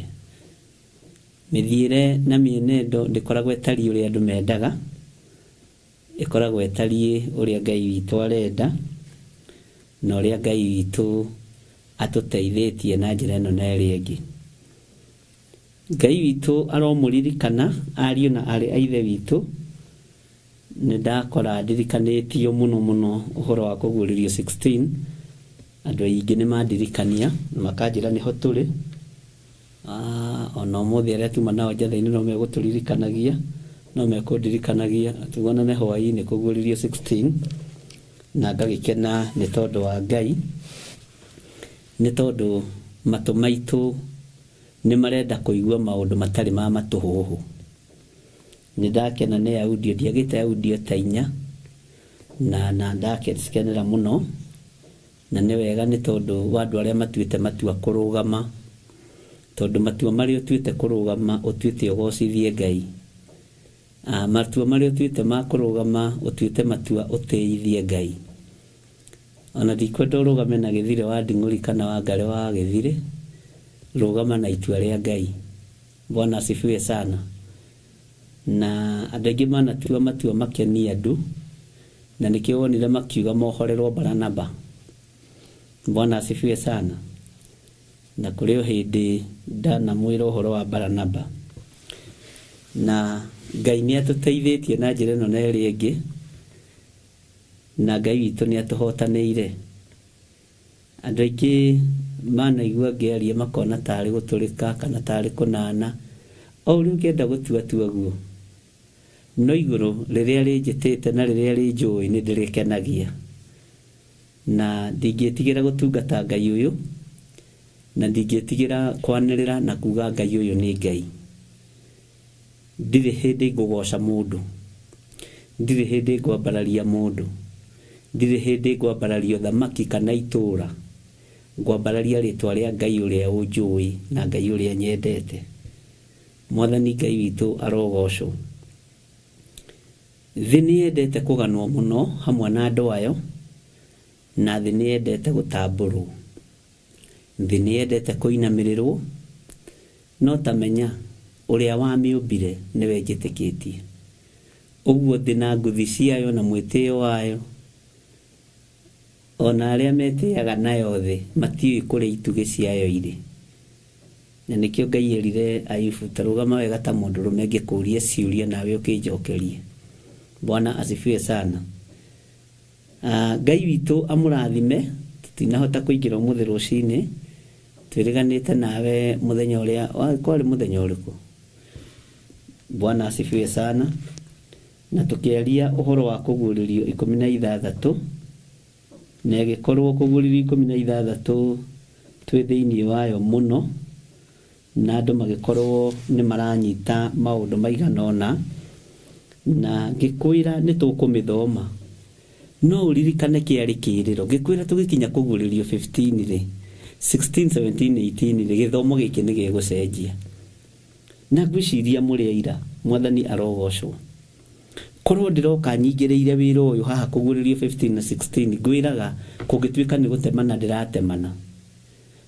Mĩthiĩre na mĩenendo ndĩkoragwo ĩtariĩ ũrĩa andũ mendaga, ĩkoragwo ĩtariĩ ũrĩa Ngai witũ arenda na ũrĩa Ngai witũ atũteithĩtie na njĩra ĩno na ĩrĩa ĩngĩ. Ngai witũ aromũririkana ariũ na aarĩ a ithe witũ. Nĩ ndakora ndirikanĩtio mũno mũno ũhoro wa kũguũrĩrio 16. Andũ aingĩ nĩ mandirikania na makanjĩra nĩho tũrĩ. Ona ũmũthĩ arĩa tuma nao Njetha-inĩ no megũtũririkanagia, no mekũndirikanagia tuonane hwaĩ-inĩ kũguũrĩrio 16, na ngagĩkena nĩ tondũ wa Ngai, nĩ tondũ matũ maitũ nĩ marenda kũigua maũndũ matarĩ ma matũhũhũ. Nĩ ndakena nĩ audio, ndiagĩte audio ta inya, na ndakenera mũno, na nĩ wega nĩ tondũ wa andũ arĩa matuĩte matua kũrũgama, tondũ matua marĩa ũtuĩte kũrũgama ũtuĩte ũgocithie Ngai. Matua marĩa ũtuĩte ma kũrũgama ũtuĩte matua ũtĩithie Ngai. Ona ndikwenda ũrũgame na gĩthirĩ wa nding'ũri kana wa ngarĩ wa gĩthirĩ, rũgama na itua rĩa Ngai. Bwana asifiwe sana. Na andũ aingĩ manatua matua makenie andũ, na nĩkĩo wonire makiuga mohorerwo Baranaba. Bwana asifiwe sana. Na kũrĩ o hĩndĩ ndanamwĩra ũhoro wa Baranaba. Na Ngai nĩ atũteithĩtie na njĩra ĩno na ĩrĩa ĩngĩ, na Ngai witũ nĩ atũhotanĩire. Andũ aingĩ manaigua ngĩaria makona tarĩ gũtũrĩka kana tarĩ kũnana, o ũrĩa ũngĩenda gũtua tua guo. No igũrũ rĩrĩa rĩnjĩtĩte na rĩrĩa rĩnjũĩ nĩ ndĩrĩkenagia. Na ndingĩtigĩra gũtungata Ngai ũyũ, na ndingĩtigĩra kwanĩrĩra na kuga Ngai ũyũ nĩ Ngai. Ndirĩ hĩndĩ ngũgoca mũndũ, ndirĩ hĩndĩ ngwambararia mũndũ, ndirĩ hĩndĩ ngwambararia ũthamaki kana itũũra, ngwambararia rĩtwa rĩa Ngai ũrĩa ũnjũĩ na Ngai ũrĩa nyendete. Mwathani Ngai witũ arogocwo. Thĩ nĩ yendete kũganwo mũno hamwe na andũ ayo, na thĩ nĩ yendete gũtambũrwo. Thĩ nĩ yendete kũinamĩrĩrwo, no ta menya, ũrĩa wamĩũmbire nĩwe njĩtĩkĩtie. Ũguo thĩ na nguthi ciayo na mwĩtĩo wayo, o na arĩa metĩaga nayo thĩ, matiũĩ kũrĩa itugĩ ciayo irĩ. Na nĩkĩo Ngai erire Ayubu, ta rũgama wega ta mũndũrũme ngĩkũũrie ciũria nawe ũkĩnjokerie. Bwana asifiwe sana. Ngai witũ amũrathime, tũtinahota kũingĩra ũmũthĩ rũcinĩ, twĩrĩganĩte nawe mũthenya ũrĩa, kwarĩ mũthenya ũrĩkũ? Bwana asifiwe sana. Na tũkĩaria ũhoro wa kũguũrĩrio 16, na ĩgĩkorwo kũguũrĩrio 16 twĩ thĩinĩ wayo mũno, na andũ magĩkorwo nĩ maranyita maũndũ maigana ũna, na ngĩkwĩra nĩ tũkũmĩthoma. No ũririkane kĩarĩ kĩĩrĩro, ngĩkwĩra tũgĩkinya kũguũrĩrio 15 rĩ, 16, 17, 18 rĩ, gĩthomo gĩkĩ nĩ gĩgũcenjia. Na ngwĩciria mũrĩ aira, Mwathani arogocwo. Korwo ndĩroka nyingĩrĩire wĩra ũyũ haha kũguũrĩrio 15 na 16, ngwĩraga kũngĩtuĩka nĩ gũtemana ndĩratemana,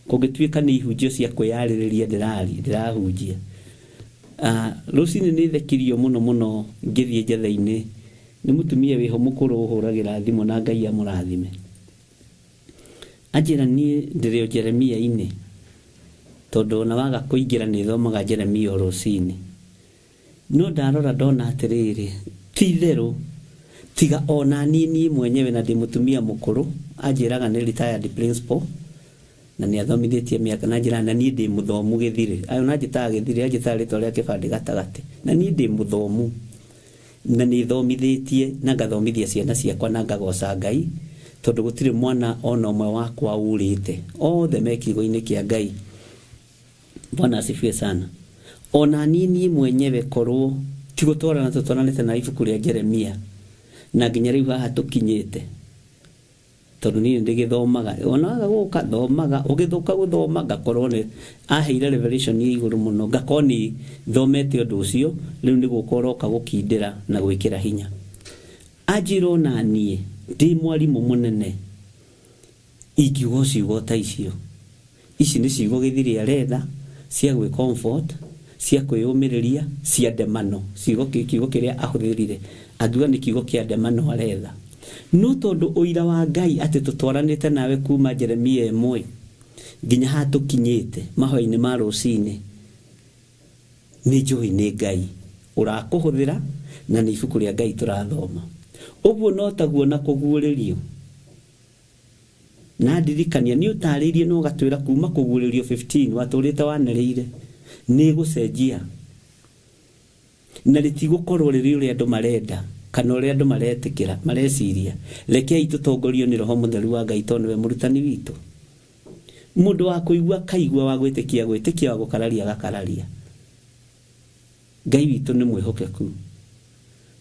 kũngĩtuĩka nĩ ihunjio cia kwĩyarĩrĩria ndĩrahunjia. Rũcinĩ nĩ thekirio mũno mũno ngĩthiĩ njetha-inĩ nĩ mũtumia wĩho mũkũrũ ũhũragĩra thimũ na Ngai amũrathime. Anjĩra niĩ ndĩrĩ o Jeremia-inĩ, tondũ ona waga kũingĩra nĩ thomaga Jeremia o rũcinĩ. No ndarora ndona atĩrĩrĩ, ti itherũ, tiga o na niĩ niĩ mwenyewe na ndĩ mũtumia mũkũrũ, anjĩraga nĩ retired principal, na nĩ athomithĩtie mĩaka, na anjĩraga na niĩ ndĩ mũthomu gĩthirĩ. Ayo na anjĩtaga gĩthirĩ, anjĩtaga rĩtwa rĩa kĩbandĩ gatagatĩ. Na niĩ ndĩ mũthomu, na nĩ thomithĩtie na ngathomithia ciana ciakwa na ngagoca Ngai, tondũ gũtirĩ mwana ona ũmwe wakwa ũrĩte, othe me kiugo-inĩ kĩa Ngai. Bwana asifiwe sana. Ona niĩ niĩ mwenyewe korwo ti gũtwarana tũtwaranĩte na ibuku rĩa Jeremia na nginya rĩu haha tũkinyĩte, tondũ niĩ nĩndĩgĩthomaga, ona waga gũka thomaga, ũgĩthũka gũthoma ngakorwo nĩ aheire revelation ya igũrũ mũno, ngakorwo nĩ thomete ũndũ ũcio, rĩu nĩ gũka ũroka gũkindĩra na gwĩkĩra hinya. Anjĩra ona niĩ ndĩ mwarimũ mũnene ingiuga ciugo ta icio. Ici nĩ ciugo gĩthiri aretha cia gwĩ comfort, cia kwĩyũmĩrĩria, cia ndemano. Ciugo kiugo kĩrĩa ahũthĩrire angiuga nĩ kiugo kĩa ndemano aretha. No tondũ ũira wa Ngai atĩ tũtwaranĩte nawe kuma Jeremia 1 nginya haha tũkinyĩte mahoya-inĩ ma rũcinĩ, nĩ njũĩ nĩ Ngai ũrakũhũthĩra na nĩ ibuku rĩa Ngai tũrathoma. Ũguo no taguo na kũguũrĩrio. Na ndirikania nĩ ũtarĩirie na ũgatwĩra kuma kũguũrĩrio 15 watũrĩte wanĩrĩire nĩ gũcenjia na rĩtigũkorwo rĩrĩ ũrĩa andũ marenda kana ũrĩa andũ maretĩkĩra mareciria. Rekei tũtongorio nĩ Roho Mũtheru wa Ngai tondũ nĩwe mũrutani witũ. Mũndũ wa kũigua akaigua, wa gwĩtĩkia gwĩtĩkia, wa gũkararia agakararia. Ngai witũ nĩ mwĩhokeku.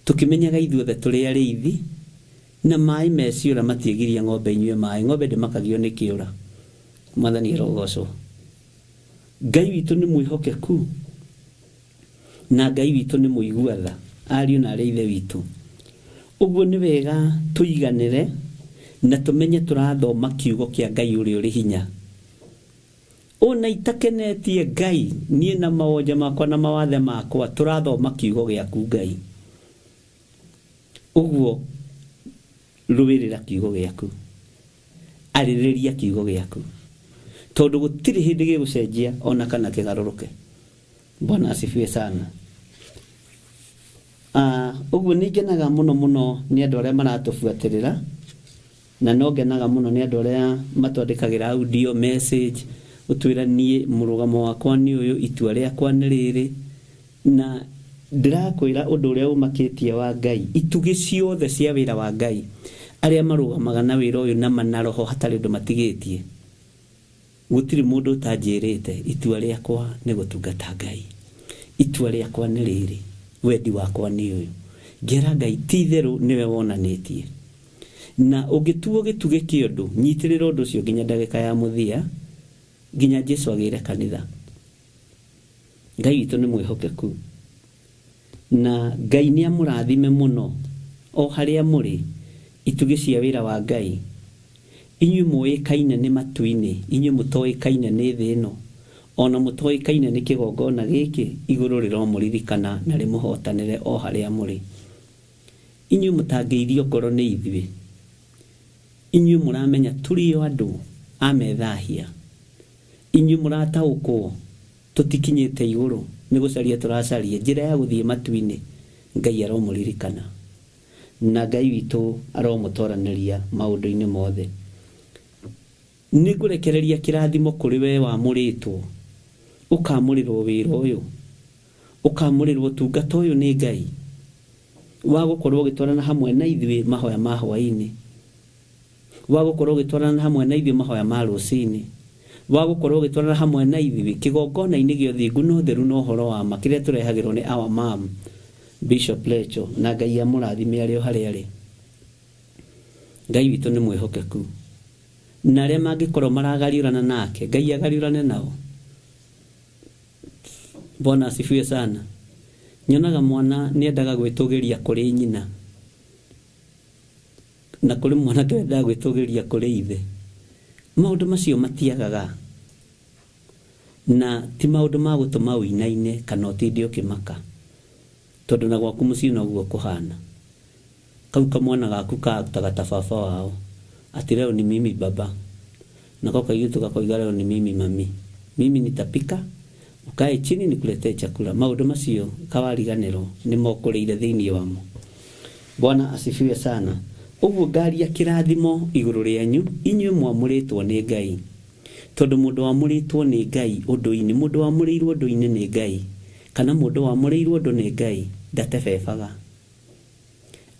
Tũkĩmenyaga ithuothe tũrĩ arĩithi, na maĩ me ciũra matiĩgiria ng'ombe inyue maĩ. Ng'ombe ndĩmakagio nĩ kĩũra. Mwathani arogocwo. Ngai witũ nĩ mwĩhokeku, na Ngai witũ nĩ mũigua tha, ariũ na arĩ ithe witũ. Ũguo nĩ wega tũiganĩre na tũmenye tũrathoma kiugo kĩa Ngai ũrĩa ũrĩ hinya. Ona itakenetie Ngai, niĩ na mawonje makwa na mawathe makwa, tũrathoma kiugo gĩaku Ngai. Ũguo rũĩrĩra kiugo gĩaku, arĩrĩria kiugo gĩaku, tondũ gũtirĩ hĩndĩ gĩgũcenjia ona kana kĩgarũrũke. Bwana asifiwe sana. Ah, ũguo nĩ ngenaga mũno mũno nĩ andũ arĩa maratũbuatĩrĩra na no ngenaga mũno nĩ andũ arĩa matwandĩkagĩra audio message gũtwĩra niĩ mũrũgamo wakwa nĩ ũyũ, itua rĩakwa nĩ rĩrĩ. Na ndĩrakwĩra ũndũ ũrĩa ũmakĩtie wa Ngai, itugĩ ciothe cia wĩra wa Ngai, arĩa marũgamaga na wĩra ũyũ na ma na roho hatarĩ ũndũ matigĩtie, Gũtirĩ mũndũ ũtanjĩrĩte itua rĩakwa nĩ gũtungata Ngai. Itua rĩakwa nĩ rĩrĩ, wendi wakwa nĩ ũyũ. Ngera Ngai ti itherũ nĩwe wonanĩtie. Na ũngĩtuo gĩtugĩ kĩa ũndũ, nyitĩrĩra ũndũ ũcio nginya ndagĩka ya mũthia, nginya Jesu agĩre kanitha. Ngai witũ nĩ mwĩhokeku. Na Ngai nĩ amũrathime mũno o harĩa mũrĩ, itugĩ cia wĩra wa Ngai. Inyuĩ mũĩkaine nĩ matu-inĩ, inyuĩ mũtoĩkaine nĩ thĩ ĩno, o na mũtoĩkaine nĩ kĩgongona gĩkĩ, igũrũ rĩromũririkana na rĩmũhootanĩre o harĩa mũrĩ. Inyuĩ mũtangĩirio ngoro nĩ ithuĩ, inyuĩ mũramenya tũrĩ o andũ a methahia, inyuĩ mũrataũkwo tũtikinyĩte igũrũ, nĩ gũcaria tũracaria njĩra ya gũthiĩ matu-inĩ, Ngai aromũririkana. Na Ngai witũ aromũtoranĩria maũndũ-inĩ mothe. Nĩngũrekereria kĩrathimo kũrĩ wee wamũrĩtwo, ũkaamũrĩrwo wĩra ũyũ, ũkaamũrĩrwo ũtungata ũyũ nĩ Ngai, wa gũkorwo ũgĩtwarana hamwe na ithuĩ mahoya ma hwaĩ-inĩ, wa gũkorwo ũgĩtwarana hamwe na ithuĩ mahoya ma rũcinĩ, wa gũkorwo ũgĩtwarana hamwe na ithuĩ kĩgongona-inĩ gĩa ũthingu na ũtheru na ũhoro wa ma kĩrĩa tũrehagĩrwo nĩ our mom Bishop Rachel, na Ngai amũrathime arĩ o harĩa arĩ. Ngai witũ nĩ mwĩhokeku, na arĩa mangĩkorwo maragariũrana nake, Ngai agariũrane nao. Bwana asifiwe sana. Nyonaga mwana nĩendaga gwĩtũgĩria kũrĩ nyina. Na kũrĩ mwanake wendaga gwĩtũgĩria kũrĩ ithe. Maũndũ macio matiagaga, na ti maũndũ ma gũtũma ũinaine kana ũtinde ũkĩmaka, tondũ na gwaku mũciĩ noguo kũhana. Kau kamwana gaku ka act aga ta baba wao, atĩ leo ni mimi baba, nako kairĩtu gakoiga leo ni mimi mami, mimi nitapika, ukae chini nikuletee chakula. Maũndũ macio kawariganĩrwo nĩmo ũkũrĩire thĩinĩ wamo. Bwana asifiwe sana. Ũguo ngaria kĩrathimo igũrũ rĩanyu inyuĩ mwamũrĩtwo nĩ Ngai. Tondũ mũndũ wamũrĩtwo nĩ Ngai ũndũ-inĩ, mũndũ wamũrĩirwo ũndũ-inĩ nĩ Ngai, kana mũndũ wamũrĩirwo ũndũ nĩ Ngai, ndatebebaga.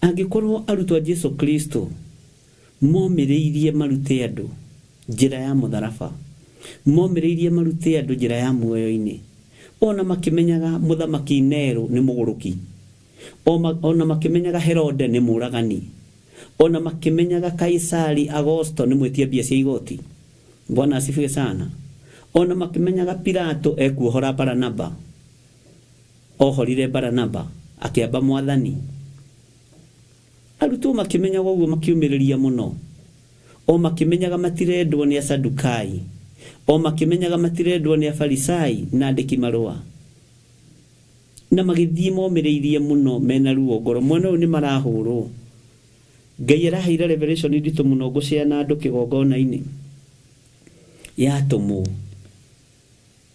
Angĩkorwo arutwo a Jesu Kristo momĩrĩirie marute andũ njĩra ya mũtharaba, momĩrĩirie marute andũ njĩra ya muoyo-inĩ, o na makĩmenyaga mũthamaki Nero nĩ mũgũrũki, o na makĩmenyaga Herode nĩ mũũragani, o na makĩmenyaga Kaisari Agosto nĩ mwĩtia mbia cia igoti. Bwana asifiwe sana. O na makĩmenyaga Pilato ekuohora Baranaba, ohorire Baranaba akĩamba Mwathani. Arutwo makĩmenyaga ũguo makĩũmĩrĩria mũno, o makĩmenyaga matirendwo nĩ Asadukai, o makĩmenyaga matirendwo nĩ Afarisai na andĩki marũa. Na magĩthiĩ momĩrĩirie mũno mena ruo ngoro. Mwena ũyũ nĩ marahũrwo. Ngai araheire revelation nditũ mũno ngũshare na andũ kĩgongona-inĩ. Yatũmwo.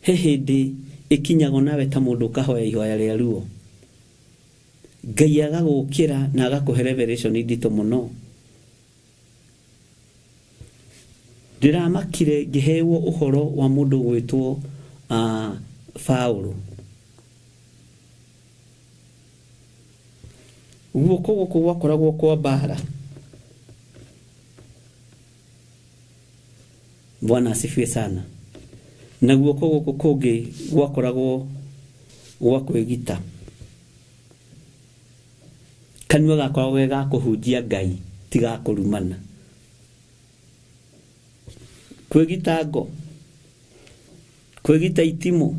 He hĩndĩ ĩkinyaga onawe ta mũndũ ũkahoya ihoya rĩa ruo. Ngai agagũkĩra na agakũhe revelation nditũ mũno. Ndĩramakire ngĩhewo ũhoro wa mũndũ ũgwĩtwo Paũlũ. Guoko gũkũ gwakoragwo kwa mbaara. Bwana asifiwe sana. Na guoko gũkũ kũngĩ gwakoragwo gwa kwĩgita. Kanua gakoragwo ge ga kũhunjia Ngai ti ga kũrumana. Kwĩgita ngo, kwĩgita itimũ,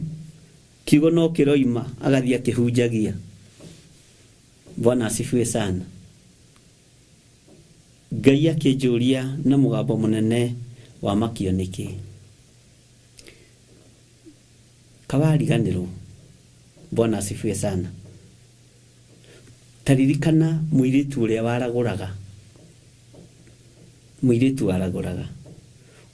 kiugo no kĩroima agathiĩ akĩhunjagia. Bwana asifiwe sana. Ngai akĩnjũria na mũgambo mũnene wamakio nĩkĩ? Kawariganĩrwo. Bwana asifiwe sana. Ta ririkana mũirĩtu ũrĩa waragũraga, mũirĩtu waragũraga,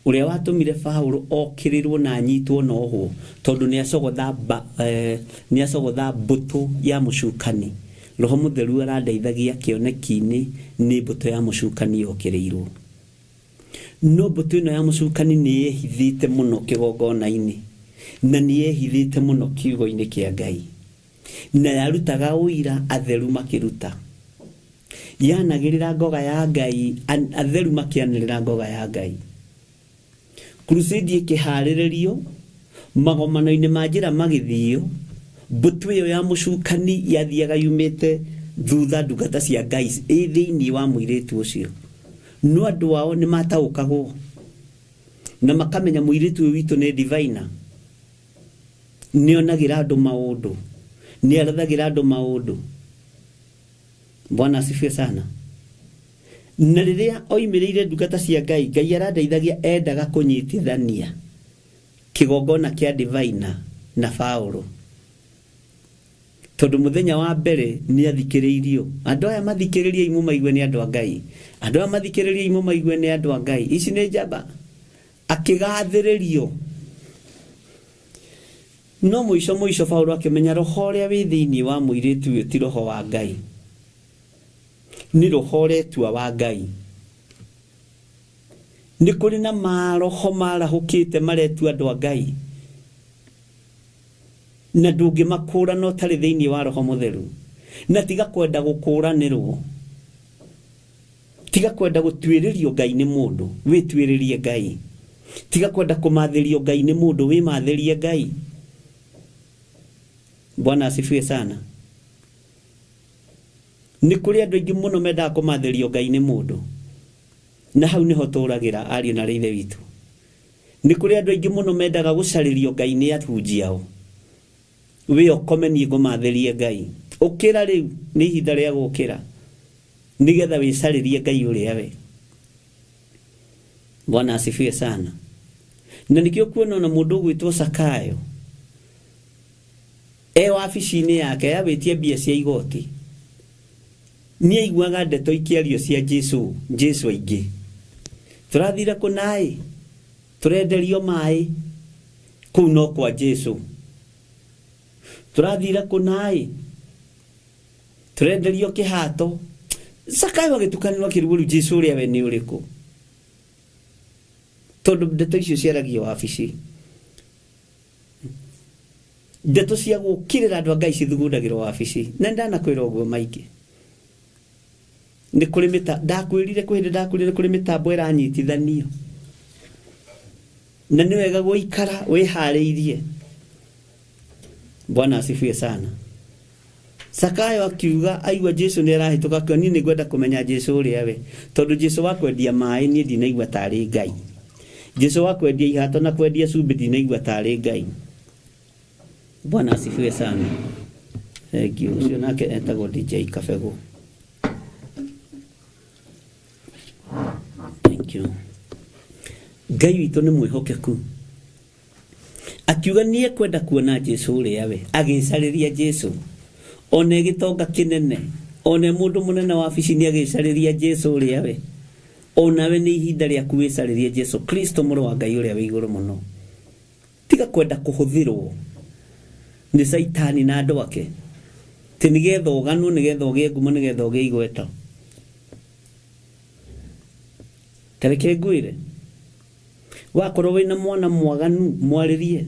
ũrĩa watũmire Paũlũ okĩrĩrwo na anyitwo na ohwo, tondũ nĩ acogotha mba, eh, nĩ acogotha mbũtũ ya mũcukani. Roho Mũtheru arandeithagia kĩoneki-inĩ nĩ mbũtũ ya mũcukani yokĩrĩirwo. No mbũtũ ĩno ya mũcukani nĩ yehithĩte mũno kĩgongona-inĩ na nĩ yehithĩte mũno kiugo-inĩ kĩa Ngai, na yarutaga ũira atheru makĩruta, yanagĩrĩra ngoga ya Ngai, atheru makĩanĩrĩra ngoga ya Ngai. Crusade ĩkĩharĩrĩrio, magomano-inĩ ma njĩra magĩthio, mbũtũ ĩyo ya mũcukani yathiaga yumĩte thutha ndungata cia Ngai ĩ thĩinĩ wa mũirĩtu ũcio. No andũ ao nĩ mataũkagwo na makamenya mũirĩtu ũyũ witũ nĩ diviner, nĩ onagĩra andũ maũndũ, nĩ arathagĩra andũ maũndũ. Bwana asifiwe sana. Na rĩrĩa oimĩrĩire ndungata cia Ngai, Ngai arandeithagia endaga kũnyitithania kĩgongona kĩa diviner na Paũlũ, tondũ mũthenya wa mbere nĩ athikĩrĩirio. Andũ aya mathikĩrĩrie imũ maigue nĩ andũ a Ngai, andũ aya mathikĩrĩrie imũ maigue nĩ andũ a Ngai, ici nĩ njamba. Akĩgathĩrĩrio. No mũico mũico Paũlũ akĩmenya roho ũrĩa wĩ thĩinĩ wa mũirĩtu ũyũ ti roho wa Ngai, nĩ roho ũretua wa Ngai. Nĩ kũrĩ na maroho marahũkĩte maretua andũ a Ngai, na ndũngĩmakũũrana ũtarĩ thĩinĩ wa roho mũtheru. Na tiga kwenda gũkũũranĩrwo, tiga kwenda gũtuĩrĩrio Ngai nĩ mũndũ, wĩtuĩrĩrie Ngai. Tiga kwenda kũmathĩrio Ngai nĩ mũndũ, wĩmathĩrie Ngai. Bwana asifiwe sana. Nĩ kũrĩ andũ aingĩ mũno mendaga kũmathĩrio Ngai nĩ mũndũ, na hau nĩho tũragĩra ariũ na ithe witũ. Nĩ kũrĩ andũ aingĩ mũno mendaga gũcarĩrio Ngai nĩ ahunjia ao. Wĩ ũkome niĩ ngũmathĩrie Ngai. Ũkĩra rĩu, nĩ ihinda rĩa gũkĩra, nĩgetha wĩcarĩrie Ngai ũrĩa we. Bwana asifiwe sana. Na nĩkĩo kuona ona mũndũ ũgwĩtwo Sakayo e wabici-inĩ yake ya wĩtie mbia cia igoti, nĩ aiguaga ndeto ikĩario cia Jesu, Jesu aingĩ. Tũrathire kũnaĩ, tũrenderio maĩ, kũu no kwa Jesu. Tũrathire kũnaĩ, tũrenderio kĩhato. Sakayo agĩtukanĩrwo akĩrigwo rĩu Jesu ũrĩa we nĩ ũrĩkũ, tondũ ndeto icio ciaragio wabici. Ndeto cia gũkĩrĩra andũ a Ngai cithugundagĩrwo wabici. Na ndanakwĩra ũguo maingĩ. Nĩ kũrĩ mĩta, ndakwĩrire kwĩ hĩndĩ ndakwĩrire kũrĩ mĩtambo ĩranyitithanio. Na nĩ wega gũikara wĩharĩirie. Bwana asifiwe sana. Sakayo akiuga aigua Jesu nĩ arahĩtũka, akiuga niĩ nĩngwenda kũmenya Jesu ũrĩa we, tondũ Jesu wa kwendia maĩ niĩ ndinaigua tarĩ Ngai. Jesu wa kwendia ihato na kwendia cumbĩ ndinaigua tarĩ Ngai. Bwana asifiwe sana. Thank you. Ũcio nake etagwo DJ Kabegũ. Thank you. Ngai witũ nĩ mwĩhokeku. Akiuga niĩ kwenda kuona Jesu ũrĩa we, agĩcarĩria Jesu. Ona gĩtonga kĩnene, ona mũndũ mũnene wabici nĩ agĩcarĩria Jesu ũrĩa we. Onawe nĩ ihinda rĩaku wĩcarĩrie Jesu Kristo mũrũ wa Ngai ũrĩa wĩ igũrũ mũno. Tiga kwenda kũhũthĩrwo nĩ Caitani na andũ ake, atĩ nĩgetha ũganwo, nĩgetha ũgĩe ngumo, nĩgetha ũgĩe igweta. Ta reke ngwĩre, wakorwo wĩna mwana mwaganu mwarĩrie,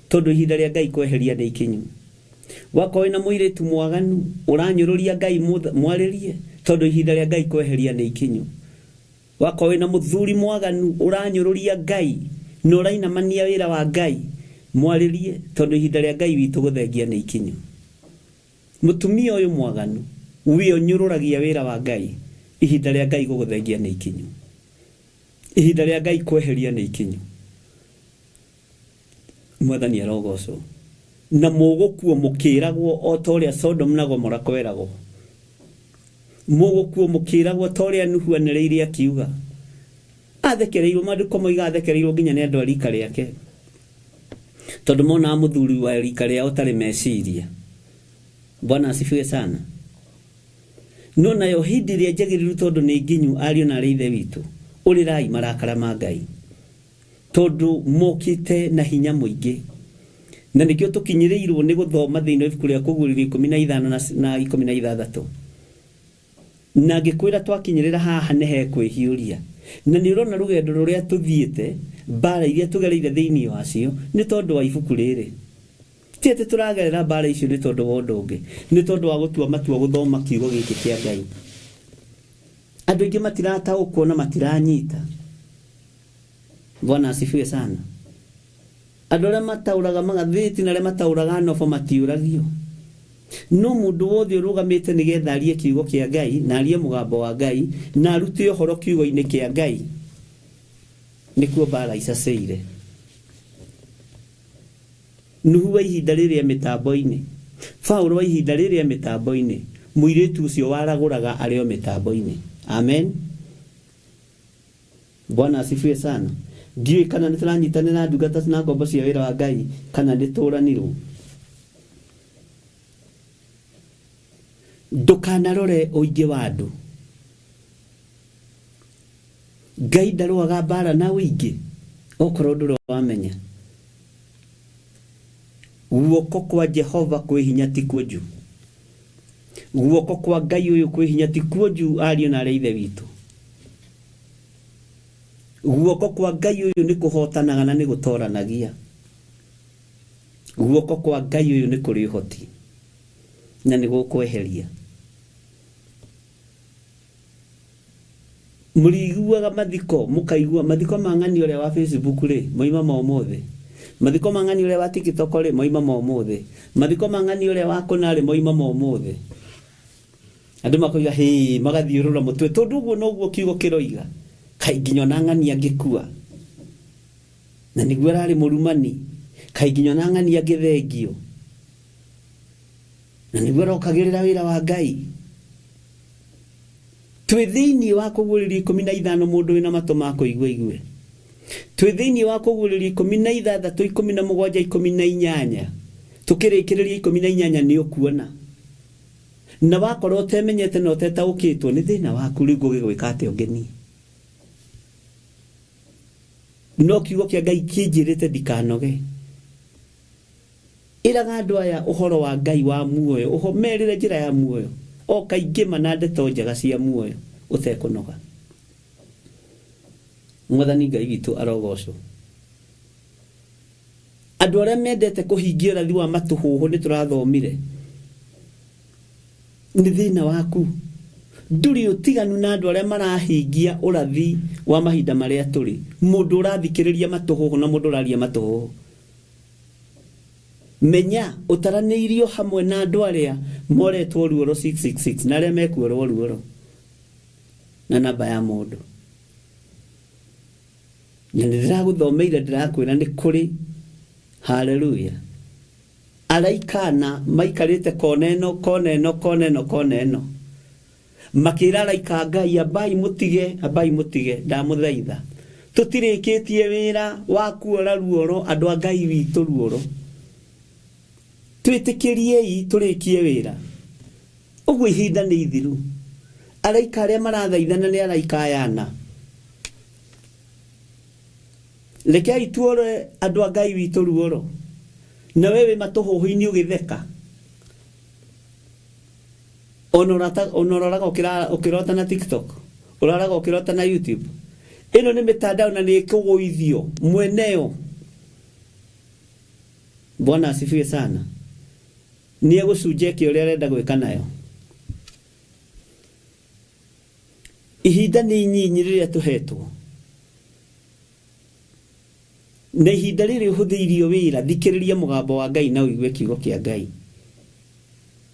tondũ ihinda rĩa Ngai kweheria nĩ ikinyu. Wakorwo wĩna mũirĩtu mwaganu ũranyũrũria Ngai mwarĩrie, tondũ ihinda rĩa Ngai kweheria nĩ ikinyu. Wakorwo wĩna mũthuri mwaganu ũranyũrũria Ngai na ũrainamania wĩra wa Ngai, mwarĩrie, tondũ ihinda rĩa Ngai witũ gũthengia nĩ ikinyu. Mũtumia ũyũ mwaganu we ũnyũrũragia wĩra wa Ngai, ihinda rĩa Ngai gũgũthengia nĩ ikinyu. Ihinda rĩa Ngai kweheria nĩ ikinyu. Mwathani arogocwo. Na mũgũkuo mũkĩragwo o ta ũrĩa Sodom na Gomora kweragwo. Mũgũkuo mũkĩragwo ta ũrĩa Nuhu anĩrĩire akiuga. Athekereirwo, maandĩko moiga athekereirwo nginya nĩ andũ a rika rĩake, tondũ monaga mũthuri wa rika rĩao ũtarĩ meciria. Bwana asifiwe sana. No nayo hĩndĩ ĩrĩa njagĩrĩru, tondũ nĩ nginyu ariũ na arĩ ithe witũ, ũrĩrai marakara ma Ngai, tondũ mokĩte na hinya mũingĩ. Na nĩkĩo tũkinyĩrĩirwo nĩ gũthoma thĩinĩ wa ibuku rĩa Kũguũrĩrio 15 na 16. Na ngĩkwĩra twakinyĩrĩra haha nĩ hekwĩhiũria. Na nĩ ũrona rũgendo rũrĩa tũthiĩte, mbara iria tũgereire thĩinĩ wacio, nĩ tondũ wa ibuku rĩrĩ. Ti atĩ tũragerera mbara icio nĩ tondũ wa ũndũ ũngĩ, nĩ tondũ wa gũtua matua gũthoma kiugo gĩkĩ kĩa Ngai. Andũ aingĩ matirataũkwo na matiranyita. Bwana asifiwe sana. Andũ arĩa mataũraga magathĩti na arĩa mataũraga nobo matiũragio. No mũndũ wothe ũrũgamĩte nĩgetha arie kiugo kĩa Ngai na arie mũgambo wa Ngai na arute ũhoro kiugo-inĩ kĩa Ngai, nĩkuo mbara icacĩire. Nuhu wa ihinda rĩrĩ e mĩtambo-inĩ, Paulo wa ihinda rĩrĩ e mĩtambo-inĩ, mũirĩtu ũcio waragũraga arĩ o mĩtambo-inĩ. Amen. Bwana asifiwe sana. Ndiũĩ kana nĩ tũranyitanĩra ndungata na ngombo cia wĩra wa Ngai kana nĩ tũranirwo. Ndũkanarore ũingĩ wa andũ. Ngai ndarũaga mbara na ũingĩ, okorwo ndũrĩ wamenya. Guoko kwa Jehova kwĩ hinya ti kuonju. Guoko kwa Ngai ũyũ kwĩ hinya ti kuonju, ariũ na arĩ a Ithe witũ. Guoko kwa Ngai ũyũ nĩ kũhotanaga na nĩ gũtoranagia. Guoko kwa Ngai ũyũ nĩ kũrĩ ũhoti na nĩ gũkweheria. Mũrĩiguaga mathiko, mũkaigua mathiko ma ng'ani ũrĩa wa Facebook rĩ, moima ma ũmũthĩ. Mathiko ma ng'ani ũrĩa wa TikTok rĩ, moima ma ũmũthĩ. Mathiko ma ng'ani ũrĩa wa kũna rĩ, moima ma ũmũthĩ. Andũ makoiga hĩ, magathiũrũra mũtwe, tondũ ũguo noguo kiugo kĩroiga. Kaĩ nginya ona ng'ani angĩkua, na nĩguo ararĩ mũrumani. Kaĩ nginya ona ng'ani angĩthengio, na nĩguo arokagĩrĩra wĩra wa Ngai. Twĩ thĩinĩ wa Kũguũrĩrio 15, mũndũ wĩna matũ ma kũigua igue. Twĩ thĩinĩ wa Kũguũrĩrio 16, 17, 18. Tũkĩrĩkĩrĩria 18 nĩ ũkuona. Na wakorwo ũtemenyete na ũtetaũkĩtwo nĩ thĩna waku, rĩu ngũgĩgwĩka atĩa ũngĩ niĩ? No kiugo kĩa Ngai kĩnjĩrĩte ndikanoge. Ĩraga andũ aya ũhoro wa Ngai wa muoyo, ũho merĩre njĩra ya muoyo, o kaingĩ ma na ndeto njega cia muoyo ũtekũnoga. Mwathani Ngai witũ arogocwo. Andũ arĩa mendete kũhingia ũrathi wa matũhũhũ nĩ tũrathomire, nĩ thĩna waku. Ndũrĩ ũtiganu na andũ arĩa marahingia ũrathi wa mahinda marĩa tũrĩ. Mũndũ ũrathikĩrĩria matũhũhũ na mũndũ ũraria matũhũhũ. Menya ũtaranĩirio hamwe na andũ arĩa moretwo ruoro 666 na arĩa mekuorwo ruoro na namba ya mũndũ. Na nĩ ndĩragũthomeire ndĩrakwĩra nĩ kũrĩ, haleluya, araika ana maikarĩte kona ĩno, kona ĩno, kona ĩno, kona ĩno. Makĩra araika a Ngai, ambai mũtige, ambai mũtige, ndamũthaitha. Tũtirĩkĩtie wĩra wa kuora ruoro andũ a Ngai witũ ruoro. Twĩtĩkĩriei tũrĩkie wĩra. Ũguo ihinda nĩ ithiru. Araika arĩa marathaithana nĩ araika aya ana. Rekei tuore andũ a Ngai witũ ruoro. Na we wĩ matũhũhũ-inĩ ũgĩtheka. Ona ũroraga ũkĩrota na TikTok, ũroraga ũkĩrota na YouTube. Ĩno nĩ mĩtandao na nĩ ĩkũgũithio mweneyo. Bwana asifiwe sana. Nĩ egũcunja ĩke ũrĩa arenda gwĩka nayo. Ihinda nĩ inyinyi rĩrĩa tũhetwo. Na ihinda rĩrĩ ũhũthĩirio wĩra, thikĩrĩria mũgambo wa Ngai na ũigue kiugo kĩa Ngai.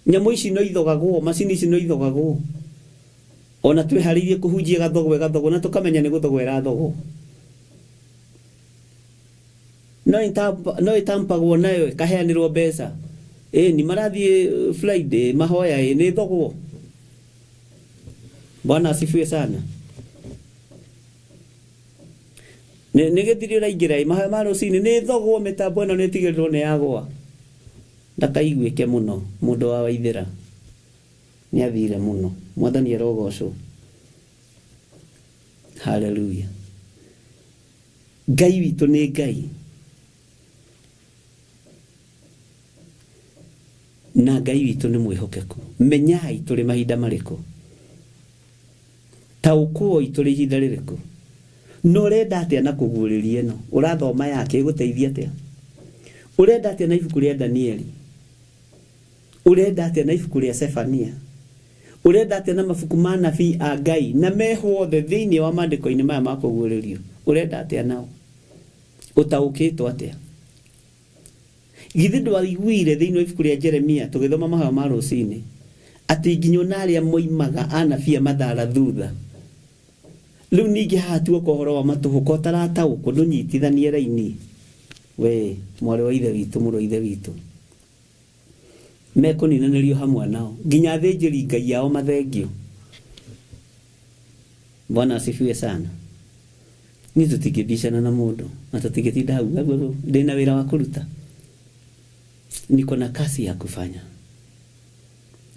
Nyamũ ici no ithogagwo, macini ici no ithogagwo. Ona twĩharĩirie kũhunjia gathogwo ĩgathogwo na tũkamenya nĩ gũthogwo ĩrathogwo. No ĩtampagwo nayo ĩkaheanĩrwo mbeca. Ĩni marathiĩ Friday mahoya ĩ nĩ thogwo. Bwana asifiwe sana. Nĩ gĩthiri ũraingĩra ĩ mahoya ma rũcinĩ nĩ thogwo, mĩtambo ĩno nĩ ĩtigĩrĩrwo nĩ yagwa. Ndakaiguĩke mũno mũndũ wa Waithĩra. Nĩ athire mũno. Mwathani arogocwo. Haleluya. Ngai witũ nĩ Ngai. Na Ngai witũ nĩ mwĩhokeku. Menyai tũrĩ mahinda marĩkũ, taũkũoi tũrĩ ihinda rĩrĩkũ. Na ũrenda atĩa na kũguũrĩria ĩno ũrathoma yake ĩgũteithia atĩa? Ũrenda atĩa na ibuku rĩa Danieli? Ũrenda atĩa na ibuku rĩa Sefania? Ũrenda atĩa na mabuku ma anabii a Ngai na meho othe thĩinĩ wa maandĩko-inĩ maya ma kũguũrĩrio? Ũrenda atĩa nao? Ũtaũkĩtwo atĩa? Githĩ ndwaiguire thĩinĩ wa ibuku rĩa Jeremia tũgĩthoma mahoya ma rũcinĩ atĩ nginya ona arĩa moimaga anabii a mathara thutha? Rĩu ningĩ haha tuoka ũhoro wa matũhũka ũtarataũkwo ndũnyitithanie raini. We mwarĩ wa ithe witũ, mũrũ wa ithe witũ, mekũninanĩrio hamwe nao nginya athĩnjĩri Ngai ao mathengio. Bwana asifiwe sana. Niĩ tũtingĩbicana na mũndũ na tũtingĩtinda hau hau hau. Ndĩna wĩra wa kũruta, niko na kazi ya kufanya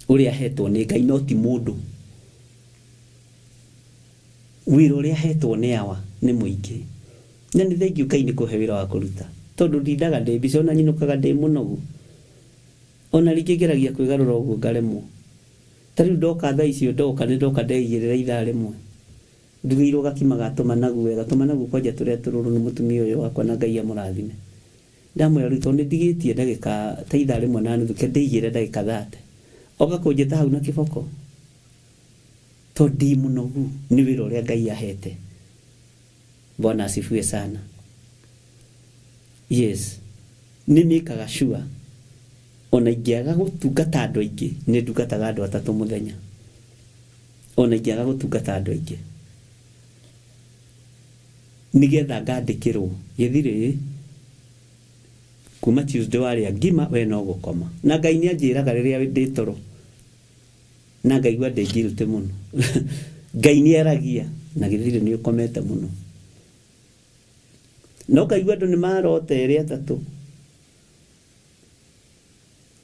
ũrĩa ahetwo nĩ Ngai, no ti mũndũ. Wĩra ũrĩa ahetwo nĩ awa nĩ mũingĩ, na nĩ thengiũ Ngai nĩ kũhe wĩra wa kũruta, tondũ ndindaga ndĩ mbica, ona nyinũkaga ndĩ mũnogu, ona rĩngĩ ngeragia kwĩgarũra ũguo ngaremwo. Ta rĩu ndoka thaa icio, ndoka nĩ ndoka ndeigĩrĩra ithaa rĩmwe, ndugĩirwo gakima ga tũmanagu wega, tũmanagu kwanja tũrĩa tũrũrũ nĩ mũtumia ũyũ wakwa, na Ngai amũrathime. Ndamwĩra rĩu tondũ nĩ ndigĩtie ndagĩka ta ithaa rĩmwe na nuthu, ke ndĩigĩre ndagĩka 30, oka kũnjĩta hau na kĩboko, tondũ ndĩ mũnogu nĩ wĩra ũrĩa Ngai ahete. Bwana asifiwe sana. Yes, nĩ mĩkaga sure ona ingĩaga gũtungata andũ aingĩ, nĩ ndungataga andũ atatũ mũthenya, ona ingĩaga gũtungata andũ aingĩ, nĩgetha ngandĩkĩrwo gĩthirĩ kuma Tuesday warĩa ngima we no gũkoma. Na Ngai nĩ anjĩraga rĩrĩa ndĩ toro na ngaigua ndĩ guilty mũno. Ngai nĩ aragia na gĩthirĩ nĩ ũkomete mũno, no ũkaigua andũ nĩ marota erĩ atatũ,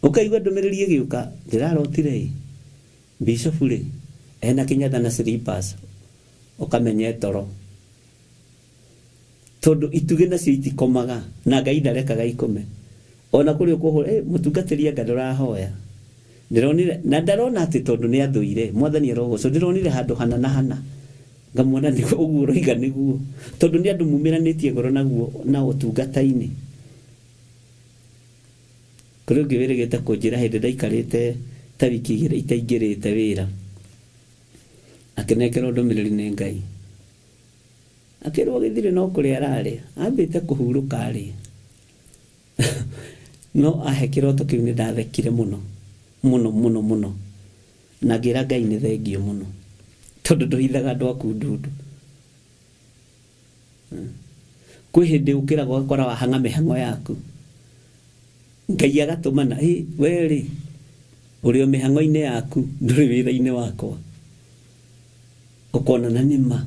ũkaigua ndũmĩrĩri ĩgĩũka, ndĩrarotire ĩ bishofu rĩ ena kĩnyatha na slippers, ũkamenya toro, tondũ itugĩ nacio itikomaga na Ngai ndarekaga ikome. Ona kũrĩ ũkũhũra mũtungatĩri anga ndũrahoya, ndĩronire na ndarona atĩ tondũ nĩ athũire mwathani arogocwo, ndĩronire handũ hana na hana ngamuona nĩguo ũguo ũroiga nĩguo, tondũ nĩ andũ mumĩranĩtie ngoro naguo na ũtungata-inĩ. Kũrĩ ũngĩ wĩrĩgĩte kũnjĩra hĩndĩ ndaikarĩte ta wiki igĩrĩ itaingĩrĩte wĩra, akĩnengerwo ndũmĩrĩri nĩ Ngai, akĩrwo gĩthirĩ no kũrĩa ararĩa, ambĩte kũhurũka arĩe. No ahe kĩroto kĩu nĩ ndathekire mũno mũno mũno mũno, na ngĩra Ngai nĩ thengio mũno, tondũ ndũhithaga andũ aku ndundu. Kwĩ hĩndĩ ũkĩraga ũgakora wahang'a mĩhang'o yaku, Ngai agatũmana, ĩ we rĩ ũrĩ o mĩhang'o-inĩ yaku, ndũrĩ wĩra-inĩ wakwa. Ũkona na nĩ ma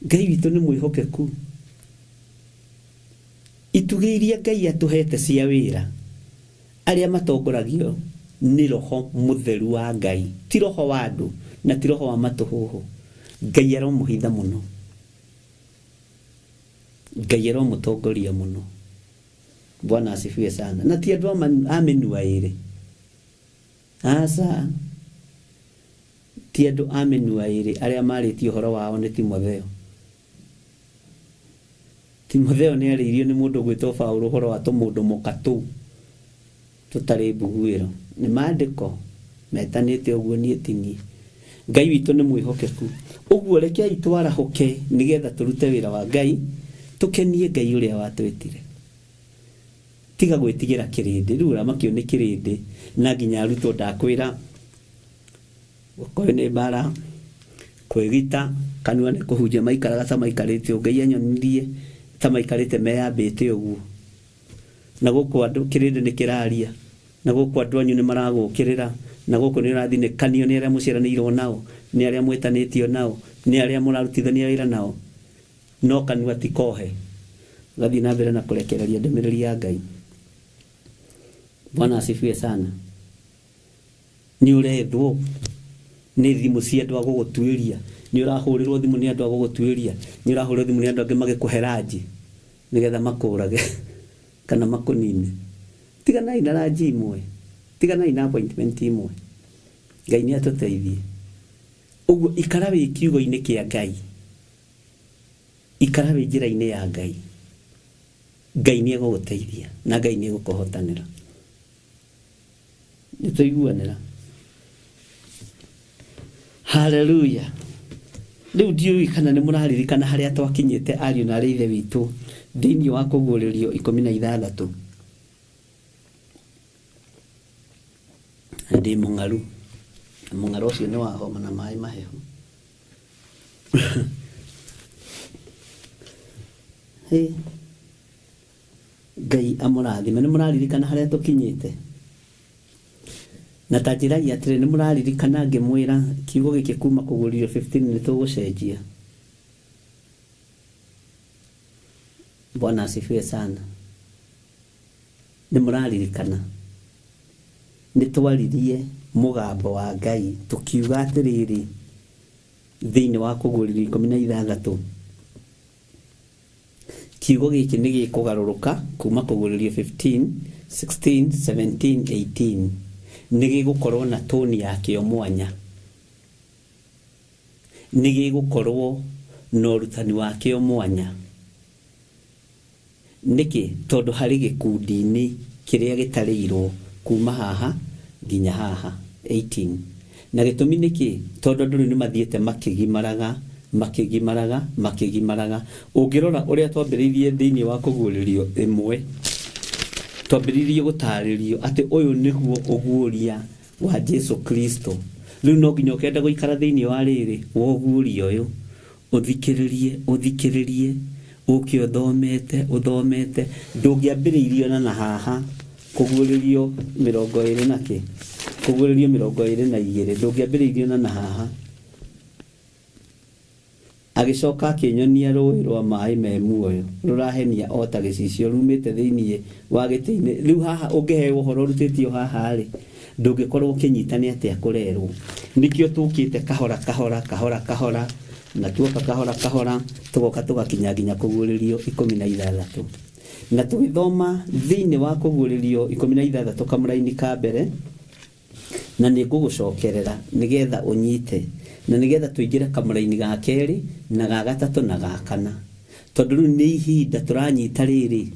Ngai witũ nĩ mwĩhokeku. Itugĩ iria Ngai atũhete cia wĩra, arĩa matongoragio nĩ roho mũtheru wa Ngai, ti roho wa andũ na ti roho wa matũhũhũ, Ngai aromũhitha mũno, Ngai aromũtongoria mũno. Bwana asifiwe sana. Na ti andũ a mĩnua ĩrĩ, aca, ti andũ a mĩnua ĩrĩ. Arĩa marĩtie ũhoro wao nĩ Timotheo. Timotheo nĩ arĩirio nĩ mũndũ ũgwĩtwo Paũlũ ũhoro wa tũmũndũ mũka tũu tũtarĩ mbuguĩro. Nĩ maandĩko metanĩte ũguo, niĩ ti niĩ. Ngai witũ nĩ mwĩhokeku. Ũguo rekei twarahũke nĩgetha tũrute wĩra wa Ngai, tũkenie Ngai ũrĩa watwĩtire. Tiga gwĩtigĩra kĩrĩndĩ. Rĩu ũramakio nĩ kĩrĩndĩ na nginya arutwo ndakwĩra okorwo nĩ mbara kwĩgita kanua nĩ kũhunjia maikaraga ta maikarĩte ũguo. Ngai anyonirie ta maikarĩte meyambĩte ũguo, na gũkũ andũ kĩrĩndĩ nĩ kĩraria, na gũkũ andũ anyu nĩ maragũkĩrĩra, na gũkũ nĩ ũrathinĩkanio nĩ arĩa mũciaranĩirwo nao, nĩ arĩa mwĩtanĩtio nao, nĩ arĩa mũrarutithania wĩra nao, no kanua ti kohe, gathiĩ na mbere na kũrekereria ndũmĩrĩri ya Ngai. Bwana asifiwe sana. Nĩ ũrethwo nĩ thimũ cia andũ a gũgũtuĩria, nĩ ũrahũrĩrwo thimũ nĩ andũ a gũgũtuĩria, nĩ ũrahũrĩrwo thimũ nĩ andũ angĩ magĩkũhe ranji nĩgetha makũrage kana makũnine. Tiganai na ranji imwe, tiganai na appointment imwe. Ngai nĩ atũteithie. Ũguo ikara wĩ kiugo-inĩ kĩa Ngai, ikara wĩ njĩra-inĩ ya Ngai. Ngai nĩ egũgũteithia na Ngai nĩ egũkũhotanĩra. Nĩ tũiguanĩra? Haleluya. Rĩu ndiũĩ kana nĩ mũraririkana harĩa twakinyĩte ariũ na arĩ ithe witũ thĩinĩ wa kũguũrĩrio 16. Ndĩ mũng'aru, na mũng'aru ũcio nĩ wa homa na maĩ mahehu. Hĩ, Ngai amũrathime. Nĩ mũraririkana harĩa tũkinyĩte? Na ta njĩrai atĩrĩ, nĩ mũraririkana ngĩmwĩra kiugo gĩkĩ kuma kũguũrĩrio 15 nĩ tũgũcenjia? Bwana asifiwe sana. Nĩ mũraririkana nĩ twaririe mũgambo wa Ngai tũkiuga atĩrĩrĩ thĩinĩ wa kũguũrĩrio 16 kiugo gĩkĩ nĩ gĩkũgarũrũka kuma kũguũrĩrio 15 16 17 18 nĩ gĩgũkorwo na toni yakĩo mwanya, nĩ gĩgũkorwo na ũrutani wakĩo mwanya. Nĩkĩ? Tondũ harĩ gĩkundi-inĩ kĩrĩa gĩtarĩirwo kuma haha nginya haha 18. Na gĩtũmi nĩkĩ? Tondũ andũ rĩu nĩ mathiĩte makĩgimaraga, makĩgimaraga, makĩgimaraga. Ũngĩrora ũrĩa twambĩrĩirie thĩinĩ wa kũguũrĩrio ĩmwe, twambĩrĩirie gũtarĩrio atĩ ũyũ nĩguo ũguũria wa Jesu Kristo. Rĩu no nginya ũkenda gũikara thĩinĩ wa rĩrĩ wa ũguũria ũyũ, ũthikĩrĩrie, ũthikĩrĩrie, ũke ũthomete, ũthomete. Ndũngĩambĩrĩirie ona na haha kũguũrĩrio 20 na kĩ, kũguũrĩrio 22, ndũngĩambĩrĩirie ona na haha. Agĩcoka akĩnyonia rũĩ rwa maĩ me muoyo rũrahenia o ta gĩcicio rumĩte thĩinĩ wa gĩtĩ-inĩ. Rĩu haha ũngĩheo ũhoro ũrutĩtio haha rĩ, ndũngĩkorwo ũkĩnyita nĩ atĩa kũrerwo. Nĩkĩo tũkĩte kahora kahora kahora kahora, na tuoka kahora kahora tũgoka tũgakinya nginya kũguũrĩrio 16. Na tũgĩthoma thĩinĩ wa kũguũrĩrio 16 kamũraini ka mbere, na nĩ ngũgũcokerera nĩgetha ũnyite, na nĩgetha tũingĩre kamũraini ga kerĩ na ga gatatũ na ga kana. Tondũ rĩu nĩ ihinda tũranyita rĩrĩ,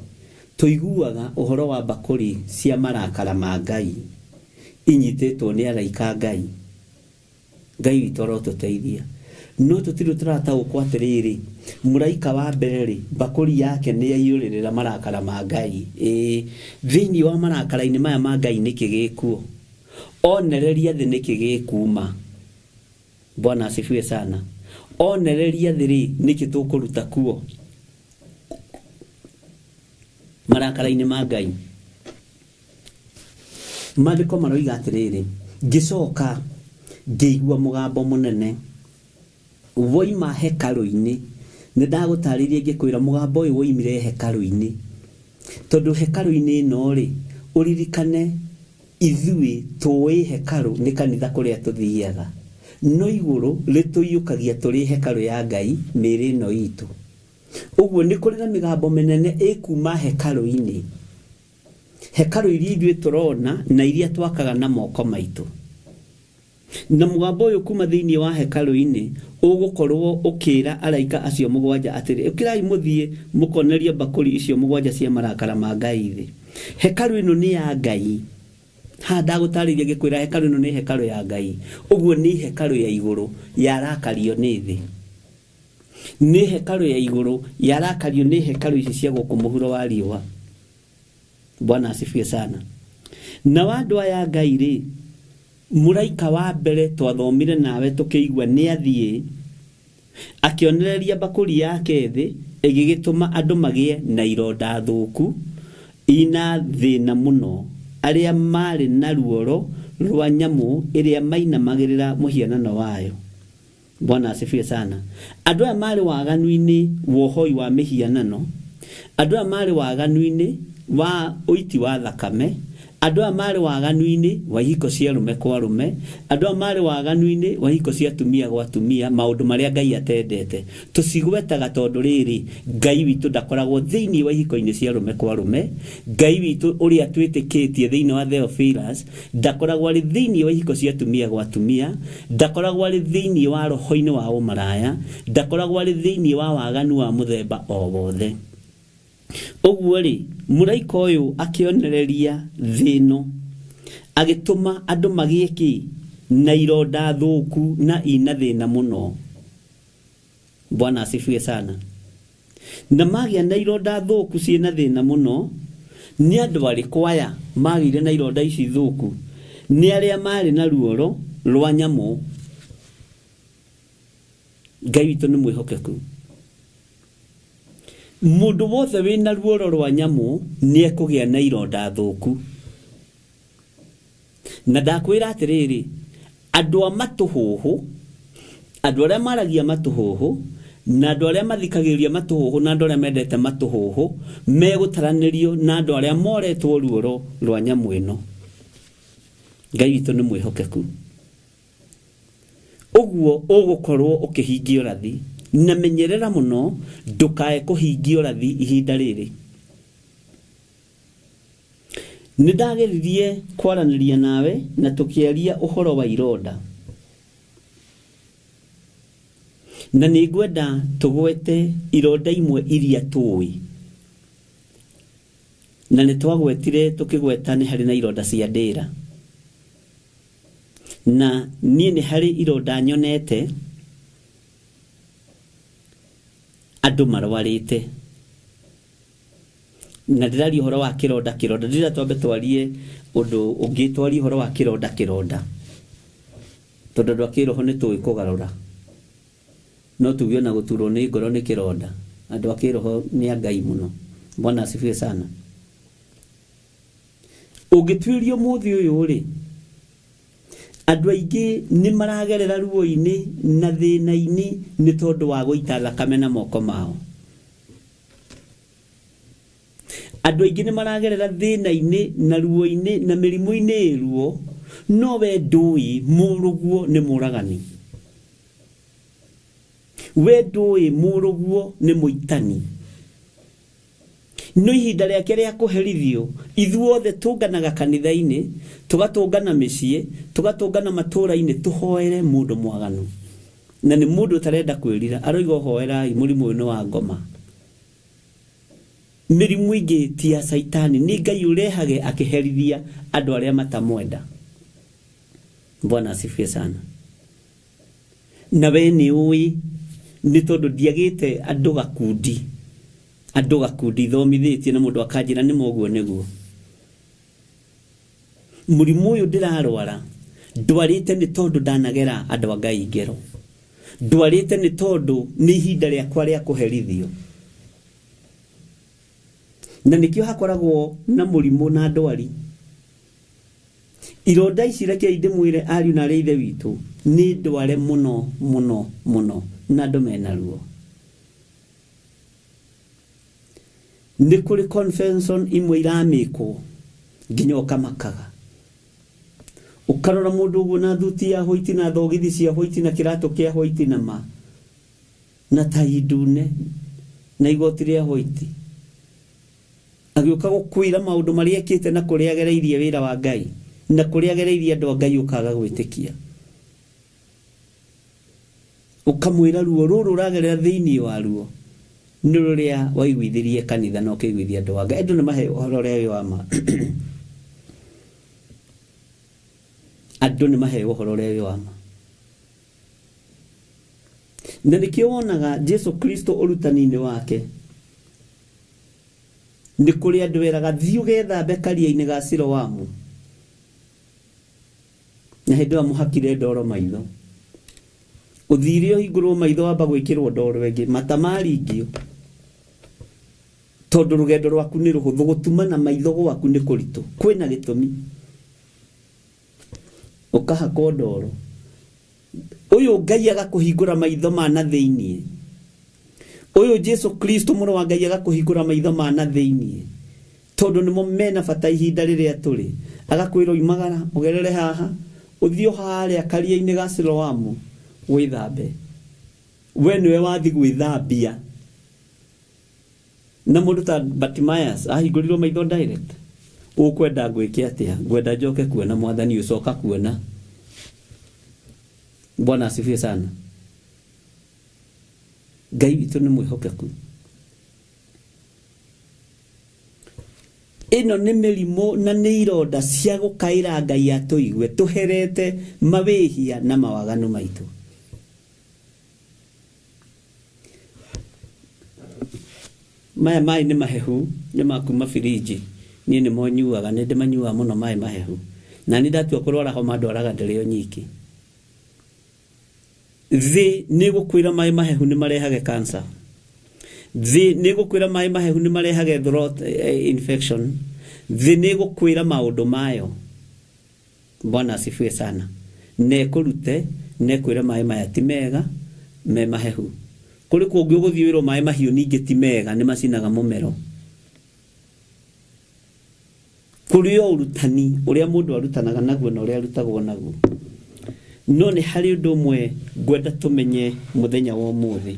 tũiguaga ũhoro wa mbakũri cia marakara ma Ngai inyitĩtwo nĩ araika a Ngai. Ngai witũ arotũteithia. No tũtirĩ tũrataũkwo atĩrĩrĩ, mũraika wa mbere rĩ, mbakũri yake nĩ yaiyũrĩrĩra marakara ma Ngai. Ĩĩ, thĩinĩ wa marakara-inĩ maya ma Ngai nĩkĩ gĩkuo? Onereria thĩ nĩkĩ gĩkuma? Bwana asifiwe sana. Onereria thĩ rĩ, nĩkĩ tũkũruta kuo? Marakara-inĩ ma Ngai. Maandĩko maroiga atĩrĩrĩ, ngĩcoka ngĩigua mũgambo mũnene woima hekarũ-inĩ. Nĩ ndagũtarĩirie ngĩkwĩra mũgambo ũyũ woimire hekarũ-inĩ, tondũ hekarũ-inĩ ĩno rĩ, ũririkane ithuĩ tũĩ hekarũ nĩ kanitha kũrĩa tũthiaga, no igũrũ rĩtũiyũkagia tũrĩ hekarũ ya Ngai mĩĩrĩ ĩno itũ. Ũguo nĩ kũrĩ na mĩgambo mĩnene ĩkuma hekarũ-inĩ, hekarũ iria ithuĩ tũrona na iria twakaga na moko maitũ. Na mũgambo ũyũ kuma thĩinĩ wa hekarũ-inĩ ũgũkorwo ũkĩra araika acio mũgwanja atĩrĩ, ũkĩrai mũthiĩ mũkonerie mbakũri icio mũgwanja cia marakara ma Ngai thĩ. Hekarũ ĩno nĩ ya Ngai. Haha ndagũtarĩirie ngĩkwĩra hekarũ ĩno nĩ hekarũ ya Ngai. Ũguo nĩ hekarũ ya igũrũ yarakario nĩ thĩ. Nĩ hekarũ ya igũrũ yarakario nĩ hekarũ ici cia gũkũ mũhuro wa riũa. Bwana asifiwe sana. Na wa andũ aya Ngai rĩ, mũraika wa mbere twathomire nawe tũkĩigua nĩ athiĩ akĩonereria mbakũri yake thĩ, ĩgĩgĩtũma andũ magĩe na ironda thũku ina thĩna mũno, arĩa marĩ na ruoro rwa nyamũ ĩrĩa mainamagĩrĩra mũhianano wayo. Bwana asifiwe sana. Andũ aya marĩ waganu-inĩ wa ũhoi wa mĩhianano, andũ aya marĩ waganu-inĩ wa ũiti wa thakame, Andũ aya marĩ waganu-inĩ wa ihiko cia arũme kwa arũme, andũ aya marĩ waganu-inĩ wa ihiko cia atumia gwa atumia, maũndũ marĩa Ngai atendete. Tũcigwetaga tondũ rĩrĩ, Ngai witũ ndakoragwo thĩinĩ wa ihiko-inĩ cia arũme kwa arũme, Ngai witũ ũrĩa twĩtĩkĩtie thĩinĩ wa Theophilus ndakoragwo arĩ thĩinĩ wa ihiko cia atumia gwa atumia, ndakoragwo arĩ thĩinĩ wa roho-inĩ wa ũmaraya, ndakoragwo arĩ thĩinĩ wa waganu wa mũthemba o wothe. Ũguo rĩ, mũraika ũyũ akĩonereria thĩ ĩno, agĩtũma andũ magĩe kĩ? Na ironda thũku na ina thĩna mũno. Bwana asifiwe sana. Na magĩa na ironda thũku ciĩna thĩna mũno, nĩ andũ arĩkũ aya magĩire na ironda ici thũku? Nĩ arĩa marĩ na ruoro rwa nyamũ. Ngai witũ nĩ mwĩhokeku. Mũndũ wothe wĩna ruoro rwa nyamũ nĩ ekũgĩa na ironda thũku. Na ndakwĩra atĩrĩrĩ, andũ a matũhũhũ, andũ arĩa maragia matũhũhũ, na andũ arĩa mathikagĩrĩria matũhũhũ na andũ arĩa mendete matũhũhũ, megũtaranĩrio na andũ arĩa moretwo ruoro rwa nyamũ ĩno. Ngai witũ nĩ mwĩhokeku. Ũguo ũgũkorwo ũkĩhingia ũrathi, na menyerera mũno ndũkae kũhingia ũrathi ihinda rĩrĩ. Nĩ ndageririe kwaranĩria nawe na tũkĩaria ũhoro wa ironda. Na nĩ ngwenda tũgwete ironda imwe iria tũĩ. Na nĩ twagwetire tũkĩgweta nĩ harĩ na ironda cia ndĩra. Na niĩ nĩ harĩ ironda nyonete andũ marwarĩte. Na ndĩraria ũhoro wa kĩronda kĩronda, ndĩrenda twambe twarie ũndũ ũngĩ, twarie ũhoro wa kĩronda kĩronda. Tondũ andũ a kĩroho nĩ tũĩ kũgarũra. No tuge ona gũturwo nĩ ngoro nĩ kĩronda. Andũ a kĩroho nĩ a Ngai mũno. Bwana asifiwe sana. Ũngĩtuĩria ũmũthĩ ũyũ-rĩ, andũ aingĩ nĩ maragerera ruo-inĩ na thĩna-inĩ nĩ tondũ wa gũita thakame na moko mao. Andũ aingĩ nĩ maragerera thĩna-inĩ na ruo-inĩ na mĩrimũ-inĩ ĩ ruo, no we ndũĩ mũrũguo nĩ mũragani. We ndũĩ mũrũguo nĩ mũitani. No ihinda rĩake rĩa kũherithio, ithuothe tũnganaga kanitha-inĩ, tũgatũngana mĩciĩ, tũgatũngana matũũra-inĩ tũhoere mũndũ mwaganu. Na nĩ mũndũ ũtarenda kwĩrira, aroiga hoerai, mũrimũ ũyũ nĩ wa ngoma. Mĩrimũ ĩngĩ ti ya Caitani, nĩ Ngai ũrehage akĩherithia andũ arĩa matamwenda. Bwana asifiwe sana. Na we nĩ ũĩ, nĩ tondũ ndiagĩte andũ gakundi, andũ gakundi thomithĩtie na mũndũ akanjĩra nĩ ma ũguo nĩguo. Mũrimũ ũyũ ndĩrarwara, ndwarĩte nĩ tondũ ndanagera andũ a Ngai ngero. Ndwarĩte nĩ tondũ nĩ ihinda rĩakwa rĩa kũherithio. Na nĩkĩo hakoragwo na mũrimũ na ndwari. Ironda ici rekei ndĩmwĩre ariũ na arĩ a ithe witũ, nĩ ndware mũno mũno mũno na andũ mena ruo. Nĩ kũrĩ convention imwe iramĩkwo nginya ũkamakaga. Ũkarora mũndũ ũguo na thuti ya white na thogithi cia white na kĩratũ kĩa white na ma na tai ndune na igoti rĩa white. Agĩũka gũkwĩra maũndũ marĩa ekĩte na kũrĩa agereirie wĩra wa Ngai na kũrĩa agereirie andũ a Ngai ũkaga gwĩtĩkia. Ũkamwĩra ruo rũrũ ũragerera thĩinĩ wa ruo nĩ rũrĩa waiguithirie kanitha na ũkĩiguithia andũ a Ngai. Andũ nĩ maheo ũhoro ũrĩa wĩ wa ma. Andũ nĩ maheo ũhoro ũrĩa wĩ wa ma. Na nĩkĩo wonaga Jesu Kristo ũrutani-inĩ wake nĩ kũrĩ andũ eraga thiĩ ũgethambe karia-inĩ ga Siloamu. Na hĩndĩ ĩyo amũhakire ndoro maitho. Ũthire ũhingũrwo maitho wamba gwĩkĩrwo ndoro ĩngĩ, mata maringio. Tondũ rũgendo rwaku nĩ rũhũthũ, gũtumana maitho gwaku nĩ kũritũ. Kwĩna gĩtũmi. Ũkahakwo ndoro. Ũyũ Ngai agakũhingũra maitho ma na thĩinĩ. Ũyũ Jesu Kristo mũrũ wa Ngai agakũhingũra maitho ma na thĩinĩ. Tondũ nĩmo mena bata ihinda rĩrĩa tũrĩ. Agakwĩra oimagara ũgerere haha ũthiĩ o harĩa karia-inĩ ga Siloamu wĩthambe. We nĩwe wathi gwĩthambia. Na mũndũ ta Bartimaeus ahingũrirwo maitho direct. Ũkwenda ngwĩke atĩa? Ngwenda njoke kuona mwathani ũcoka kuona. Bwana asifiwe sana. Ngai witũ nĩ mwĩhokeku. Ĩno nĩ mĩrimũ na nĩ ironda cia gũkaĩra Ngai atũigue tũherete mawĩhia na mawaganu maitũ. Maya maĩ nĩ mahehu nĩ ma kuma birinji niĩ nĩmo nyuaga nĩ ndĩmanyuaga mũno maĩ mahehu na nĩ ndatua kũrwara homa ndwaraga ndĩrĩ o nyiki. Thĩ nĩ gũkwĩra maĩ mahehu nĩ marehage cancer. Thĩ nĩ gũkwĩra maĩ mahehu nĩ marehage throat infection. Thĩ nĩ gũkwĩra maũndũ mayo. Bwana asifiwe sana. Na ĩkũrute na ĩkwĩre maĩ maya ti mega me mahehu. Kũrĩ kũngĩ ũgũthiĩ wĩrwo maĩ mahiũ ningĩ ti mega nĩ macinaga mũmero. Kũrĩ o ũrutani ũrĩa mũndũ arutanaga naguo na ũrĩa arutagwo naguo. No nĩ harĩ ũndũ ũmwe ngwenda tũmenye mũthenya wa ũmũthĩ.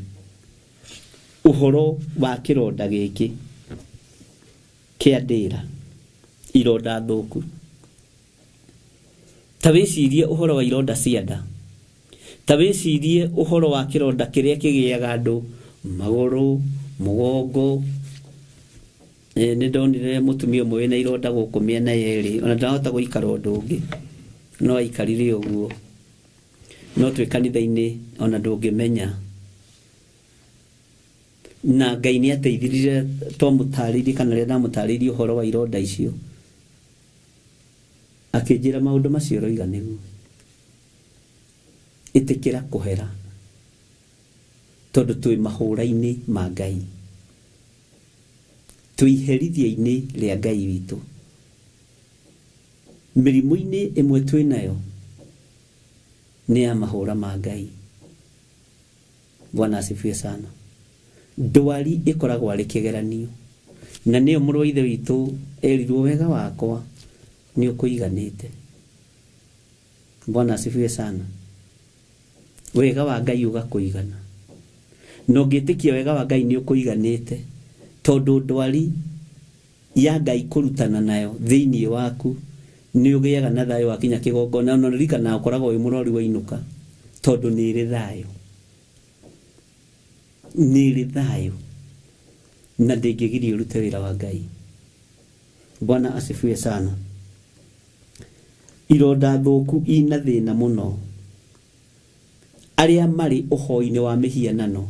Ũhoro wa kĩronda gĩkĩ kĩa ndĩra, ironda thũku. Ta wĩcirie ũhoro wa ironda cia nda. Ta wĩcirie ũhoro wa kĩronda kĩrĩa kĩgĩaga andũ magũrũ, mũgongo. Nĩ ndonire mũtumia ũmwe wĩna ironda gũkũ mĩena yerĩ, ona ndarahota gũikara ũndũ ũngĩ, no aikarire ũguo. No twĩ kanitha-inĩ ona ndũngĩmenya. Na Ngai nĩ ateithirie twamũtarĩirie kana rĩrĩa ndamũtarĩirie ũhoro wa ironda icio, akĩnjĩra maũndũ macio ũroiga nĩguo. Ĩtĩkĩra kũhera tondũ twĩ mahũra-inĩ ma Ngai, twĩ iherithia-inĩ rĩa Ngai witũ. Mĩrimũ-inĩ ĩmwe twĩ nayo nĩ ya mahũra ma Ngai. Bwana asifiwe sana. Ndwari ĩkoragwo arĩ kĩgeranio, na nĩyo mũrũ wa ithe witũ erirwo wega wakwa nĩ ũkũiganĩte. Bwana asifiwe sana. Wega wa Ngai ũgakũigana. Na ũngĩtĩkia wega wa Ngai nĩ ũkũiganĩte, tondũ ndwari ya Ngai kũrutana nayo thĩinĩ waku nĩ ũgĩaga na thayũ wakinya kĩgongona. Ona ririkana ũkoragwo wĩ mũrwaru wainũka, tondũ nĩ ĩrĩ thayũ. Nĩ ĩrĩ thayũ na ndĩngĩgiria ũrute wĩra wa Ngai. Bwana asifiwe sana. Ironda thũku ina thĩna mũno. Arĩa marĩ ũhoi-inĩ wa mĩhianano,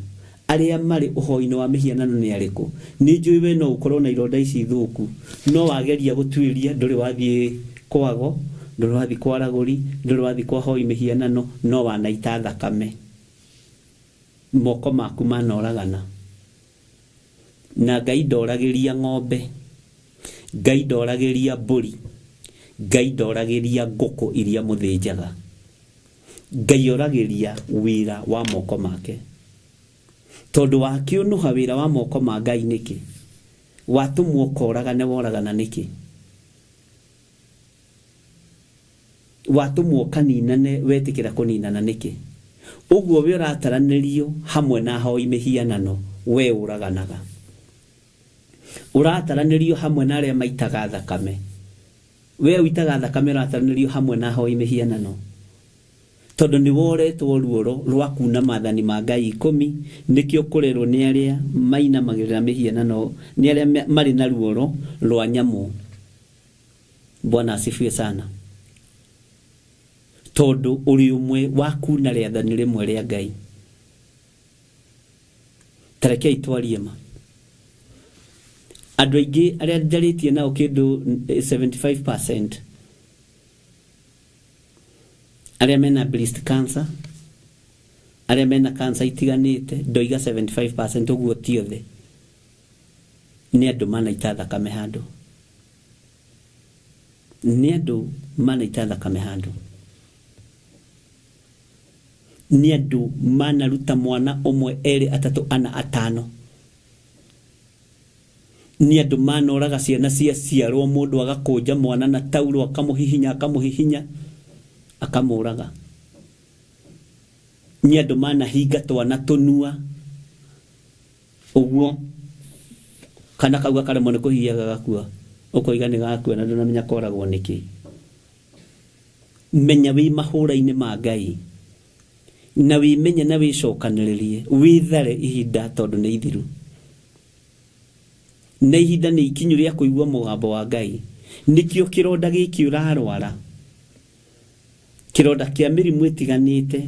arĩa marĩ ũhoi-inĩ wa mĩhianano nĩ arĩkũ? Nĩ njũĩ we no ũkorwo na ironda ici thũku, no wageria gũtuĩria ndũrĩ wathiĩ kwago, ndũrĩ wathiĩ kwa ragũri, ndũrĩ wathiĩ kwa hoi mĩhianano, no wanaita thakame. Moko maku manoragana. Na Ngai ndoragĩria ng'ombe, Ngai ndoragĩria mbũri, Ngai ndoragĩria ngũkũ iria mũthĩnjaga. Ngai oragĩria wĩra wa moko make. Tondũ wakĩũnũha wĩra wa moko ma Ngai nĩkĩ? Watũmwo ũkoragane woragana nĩkĩ? Watũmwo ũkaninane wetĩkĩra kũninana nĩkĩ? Ũguo we ũrataranĩrio hamwe na ahoi mĩhianano, we ũraganaga. Ũrataranĩrio hamwe na arĩa maitaga thakame. We ũitaga thakame ũrataranĩrio hamwe na ahoi mĩhianano. Tondũ nĩ woretwo ruoro rwa kuna maathani ma Ngai 10, nĩkĩo kũrerwo nĩ arĩa mainamagĩrĩra mĩhianano, nĩ arĩa marĩ na ruoro rwa nyamũ. Bwana asifiwe sana. Tondũ ũrĩ ũmwe wa kuna rĩathani rĩmwe rĩa Ngai. Ta rekei twarie ma. Andũ aingĩ arĩa njarĩtie nao kĩndũ 75% arĩa mena breast cancer, arĩa mena cancer itiganĩte, ndoiga 75% ũguo ti othe, nĩ andũ manaita thakame handũ. Nĩ andũ manaita thakame handũ. Nĩ andũ manaruta mwana ũmwe, erĩ, atatũ, ana, atano. Nĩ andũ manoraga ciana ciaciarwo, mũndũ agakũnja mwana na tauro, akamũhihinya, akamũhihinya, akamũraga. Nĩ andũ manahinga twana tũnua ũguo, kana kau gakaremwo nĩ kũhihia gagakua, ũkoiga nĩ gakua na ndũnamenya koragwo nĩkĩ. Menya wĩ mahũra-inĩ ma Ngai, na wĩmenye na wĩcokanĩrĩrie, wĩthare ihinda tondũ nĩ ithiru. Na ihinda nĩ ikinyu rĩa kũigua mũgambo wa Ngai. Nĩkĩo kĩronda gĩkĩ ũrarwara, kĩronda kĩa mĩrimũ ĩtiganĩte,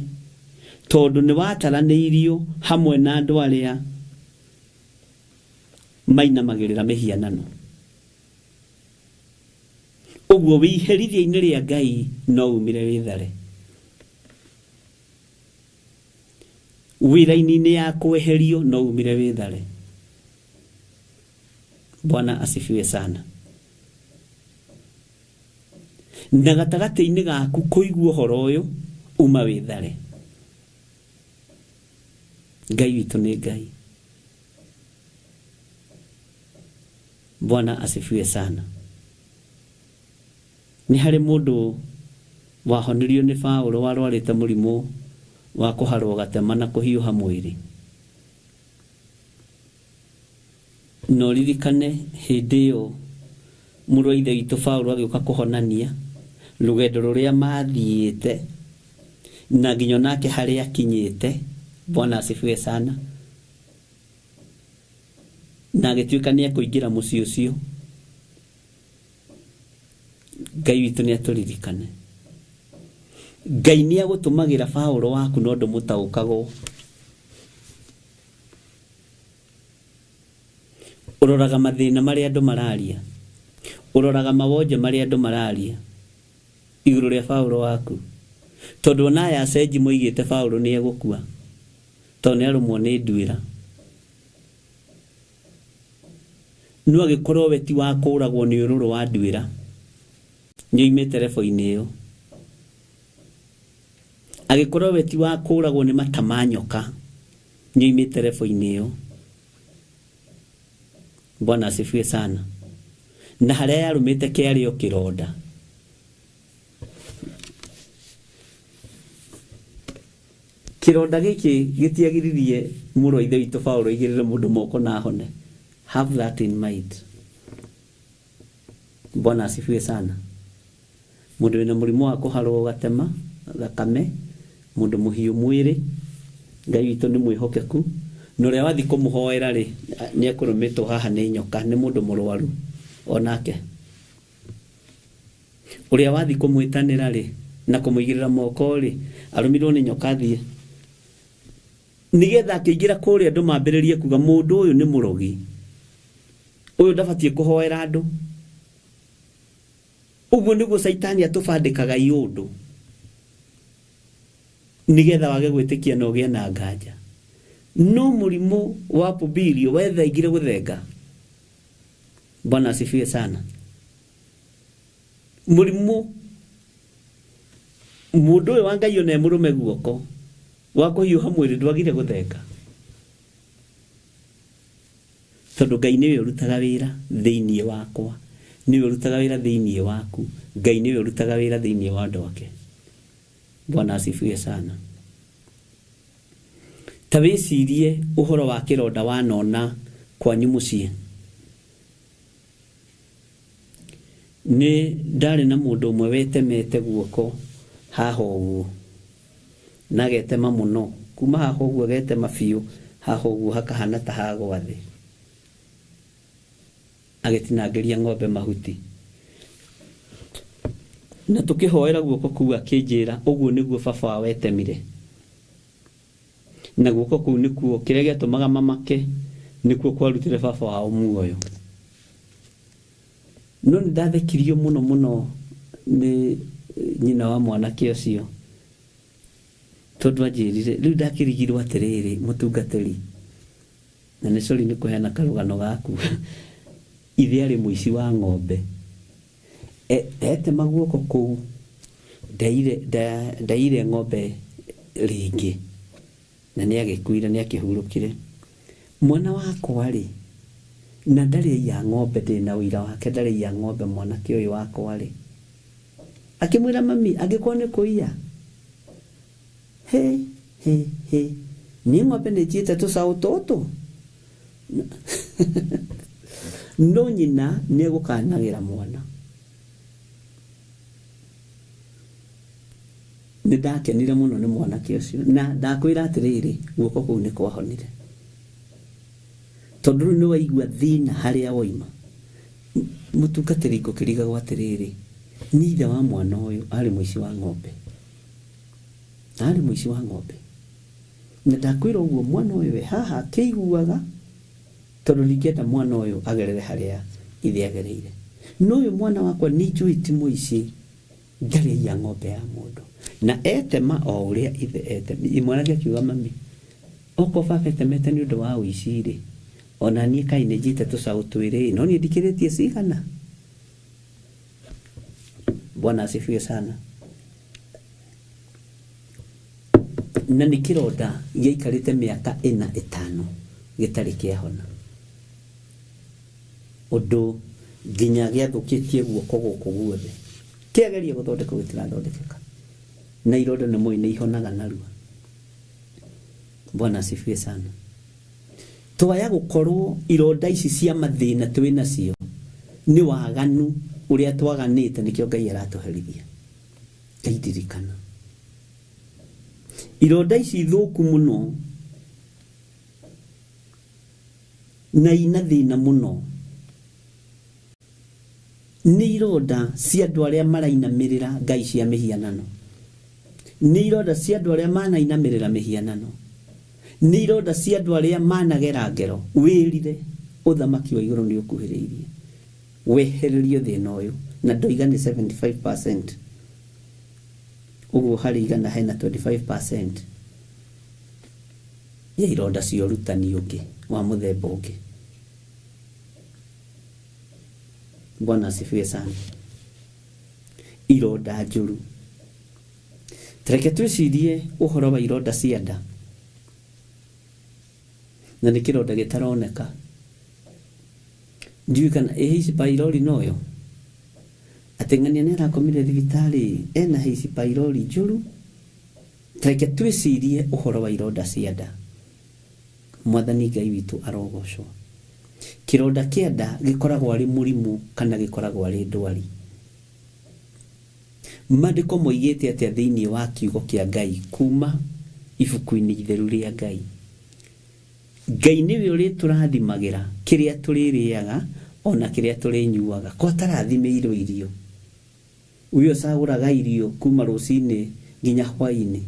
tondũ nĩ wataranĩirio hamwe na andũ arĩa mainamagĩrĩra mĩhianano. Ũguo wĩ iherithia-inĩ rĩa Ngai no umire wĩthare. Wĩ raini-inĩ ya kweherio no umire wĩthare. Bwana asifiwe sana. Na gatagatĩ-inĩ gaku kũigua ũhoro ũyũ, uma wĩthare. Ngai witũ nĩ Ngai. Bwana asifiwe sana. Nĩ harĩ mũndũ wahonirio nĩ Paũlũ warwarĩte mũrimũ wa kũharwo gatema na kũhiũha mwĩrĩ. Na ũririkane hĩndĩ ĩyo mũrũ wa Ithe witũ Paũlũ agĩũka kũhonania, rũgendo rũrĩa mathiĩte na nginya onake harĩa akinyĩte. Bwana asifiwe sana. Na agĩtuĩka nĩ ekũingĩra mũciĩ ũcio. Ngai witũ nĩ atũririkane. Ngai nĩ agũtũmagĩra Paũlũ waku no ndũmũtaũkagwo. Ũroraga mathĩna marĩa andũ mararia. Ũroraga mawonje marĩa andũ mararia igũrũ rĩa Paũlũ waku. Tondũ ona aya acenji moigĩte Paũlũ nĩ egũkua tondũ nĩ arũmwo nĩ nduĩra. No agĩkorwo we ti wa kũragwo nĩ ũrũrũ wa nduĩra, nĩoimĩte rebo-inĩ ĩyo. Agĩkorwo we ti wa kũragwo nĩ mata ma nyoka, nĩoimĩte rebo-inĩ ĩyo. Bwana asifiwe sana. Na harĩa yarũmĩte kĩarĩ o kĩronda. Kĩronda gĩkĩ gĩtiagiririe mũrũ wa Ithe witũ Paulo aigĩrĩre mũndũ moko na ahone. Have that in mind. Bwana asifiwe sana. Mũndũ wĩna mũrimũ wa kũharwo gatema thakame, mũndũ mũhiũ mwĩrĩ, Ngai witũ nĩ mwĩhokeku, na ũrĩa wathiĩ kũmũhoera rĩ, nĩ ekũrũmĩtwo haha nĩ nyoka, nĩ mũndũ mũrwaru onake. Ũrĩa wathiĩ kũmwĩtanĩra-rĩ, na kũmũigĩrĩra moko-rĩ, arũmirwo nĩ nyoka athiĩ. Nĩgetha akĩingĩra kũrĩa andũ mambĩrĩrie kuga mũndũ ũyũ nĩ mũrogi, ũyũ ndabatiĩ kũhoera andũ. Ũguo nĩguo Caitani atũbandĩkaga iũndũ, nĩgetha wage gwĩtĩkia na ũgĩe na nganja. No mũrimũ wa Pubilio wethengire gũthenga. Bwana asifiwe sana. Mũrimũ mũndũ ũyũ wa Ngai ona e mũrũme guoko wa kũhiũha mwĩrĩ ndwagire gũthenga, tondũ Ngai nĩwe ũrutaga wĩra thĩinĩ wakwa, nĩwe ũrutaga wĩra thĩinĩ waku, Ngai nĩwe ũrutaga wĩra thĩinĩ wa andũ ake. Bwana asifiwe sana. Ta wĩcirie ũhoro wa kĩronda wanona kwanyu mũciĩ. Nĩ ndarĩ na mũndũ ũmwe wetemete guoko haha ũguo, na agetema mũno, kuma haha ũguo agetema biũ, haha ũguo hakahana ta hagwa thĩ, agĩtinangĩria ng'ombe mahuti. Na tũkĩhoera guoko kũu akĩnjĩra ũguo nĩguo baba wao etemire. Na guoko kũu nĩkuo, kĩrĩa gĩatũmaga mamake, nĩkuo kwarutire baba wao muoyo. No nĩ ndathekirio mũno mũno nĩ nyina wa mwanake ũcio, tondũ anjĩrire, rĩu ndakĩrigirwo atĩrĩrĩ, mũtungatĩri, na nĩ sorry nĩ kũheana karũgano gaku, ithe arĩ mũici wa ng'ombe, Etema guoko kũu, ndaiyire ng'ombe rĩngĩ, na nĩagĩkuire, nĩakĩhurũkire. Mwana wakwa-rĩ, Na ndarĩ aiya ng'ombe, ndĩ na ũira wake, ndarĩ aiya ng'ombe mwanake ũyũ wakwa rĩ. Akĩmwĩra mami, angĩkorwo nĩ kũiya, he he he, niĩ ng'ombe nĩ njiĩte tũcaũ tũtũ. No nyina nĩ egũkanagĩra mwana. Nĩ ndakenire mũno nĩ mwanake ũcio, na ndakwĩra atĩrĩrĩ, guoko kũu nĩ kwahonire. Tondũ rĩu nĩ waigua thĩna harĩa woima. Mũtungatĩri ngũkĩrigagwo atĩrĩrĩ, nĩ ithe wa mwana ũyũ arĩ mũici wa ng'ombe. Arĩ mũici wa ng'ombe. Na ndakwĩra ũguo mwana ũyũ e haha akĩiguaga, tondũ ndingĩenda mwana ũyũ agerere harĩa ithe agereire. No ũyũ mwana wakwa nĩ njũĩ ti mũici, ndarĩ aiya ng'ombe ya mũndũ. Na etema o ũrĩa ithe etema. Mwanake akiuga mami, okorwo baba etemete nĩ ũndũ wa ũici rĩ, ona niĩ kaĩ nĩ njiĩte tũcaũ twĩrĩ, no niĩ ndikĩrĩtie cigana. Bwana asifiwe sana. Na nĩ kĩronda gĩaikarĩte mĩaka ĩna ĩtano gĩtarĩ kĩahona. Ũndũ nginya gĩathũkĩtie guoko gũkũ guothe. Kĩageria gũthondekwo gĩtirathondekeka. Na ironda nĩ mũĩ nĩ ihonaga narua. Bwana asifiwe sana. Twaya gũkorwo ironda ici cia mathĩna twĩ nacio nĩ waganu ũrĩa twaganĩte, nĩkĩo Ngai aratũherithia. Ngai ndirikana. Ironda ici thũku mũno na ina thĩna mũno nĩ ironda cia andũ arĩa marainamĩrĩra ngai cia mĩhianano, nĩ ironda cia andũ arĩa manainamĩrĩra mĩhianano, nĩ ironda cia andũ arĩa managera ngero. Wĩrire ũthamaki wa igũrũ nĩ ũkuhĩrĩirie, wehererio thĩna ũyũ, na ndoiga nĩ 75%, ũguo harĩ igana hena 25% ya ironda cia ũrutani ũngĩ wa mũthemba ũngĩ. Bwana asifiwe sana. Ironda njũru. Tareke twĩcirie ũhoro wa ironda cia nda, na nĩ kĩronda gĩtaroneka. Ndiũĩ kana ĩ H pylori noyo, atĩ ng'ania nĩ arakomire thibitarĩ ena H pylori njũru. Tareke twĩcirie ũhoro wa ironda cia nda. Mwathani Ngai witũ arogocwo. Kĩronda kĩa nda gĩkoragwo arĩ mũrimũ kana gĩkoragwo arĩ ndwari. Maandĩko moigĩte atĩa thĩinĩ wa kiugo kĩa Ngai kuma ibuku-inĩ itheru rĩa Ngai? Ngai nĩwe ũrĩtũrathimagĩra kĩrĩa tũrĩrĩaga ona kĩrĩa tũrĩnyuaga. Ko atarathimĩirwo irio? We ũcagũraga irio kuma rũcinĩ nginya hwaĩ-inĩ.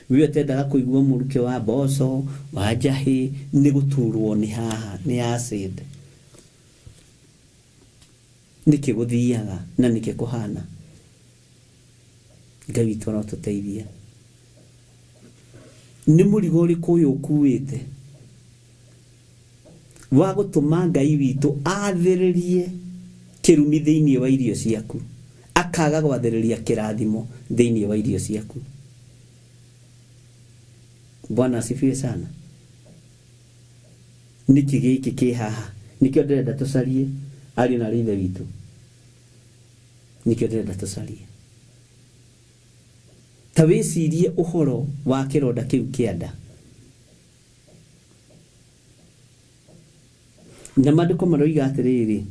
We ũtendaga kũigua mũrukĩ wa mboco, wa njahĩ, nĩ gũturwo nĩ haha, nĩ acid. Nĩkĩ gũthiaga na nĩkĩ kũhana? Ngai witũ arotũteithia. Nĩ mũrigo ũrĩkũ ũyũ ũkuĩte wa gũtũma Ngai witũ athĩrĩrie kĩrumi thĩinĩ wa irio ciaku, akaga gwathĩrĩria kĩrathimo thĩinĩ wa irio ciaku? Bwana asifiwe sana. Nĩkĩ gĩkĩ kĩ haha? Nĩkĩo ndĩrenda tũcarie ariũ na ithe witũ. Nĩkĩo ndĩrenda tũcarie. Ta wĩcirie ũhoro wa kĩronda kĩu kĩa nda. Na maandĩko maroiga atĩrĩrĩ,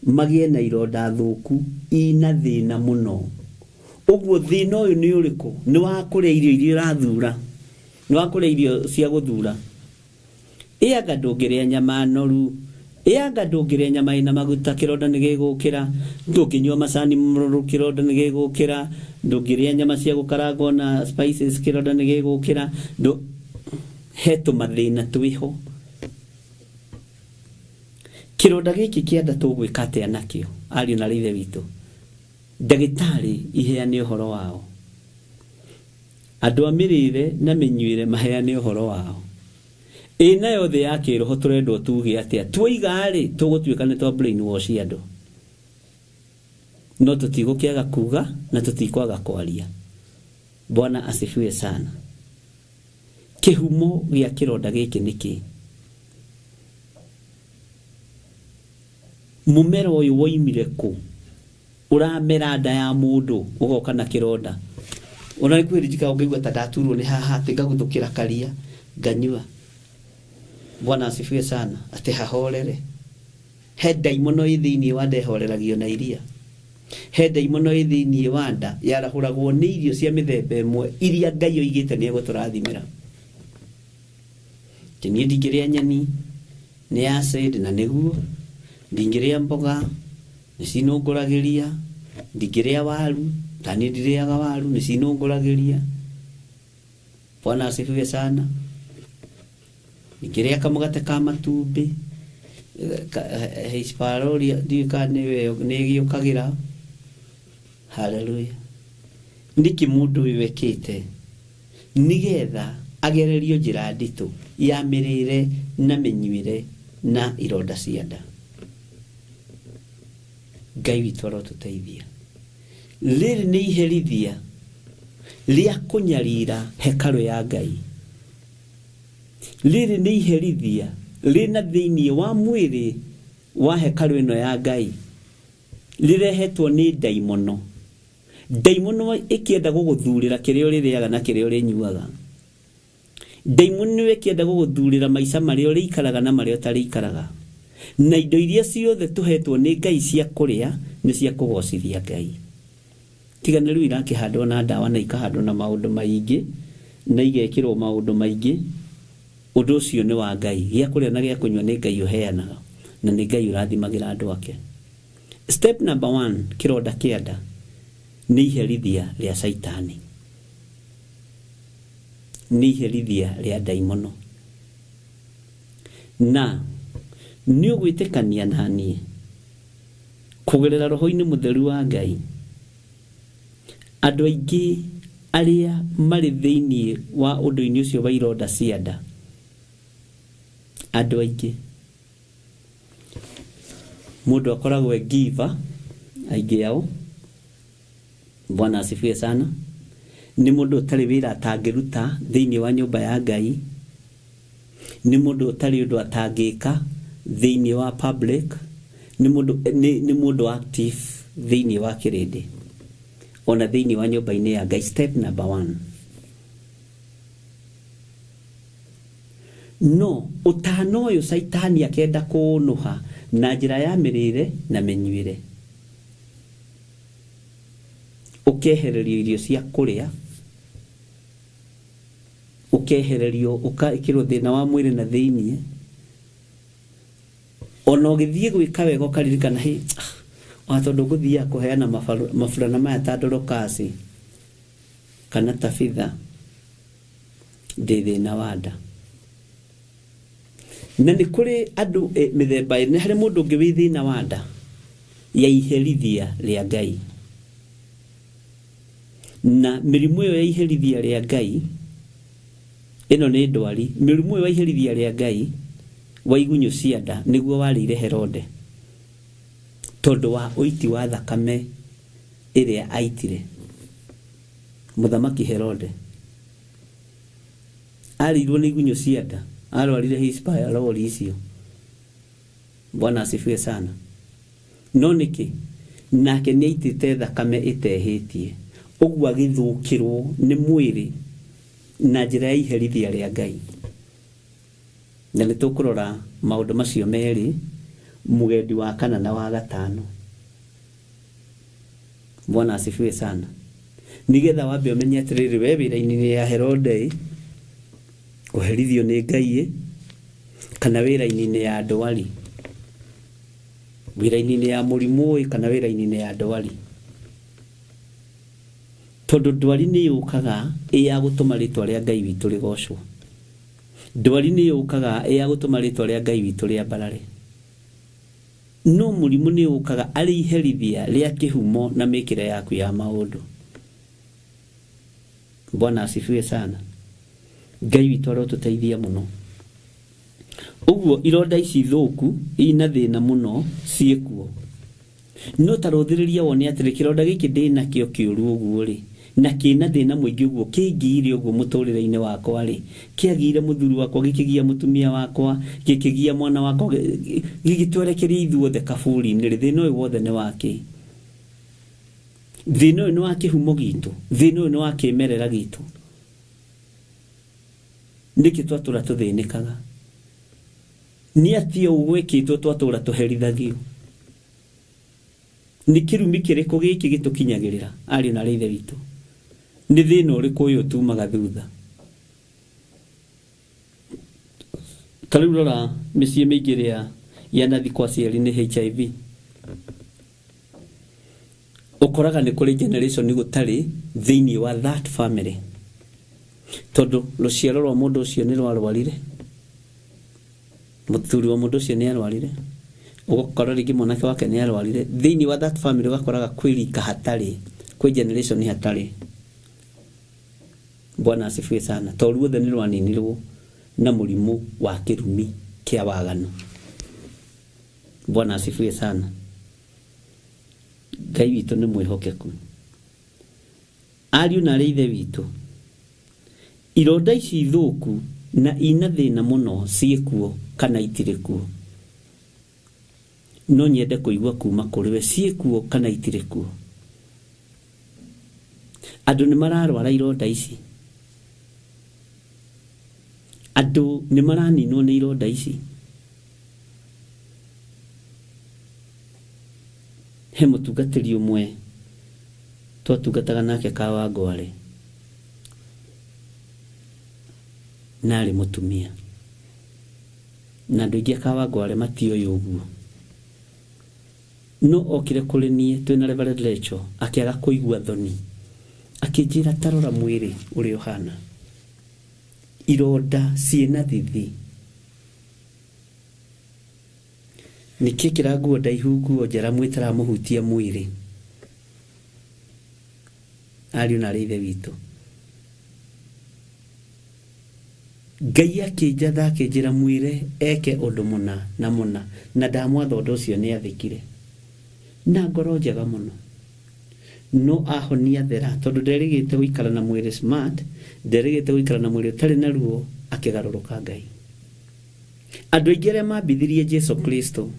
magĩe na ironda thũku ina thĩna mũno. Ũguo thĩna ũyũ nĩ ũrĩkũ? Nĩ wa kũrĩa irio iria ũrathura, nĩ wa kũrĩa irio cia gũthura. Ĩ anga ndũngĩrĩa nyama noru, ĩ anga ndũngĩrĩa nyama ĩna maguta, kĩronda nĩ gĩgũkĩra. Ndũngĩnyua macani mũrũrũ, kĩronda nĩ gĩgũkĩra. Ndũngĩrĩa nyama cia gũkarangwo na spices, kĩronda nĩ gĩgũkĩra. He tũmathĩna twĩho. Kĩronda gĩkĩ kĩa nda tũgwĩka atĩa nakĩo, ariũ na ithe witũ? Ndagĩtarĩ iheane ũhoro wao, andũ a mĩrĩre na mĩnyuĩre maheane ũhoro wao. Ĩ nayo thĩ ya kĩroho tũrendwo tuge atĩa? Tuoiga rĩ, tũgũtuĩka nĩ twa brainwash andũ, no tũtigũkĩaga kuga na tũtikwaga kwaria. Bwana asifiwe sana. Kĩhumo gĩa kĩronda gĩkĩ nĩ kĩ? Mũmera ũyũ woimire kũ? Ũramera nda ya mũndũ ũgoka na kĩronda. Ona nĩ kwĩrĩ njikaga ngaigua ta ndaturwo nĩ haha atĩ ngaguthũkĩra karia nganyua. Bwana asifiwe sana, atĩ hahorere. He ndaimono ĩ thĩinĩ wa nda ĩhoreragio na iria. He ndaimono ĩ thĩinĩ wa nda yarahũragwo nĩ irio cia mĩthemba ĩmwe iria Ngai oigĩte nĩ egũtũrathimĩra. Atĩ niĩ ndingĩrĩa nyeni nĩ acid na nĩguo, ndingĩrĩa mboga nĩ cinũngũragĩria, ndingĩrĩa waru, ta niĩ ndirĩaga waru nĩ cinũngũragĩria. Bwana asifiwe sana. Ndingĩrĩa kamũgate ka matumbĩ, Hisparoria ndiũĩ kana nĩyo nĩ ĩgĩũkagĩra. Haleluya. Nĩkĩ mũndũ ũyũ ekĩte? Nĩgetha agererio njĩra nditũ ya mĩrĩre na mĩnyuĩre na ironda cia nda. Ngai witũ arotũteithia. Rĩrĩ nĩ iherithia rĩa kũnyarira hekarũ ya Ngai. Rĩrĩ nĩ iherithia rĩna thĩinĩ wa mwĩrĩ wa hekarũ ĩno ya Ngai, rĩrehetwo nĩ ndaimono. Ndaimono ĩkĩenda gũgũthurĩra kĩrĩa ũrĩrĩaga na kĩrĩa ũrĩnyuaga. Ndaimono ĩkĩenda gũgũthurĩra maica marĩa ũrĩikaraga na marĩa ũtarĩikaraga. Na indo iria ciothe tũhetwo nĩ Ngai cia kũrĩa nĩ cia kũgocithia Ngai. Tiga nĩ rĩu irakĩhandwo na ndawa na ikahandwo na maũndũ maingĩ na igekĩrwo maũndũ maingĩ, ũndũ ũcio nĩ wa Ngai. Gĩa kũrĩa na gĩa kũnyua nĩ Ngai ũheanaga na nĩ Ngai ũrathimagĩra andũ ake. Step number 1, kĩronda kĩa nda nĩ iherithia rĩa Caitani, nĩ iherithia rĩa ndaimono. Na nĩ ũgwĩtĩkania na niĩ kũgerera roho-inĩ mũtheru wa Ngai, andũ aingĩ arĩa marĩ thĩinĩ wa ũndũ-inĩ ũcio wa ironda cia nda, andũ aingĩ mũndũ akoragwo e giver, aingĩ ao, Bwana asifiwe sana, nĩ mũndũ ũtarĩ wĩra atangĩruta thĩinĩ wa nyũmba ya Ngai, nĩ mũndũ ũtarĩ ũndũ atangĩka thĩinĩ wa public, nĩ mũndũ active thĩinĩ wa kĩrĩndĩ ona thĩinĩ wa nyũmba-inĩ ya Ngai. Step number 1. No ũtana ũyũ Caitani akenda kũũnũha na njĩra ya mĩrĩre na mĩnyuĩre, ũkehererio irio cia kũrĩa, ũkehererio ũkekĩrwo thĩna wa mwĩrĩ na thĩinĩ, ona ũgĩthiĩ gwĩka wega ũkaririkana, hĩ, ona tondũ ngũthiaga kũheana maburana maya ta Dorokasi kana Tabitha, ndĩ thĩna wa nda. Na nĩ kũrĩ andũ mĩthemba ĩrĩ, nĩ harĩ mũndũ ũngĩ wĩ thĩna wa nda ya iherithia rĩa Ngai. Na mĩrimũ ĩyo ya iherithia rĩa Ngai, ĩno nĩ ndwari, mĩrimũ ĩyo ya iherithia rĩa Ngai wa igunyũ cia nda nĩguo warĩire Herode, tondũ wa ũiti wa thakame ĩrĩa aitire. Mũthamaki Herode arĩirwo nĩ igunyũ cia nda, arwarire hispirori icio. Bwana asifiwe sana. No nĩkĩ? Nake nĩ aitĩte thakame ĩtehĩtie, ũguo agĩthũkĩrwo nĩ mwĩrĩ na njĩra ya iherithia rĩa Ngai. Na nĩ tũkũrora maũndũ macio merĩ, mũgendi wa kana na wa gatano. Bwana asifiwe sana. Nĩgetha wambe ũmenye atĩrĩrĩ, we wĩra-inĩ ya Herode kũherithio nĩ Ngai, kana wĩra-inĩ ya ndwari, wĩra-inĩ ya mũrimũ, kana wĩra-inĩ ya ndwari. Tondũ ndwari nĩ yũkaga ĩ ya gũtũma rĩtwa rĩa Ngai witũ rĩgocwo. Ndwari nĩ yũkaga ĩ ya gũtũma rĩtwa rĩa Ngai witũ rĩambarare. No mũrimũ nĩ ũkaga arĩ iherithia rĩa kĩhumo na mĩkĩre yaku ya maũndũ. Bwana asifiwe sana. Ngai witũ arotũteithia mũno. Ũguo ironda ici thũku ina thĩna mũno ciĩkuo. No ta rũthĩrĩria wone atĩrĩ, kĩronda gĩkĩ ndĩnakĩo kĩũru ũguo rĩ, Na kĩna thĩna mũingĩ ũguo kĩngiire ũguo mũtũrĩre-inĩ wakwa rĩ, kĩagiire mũthuri wakwa, gĩkĩgia mũtumia wakwa, gĩkĩgia mwana wakwa, gĩgĩtwerekeria ithuothe kaburi-inĩ rĩ, thĩna ũyũ wothe nĩ wakĩ? Thĩna ũyũ nĩ wa kĩhumo gitũ, thĩna ũyũ nĩ wa kĩmerera gitũ. Nĩkĩ twatũra tũthĩnĩkaga? Nĩ atĩa ũũ gwĩkĩtwo twatũra tũherithagio? Nĩ kĩrumi kĩrĩkũ gĩkĩ gĩtũkinyagĩrĩra ariũ na arĩ ithe witũ? Nĩ thĩna ũrĩkũ ũyũ tumaga thutha? Ta rĩu rora mĩciĩ mĩingĩ ĩrĩa yanathi kwa aciari nĩ HIV. Ũkoraga nĩ kũrĩ generation gũtarĩ thĩinĩ wa that family, tondũ rũciaro rwa mũndũ ũcio nĩ rwarwarire, mũthuri wa mũndũ ũcio nĩ arwarire, ũgakora rĩngĩ mwanake wake nĩ arwarire. Thĩinĩ wa that family ũgakoraga kwĩ rika hatarĩ, kwĩ generation hatarĩ. Bwana asifiwe sana. To ruothe nĩ rwaninirwo na mũrimũ wa kĩrumi kĩa waganu. Bwana asifiwe sana. Ngai witũ nĩ mwĩhokeku. Ariũ na arĩ ithe witũ, ironda ici thũku na ina thĩna mũno ciĩkuo kana itirĩ kuo? No nyende kũigua kuma kũrĩ we, ciĩkuo kana itirĩ kuo? Andũ nĩ mararwara ironda ici, andũ nĩ maraninwo nĩ ironda ici. He mũtungatĩri ũmwe twatungataga nake Kawangware, na arĩ mũtumia, na andũ aingĩ a Kawangware matioĩ ũguo, no okire kũrĩ niĩ twĩna Reverend Lecho, akĩaga kũigua thoni, akĩnjĩra tarora mwĩrĩ ũrĩa ũhana, ironda ciĩna thithi, nĩkĩkĩra nguo ndaihu, nguo njaramu ĩtaramũhutia mwĩrĩ. Ariũ na arĩ ithe witũ, Ngai akĩnjatha akĩnjĩra mwĩre eke ũndũ mũna na mũna, na ndamwatha ũndũ ũcio nĩ athĩkire na ngoro njega mũno. No ahonia thera, tondũ nderĩgĩte gũikara na mwĩrĩ smart, nderĩgĩte gũikara na mwĩrĩ ũtarĩ na ruo, akĩgarũrũka Ngai. Andũ aingĩ arĩa mambithirie Jesu Kristo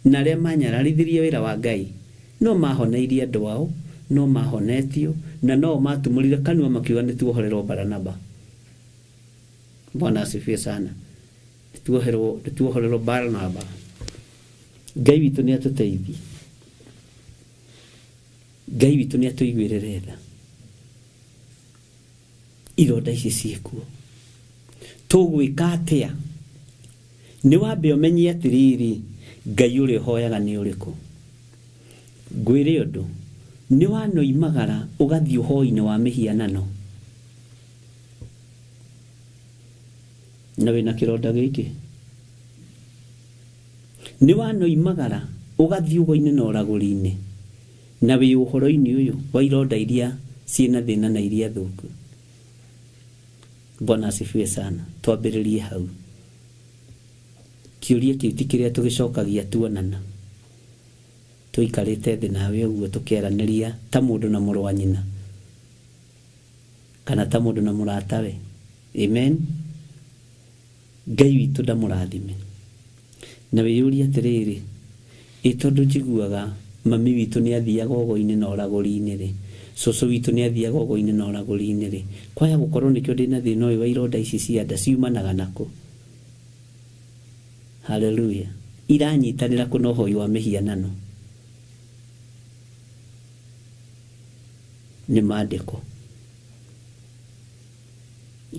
na arĩa manyararithirie wĩra wa Ngai no mahoneirie andũ ao, no mahonetio, na no matumũrire kanua makiuga nĩ tuohorerwo Baranaba. Bwana asifiwe sana. Nĩ tuohorerwo Baranaba. Ngai witũ nĩ atũteithie, Ngai witũ nĩ atũiguĩrĩre tha. Ironda ici ciĩkuo, tũgwĩka atĩa? Nĩ wambe ũmenye atĩrĩrĩ, Ngai ũrĩa ũhoyaga nĩ ũrĩkũ. Ngwĩre ũndũ, nĩ wanoimagara ũgathiĩ ũhoi-inĩ wa mĩhianano na wĩna kĩronda gĩkĩ, nĩ wanoimagara ũgathiĩ ũgo-inĩ na ũragũri-inĩ na wĩ ũhoro-inĩ ũyũ wa ironda iria ciĩna thĩna na iria thũku. Bwana asifiwe sana. Twambĩrĩrie hau. Kĩũria kĩu ti kĩrĩa tũgĩcokagia tuonana, tũikarĩte thĩ nawe ũguo tũkeranĩria ta mũndũ na mũrũ wa nyina kana ta mũndũ na mũratawe. Amen. Ngai witũ ndamũrathime. Na wĩyũrie atĩrĩrĩ, ĩ tondũ njiguaga mami witũ nĩ athiaga ũgo-inĩ na ũragũri-inĩ rĩ, cũcũ witũ nĩ athiaga ũgo-inĩ na ũragũri-inĩ rĩ, kwaya gũkorwo nĩkĩo ndĩna thĩna ũyũ wa ironda ici cia nda, ciumanaga nakũ? Haleluya. Iranyitanĩra kũ na ũhoi wa mĩhianano? Nĩ maandĩko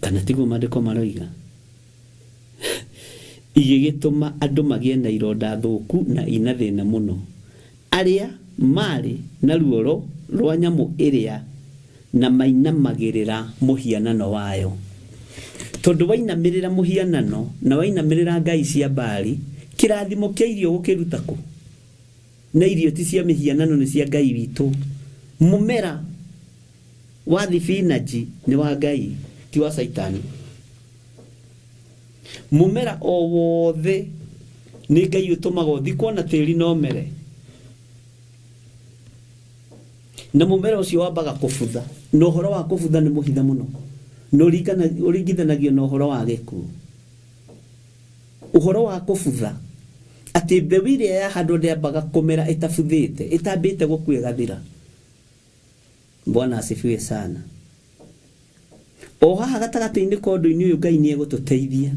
kana tiguo maandĩko maroiga? Igĩgĩtũma andũ magĩe na ironda thũku na ina thĩna mũno, arĩa marĩ na ruoro rwa nyamũ ĩrĩa na mainamagĩrĩra mũhianano wayo. Tondũ wainamĩrĩra mũhianano na wainamĩrĩra ngai cia Baali, kĩrathimo kĩa irio gũkĩruta kũ? Na irio ti cia mĩhianano, nĩ cia Ngai witũ. Mũmera wa thibinanji nĩ wa Ngai, ti wa Caitani. Mũmera o wothe nĩ Ngai ũtũmaga ũthikwo na tĩri no mere. Na mũmera ũcio wambaga kũbutha, na ũhoro wa kũbutha nĩ mũhithe mũno, na ũringithanagio na ũhoro wa gĩkuũ. Ũhoro wa kũbutha, atĩ mbeũ ĩrĩa yahandwo ndĩambaga kũmera ĩtabuthĩte, ĩtambĩte gũkua ĩgathira. Bwana asifiwe sana. O haha gatagatĩ-inĩ ka ũndũ-inĩ ũyũ Ngai nĩ egũtũteithia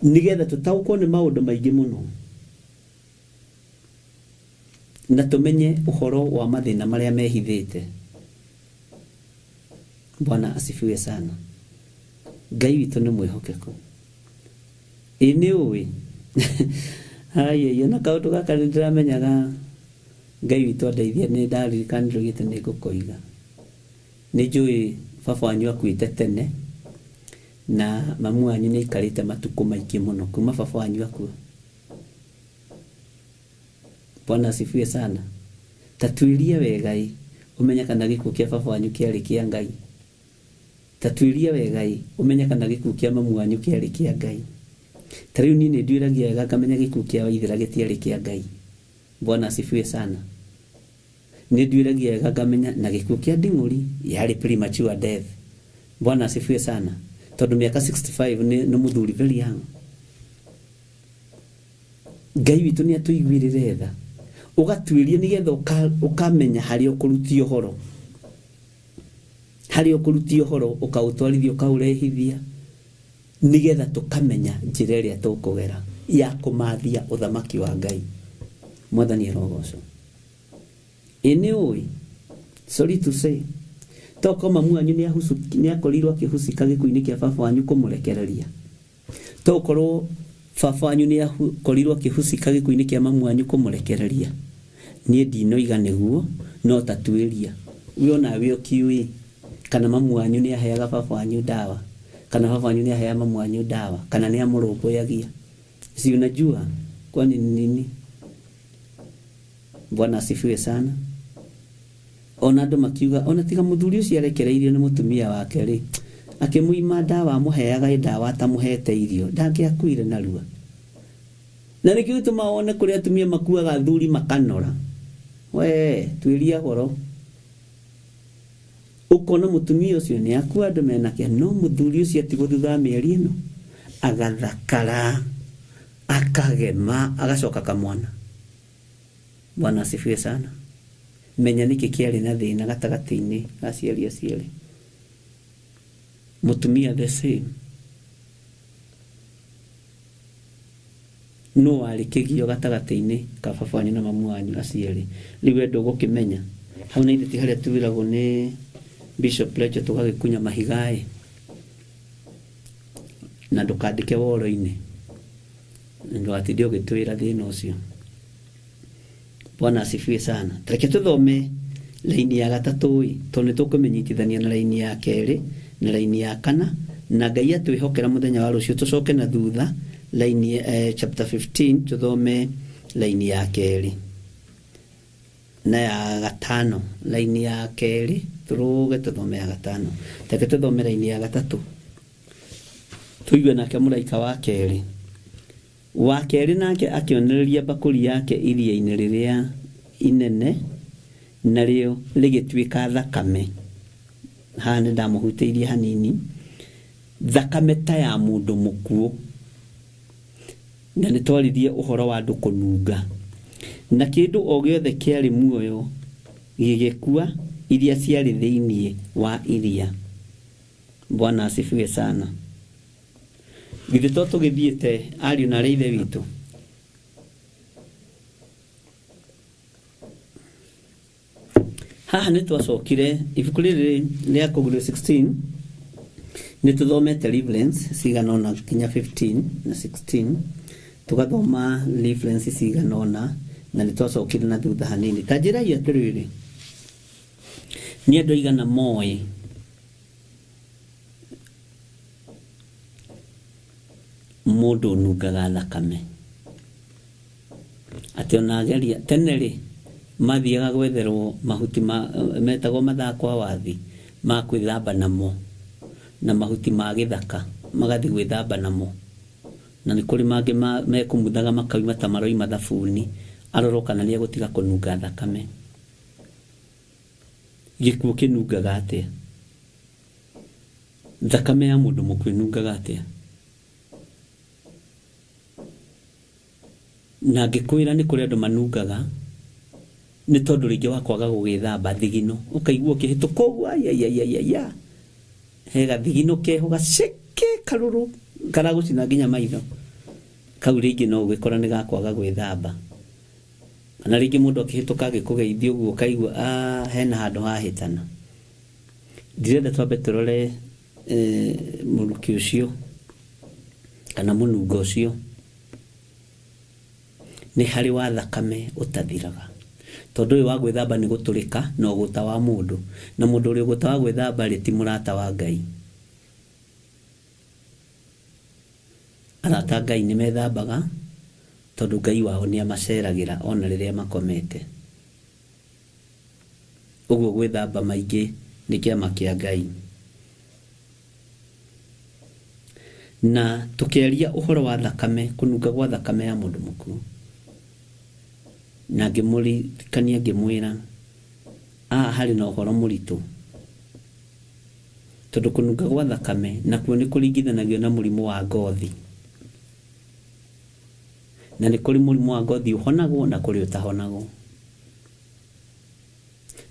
nĩgetha tũtaũkwo nĩ maũndũ maingĩ mũno na tũmenye ũhoro wa mathĩna marĩa mehithĩte. Bwana asifiwe sana. Ngai witũ nĩ mwĩhokeku. Ĩ nĩ ũĩ haiya na kaũndũ gaka nĩ ndĩramenyaga Ngai witũ andeithia nĩ ndaririkanire gĩte nĩ ngũkoiga. Nĩ njũĩ baba wanyu akuĩte tene na mamu wanyu nĩ aikarĩte matukũ maingĩ mũno kuma baba wanyu akua. Bwana asifiwe sana. Ta tuĩria wega ĩ ũmenye kana gĩkuũ kĩa baba wanyu kĩarĩ kĩa Ngai. Ta tuĩria wega ĩ ũmenye kana gĩkuũ kĩa mamu wanyu kĩarĩ kĩa Ngai. Ta rĩu niĩ nĩ nduĩragia wega ngamenya gĩkuũ kĩa Waithera gĩtiarĩ kĩa Ngai. Bwana asifiwe sana. Nĩ nduĩragia wega ngamenya na gĩkuũ kĩa Nding'ũri yarĩ premature death. Bwana asifiwe sana. Tondũ mĩaka 65 nĩ mũthuri very young. Ngai witũ nĩ atũiguĩrĩre tha. Ũgatuĩria nĩgetha ũkamenya harĩa ũkũrutia ũhoro. Harĩa ũkũrutia ũhoro ũkaũtwarithia ũkaũrehithia nĩgetha tũkamenya njĩra ĩrĩa tũkũgera ya kũmathia ũthamaki wa Ngai. Mwathani arogocwo. Ĩ nĩ ũĩ, sorry to say, tokorwo mamu wanyu nĩ akorirwo akĩhucika gĩkuũ-inĩ kĩa baba wanyu kũmũrekereria. Tokorwo baba wanyu nĩ akorirwo akĩhucika gĩkuũ-inĩ kĩa mamu wanyu kũmũrekereria. Niĩ ndinoiga nĩguo, no ta tuĩria. We onawe ũkiũĩ kana mamu wanyu nĩ aheaga baba wanyu ndawa, kana baba wanyu nĩ aheaga mamu wanyu ndawa, kana nĩ amũrũmbũyagia. Si unajua kwani ni nini? Bwana asifiwe sana. Ona andũ makiuga ona tiga mũthuri ũcio arekereirio nĩ mũtumia wake rĩ, akĩmũima ndawa amũheaga ndawa atamũhete irio, ndangĩakuire narua. Na nĩkĩo gĩtũmaga wone kũrĩ atumia makuaga athuri makanora. We tuĩria ũhoro. Ũkona mũtumia ũcio nĩ akua andũ mena kĩeha, no mũthuri ũcio atigwo thutha wa mĩeri ĩno agathakara, akagema, agacoka kamwana. Bwana asifiwe sana. Menya nĩkĩ kĩarĩ na thĩna gatagatĩ-inĩ ga aciari acio erĩ. Mũtumia the same. No warĩ kĩgio gatagatĩ-inĩ ka baba wanyu na mamu wanyu acio erĩ. Rĩu we ndũgũkĩmenya. Hau na ithe ti harĩa tuĩragwo nĩ Bishop Rachel tũgagĩkunya mahiga ĩ. Na ndũkandĩke woro-inĩ. Ndũgatinde ũgĩtwĩra thĩna ũcio. Bwana asifiwe sana. Reke tũthome laini ya gatatũ ĩ, tondũ nĩ tũkũmĩnyitithania na laini ya kerĩ na laini ya kana, na Ngai atwĩhokera mũthenya wa rũciũ tũcoke na thutha laini chapter 15 tũthome laini ya kerĩ na ya gatano, laini ya kerĩ tũrũge tũthome ya gatano. Reke tũthome laini ya gatatũ tũigue nake mũraika wa kerĩ. Wa kerĩ nake akĩonereria mbakũri yake iria-inĩ rĩrĩa inene, narĩo rĩgĩtuĩka thakame. Haha nĩ ndamũhutĩirie hanini. Thakame ta ya mũndũ mũkuũ. Na nĩ twaririe ũhoro wa andũ kũnunga. Na kĩndũ o gĩothe kĩarĩ muoyo gĩgĩkua iria ciarĩ thĩinĩ wa iria. Bwana asifiwe sana. Githĩ to tũgĩthiĩte ariũ na arĩa ithe witũ? Haha nĩ twacokire ibuku rĩrĩ rĩa Kũguũrio 16 nĩ tũthomete reference cigana ũna nginya 15 na 16, tũgathoma reference cigana ũna na nĩ twacokire na thutha hanini. Ta njĩrai atĩrĩrĩ, nĩ andũ aigana moĩ mũndũ ũnungaga thakame? Atĩ ona ageria tene rĩ, mathiaga gwetherwo mahuti metagwo mathaa kwa wathi ma kwĩthamba namo, na mahuti ma gĩthaka magathiĩ gwĩthamba namo, na nĩ kũrĩ mangĩ mekũmuthaga makauma ta maroima thabuni, arorwo kana nĩ egũtiga kũnunga thakame. Gĩkuũ kĩnungaga atĩa? Thakame ya mũndũ mũkuũ ĩnungaga atĩa? Na ngĩkwĩra nĩ kũrĩ andũ manungaga nĩ tondũ rĩngĩ wa kwaga gũgĩthamba thigino, ũkaigua ũkĩhĩtũka ũguo aiaiaiaiya, he gathigino keho gaceke karũrũ karagũcina nginya maitho, kau rĩngĩ no ũgĩkora nĩ gakwaga gwĩthamba. Kana rĩngĩ mũndũ akĩhĩtũka agĩkũgeithia ũguo ũkaigua hena handũ hahĩtana. Ndirenda twambe tũrore mũrukĩ ũcio kana mũnungo ũcio. Nĩ harĩ wa thakame ũtathiraga. Tondũ ũyũ wa gwĩthamba nĩ gũtũrĩka na ũgũta wa mũndũ. Na mũndũ ũrĩ ũgũta wa gwĩthamba rĩ, ti mũrata wa Ngai. Arata a Ngai nĩ methambaga tondũ Ngai wao nĩ amaceragĩra ona rĩrĩa makomete. Ũguo gwĩthamba maingĩ nĩ kĩama kĩa Ngai. Na tũkĩaria ũhoro wa thakame, kũnunga gwa thakame ya mũndũ mũkuũ, na ngĩmũririkania ngĩmwĩra, haha harĩ na ũhoro mũritũ, tondũ kũnunga gwa thakame nakuo nĩ kũringithanagio na mũrimũ wa ngothi. Na nĩ kũrĩ mũrimũ wa ngothi ũhonagwo na kũrĩ ũtahonagwo.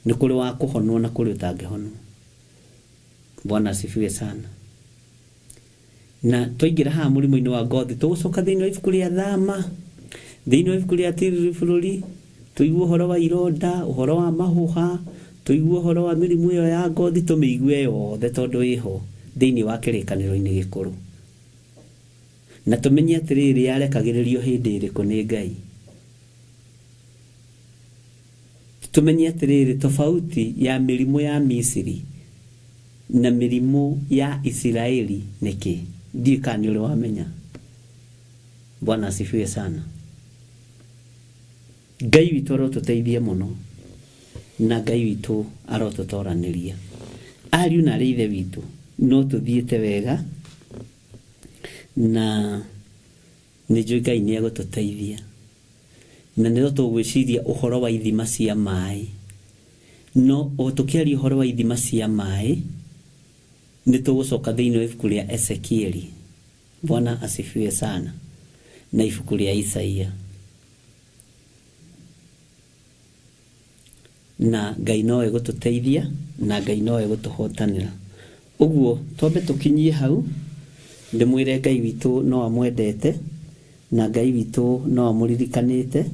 Nĩ kũrĩ wa kũhonwo na kũrĩ ũtangĩhonwo. Bwana asifiwe sana. Na twaingĩra haha mũrimũ-inĩ wa ngothi, tũgũcoka thĩinĩ wa ibuku rĩa Thama, thĩinĩ wa ibuku rĩa Tiriri Bũrũri, tũigue ũhoro wa ironda, ũhoro wa mahũha, tũigue ũhoro wa mĩrimũ ĩyo ya ngothi, tũmĩigue yothe tondũ ĩho thĩinĩ wa kĩrĩkanĩro-inĩ gĩkũrũ. Na tũmenye atĩrĩrĩ, yarekagĩrĩrio hĩndĩ ĩrĩkũ nĩ Ngai. Tũmenye atĩrĩrĩ, tofauti ya mĩrimũ ya Misiri na mĩrimũ ya Isiraeli nĩ kĩ? Ndiũĩ kana nĩ ũrĩ wamenya. Bwana asifiwe sana. Ngai witũ arotũteithia mũno na Ngai witũ arotũtoranĩria. Ariũ na arĩ ithe witũ, no tũthiĩte wega na nĩ njũĩ Ngai nĩ egũtũteithia. Na nĩ tũgwĩciria ũhoro wa ithima cia maĩ. No o tũkĩaria ũhoro wa ithima cia maĩ, nĩ tũgũcoka thĩinĩ wa ibuku rĩa Ezekieli. Bwana asifiwe sana. Na ibuku rĩa Isaia. Na Ngai no egũtũteithia na Ngai no egũtũhotanĩra. Ũguo twambe tũkinyie hau, ndĩmwĩre Ngai witũ no amwendete, na Ngai witũ no amũririkanĩte,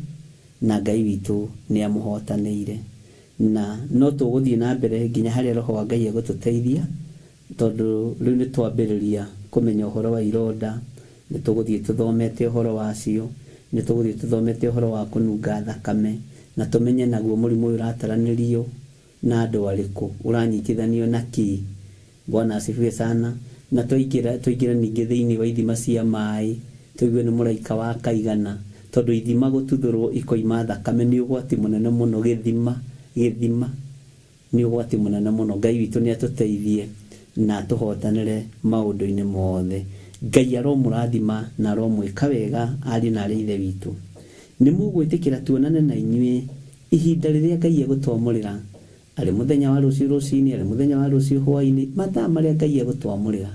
na Ngai witũ nĩ amũhotanĩire. Na no tũgũthiĩ na mbere nginya harĩa Roho wa Ngai egũtũteithia, Tondũ rĩu nĩ twambĩrĩria kũmenya ũhoro wa ironda, nĩ tũgũthiĩ tũthomete ũhoro wacio, nĩ tũgũthiĩ tũthomete ũhoro wa kũnunga thakame, na tũmenye naguo mũrimũ ũyũ ũrataranĩrio na andũ arĩkũ, ũranyitithanio na kĩ. Bwana asifiwe sana. Na twaingĩra, twaingĩra ningĩ thĩinĩ wa ithima cia maĩ, tũigue nĩ mũraika wa kaigana, tondũ ithima gũtuthũrwo ikoima thakame nĩ ũgwati mũnene mũno, gĩthima, gĩthima. Nĩ ũgwati mũnene mũno. Ngai witũ nĩ atũteithie na atũhotanĩre maũndũ-inĩ mothe. Ngai aromũrathima na aromwĩka wega ariũ na arĩ a Ithe witũ. Nĩ mũgwĩtĩkĩra tuonane na inyuĩ ihinda rĩrĩa Ngai egũtwamũrĩra, arĩ mũthenya wa rũciũ rũcinĩ, arĩ mũthenya wa rũciũ hwaĩ-inĩ, mathaa marĩa Ngai egũtwamũrĩra,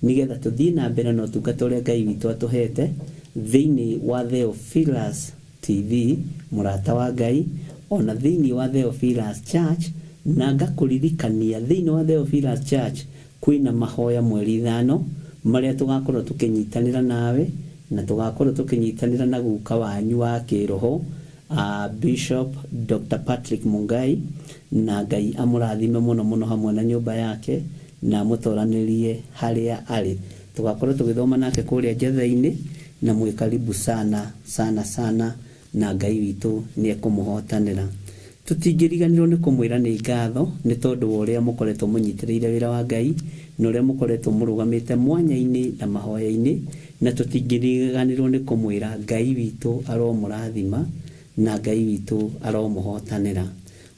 nĩgetha tũthiĩ na mbere na ũtungata ũrĩa Ngai witũ atũhete thĩinĩ wa Theophilus TV, Mũrata wa Ngai, o na thĩinĩ wa Theophilus Church, na ngakũririkania thĩinĩ wa Theophilus Church kwĩna mahoya mweri ithano marĩa tũgakorwo tũkĩnyitanĩra nawe na tũgakorwo tũkĩnyitanĩra na guka wanyu wa kĩroho Bishop Dr. Patrick Mungai, na Ngai amũrathime mũno mũno hamwe na nyũmba yake na amũtoranĩrie harĩa arĩ. Tũgakorwo tũgĩthoma nake kũrĩa Njetha-inĩ, na mwĩ karibu sana sana sana, na Ngai witũ nĩ ekũmũhotanĩra. Tũtingĩriganĩrwo nĩ kũmwĩra nĩ ngatho nĩ tondũ wa ũrĩa mũkoretwo mũnyitĩrĩire wĩra wa Ngai, na ũrĩa mũkoretwo mũrũgamĩte mwanya-inĩ na mahoya-inĩ, na tũtingĩriganĩrwo nĩ kũmwĩra Ngai witũ aromũrathima, na Ngai witũ aromũhotanĩra.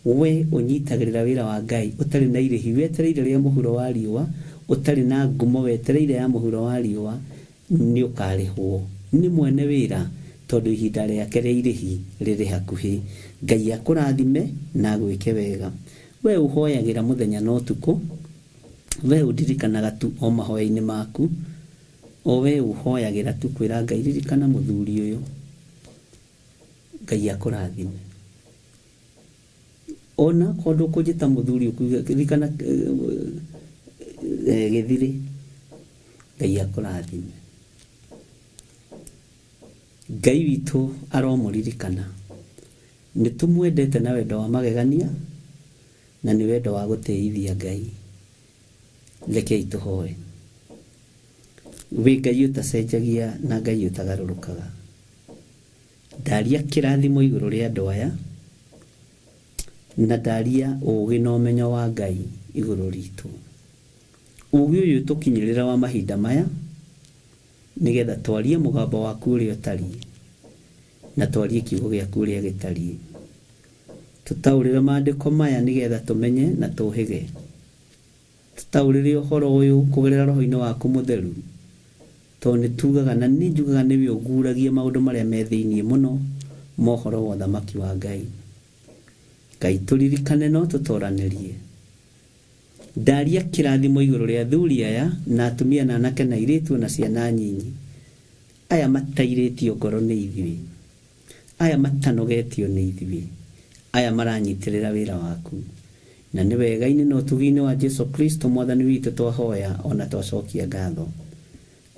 We ũnyitagĩrĩra wĩra wa Ngai ũtarĩ na irĩhi wetereire rĩa mũhuro wa riũa, ũtarĩ na ngumo wetereire ya mũhuro wa riũa, nĩũkarĩhwo nĩ mwene wĩra tondũ ihinda rĩake rĩa irĩhi rĩrĩ hakuhĩ. Ngai akũrathime na agwĩke wega. We ũhoyagĩra mũthenya na ũtukũ, we ũndirikanaga tu o mahoya-inĩ maku, o we ũhoyagĩra tu kwĩra Ngai ririkana mũthuri ũyũ, Ngai akũrathime. Ona akorwo ndũkũnjĩta mũthuri ũkuge ririkana Gĩthirĩ, Ngai akũrathime. Ngai witũ aromũririkana. Nĩ tũmwendete na wendo wa magegania na nĩ wendo wa gũtĩithia Ngai. Rekei tũhoe. Wĩ Ngai ũtacenjagia na Ngai ũtagarũrũkaga. Ndaria kĩrathimo igũrũ rĩa andũ aya na ndaria ũũgĩ na ũmenyo wa Ngai igũrũ ritũ. Ũũgĩ ũyũ ũtũkinyĩrĩre wa mahinda maya nĩgetha twarie mũgambo waku ũrĩa ũtariĩ na twarie kiugo gĩaku ũrĩa gĩtariĩ. Tũtaũrĩre maandĩko maya nĩgetha tũmenye na tũhĩge. Tũtaũrĩre ũhoro ũyũ kũgerera roho-inĩ waku mũtheru, tondũ nĩ tugaga na nĩ njugaga nĩwe ũguũragia maũndũ marĩa me thĩinĩ mũno ma ũhoro wa ũthamaki wa Ngai. Ngai tũririkane na ũtũtoranĩrie. Ndaria kĩrathimo igũrũ rĩa athuri aya na atumia na anake na airĩtu o na ciana nyinyi, aya matairĩtio ngoro nĩ ithuĩ, aya matanogetio nĩ ithuĩ, aya maranyitĩrĩra wĩra waku. Na nĩ wega-inĩ na ũtugi-inĩ wa Jesu Kristo Mwathani witũ twahoya o na twacokia ngatho.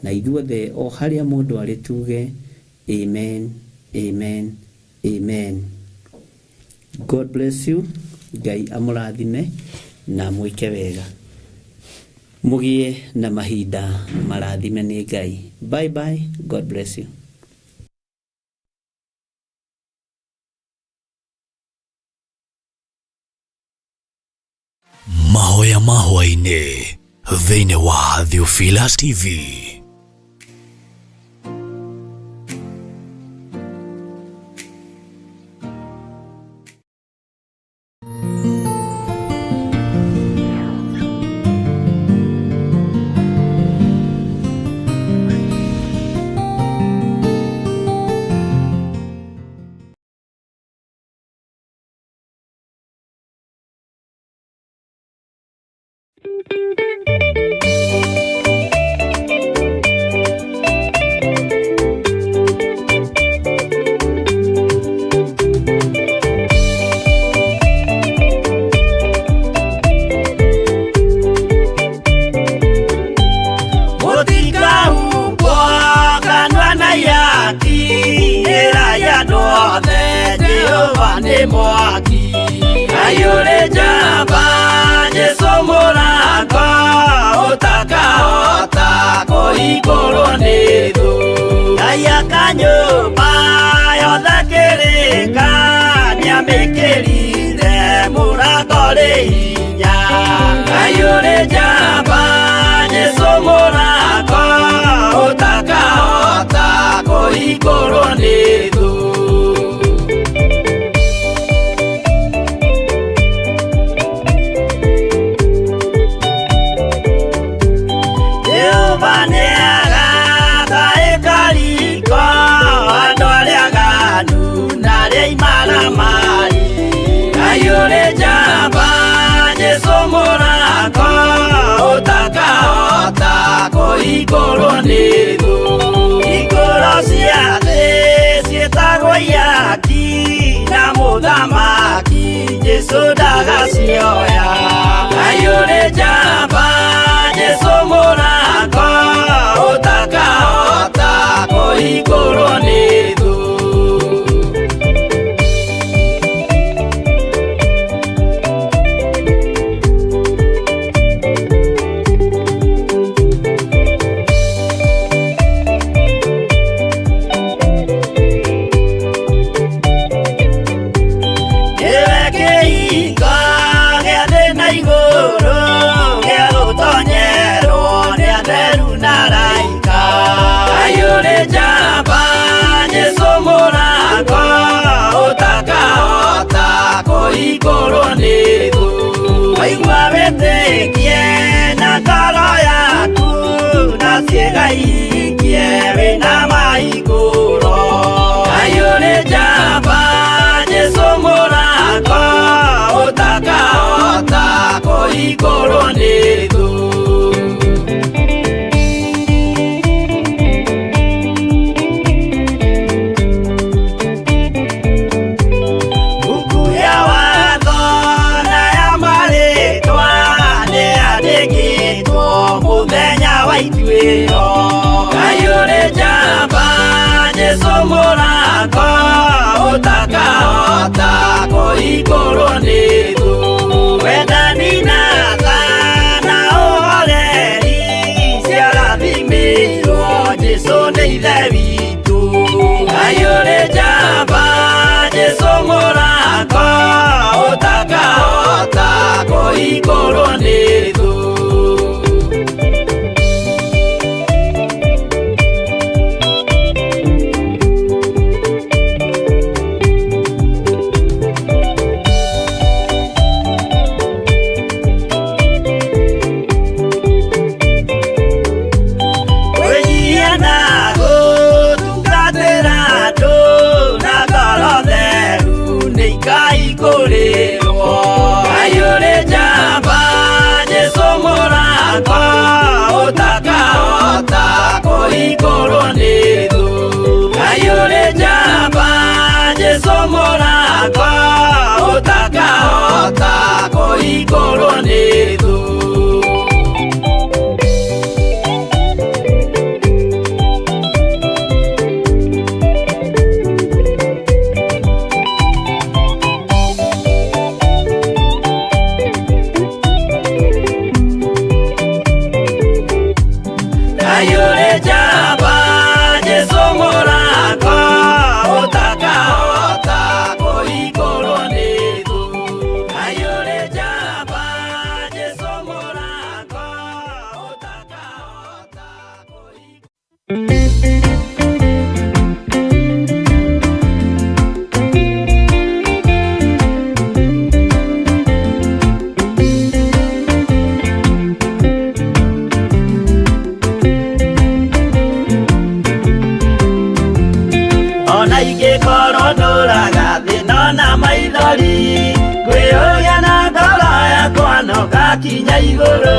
Na ithuothe o harĩa mũndũ arĩ tuge, Amen, Amen, Amen. God bless you. Ngai amũrathime na mwĩke wega. Mũgĩe na mahinda marathime nĩ Ngai. Bye bye. God bless you. Mahoya ma hwaĩ-inĩ thĩinĩ wa Theophilus TV. Mũtikahumbwo kanua na ihaki, ĩrai andũ othe Jehova nĩ mwaki. Ngai ũrĩ njamba, Jesũ mũrango, ũtakahota kũhingũrwo nĩ thũ. Ngai aka nyũmba yothe kĩrĩka, nĩamĩkĩrire mũrango rĩ hinya. Ngai ũrĩ njamba, Jesũ mũrango, ũtakahota kũhingũrwo nĩ thũ. Jehova nĩagaka ĩkariko andũ arĩa aganu na arĩa imaramari. Ngai ũrĩ njamba, Jesũ mũrango, ũtakahota kũhingũrwo nĩ thũ. Hingũro cia thĩ ciĩtagwo ihaki, na mũthamaki Jesũ ndagacioya. Ngai ũrĩ njamba, Jesũ mũrango, ũtakahota kũhingũrwo nĩ thũ. Nĩwe kĩhingo gĩa thĩ na igũrũ, gĩa gũtonyerwo nĩ atheru na araika. Ngai ũrĩ njamba, Jesũ mũrango, ũtakahota kũhingũrwo nĩ thũ. Waigua wĩtĩkie na ngoro yaku, na ciĩga ihingie wĩna mahingũro. Ngai ũrĩ njamba, Jesũ mũrango, ũtakahota kũhingũrwo nĩ thũ. Buku ya watho na ya marĩtwa nĩyandĩkĩtwo mũthenya wa ituĩro. Ngai ũrĩ njamba, Jesũ mũrango ũtakahota kũhingũrwo nĩ thũ. Wendani na tha na ũhoreri ciarathimĩirwo Jesũ nĩ Ithe witũ. Ngai ũrĩ njamba, Jesũ mũrango ũtakahota kũhingũrwo nĩ thũ. Kwĩnyihia na gũtungatĩra andũ na ngoro theru nĩ ikaihingũrĩrwo. Ngai ũrĩ njamba, Jesũ mũrango ũtakahota kũhingũrwo nĩ thũ. Ngai ũrĩ njamba, Jesũ mũrango ũtakahota kũhingũrwo nĩ thũ. Ngai ũrĩ njamba, Jesũ mũrango ũtakahota kũhingũrwo nĩ thũ. Ngai ũrĩ njamba, Jesũ mũrango ũtakahota kũhingũrwo. Ona ingĩkorwo ndũraga thĩna na maithori, ngwĩyũria na ngoro yakwa no ngakinya igũrũ.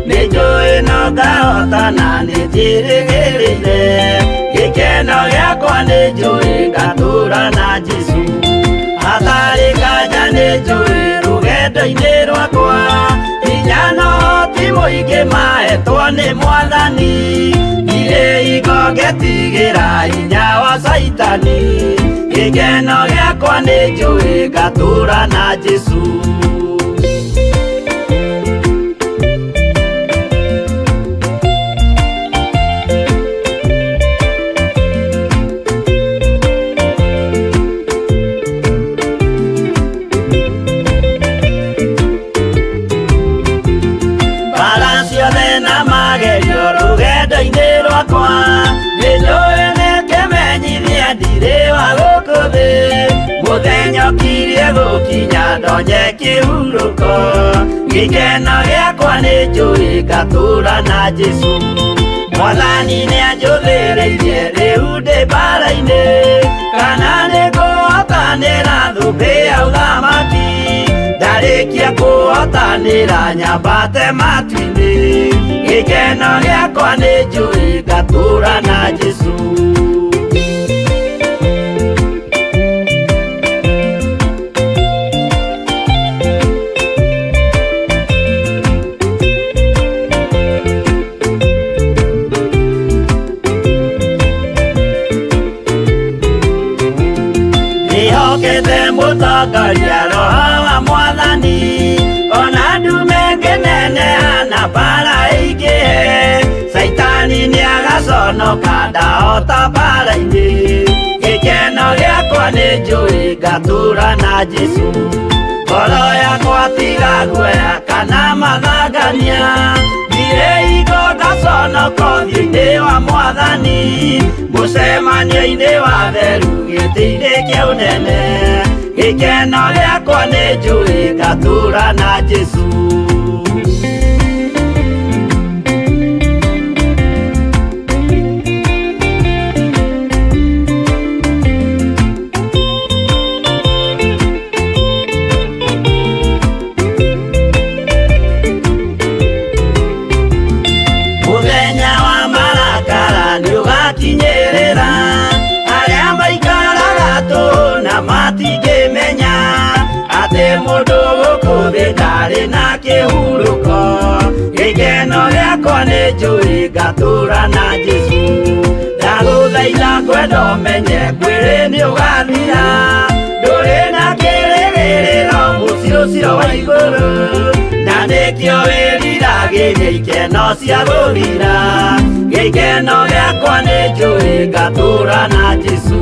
Nĩnjũĩ no ngahota na nĩnjĩrĩgĩrĩire, gĩkeno gĩakwa nĩnjũĩ ngatũũra na Jesũ. Hatarĩ nganja nĩnjũĩ rũgendo-inĩ rwakwa, hinya na ũhoti mũingĩ mahetwo nĩ Mwathani. Ndirĩ hingo ngetigĩra hinya wa Caitani, gĩkeno gĩakwa nĩnjũĩ ngatũũra na Jesũ. Mbara ciothe na magerio rũgendo-inĩ rwakwa, nĩnjũĩ nĩkĩmenyithia ndirĩ wa gũkũ thĩ. Mũthenya ũkirie gũkinya ndonye kĩhurũko, gĩkeno gĩakwa nĩnjũĩ ngatũũra na Jesũ. Mwathani nĩanjũthĩrĩirie rĩu ndĩ mbara-inĩ, kana nĩngũhotanĩra thũmbĩ ya ũthamaki. Ndarĩkia kũhotanĩra nyambate matu-inĩ, gĩkeno gĩakwa nĩnjũĩ ngatũũra na Jesũ. Ndĩhokete mũtongoria Roho wa Mwathani, ona ndume ngĩneneha na mbara ĩingĩhe. Caitani nĩagaconoka ndahota mbara-inĩ, gĩkeno gĩakwa nĩnjũĩ ngatũũra na Jesũ. Ngoro yakwa tiga guoya kana mathangania, ndirĩ hingo ngaconoka ũthiũ-inĩ wa Mwathani. Mũcemanio-inĩ wa theru gĩtĩ-inĩ kĩa ũnene, gĩkeno gĩakwa nĩnjũĩ ngatũũra na Jesũ. Ndarĩ na kĩhurũko gĩkeno gĩakwa nĩ njũĩ ngatũra na Jesũ ndagũthaitha ngwenda ũmenye mwĩrĩ nĩ ũgathira ndũrĩ na kĩrĩgĩrĩro mũciĩ ũcio wa igũrũ na nĩkĩo wĩriragĩria ikeno cia gũthira gĩkeno gĩakwa nĩ njũĩ ngatũra na Jesũ.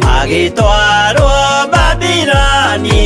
Magĩtwarwo Babiloni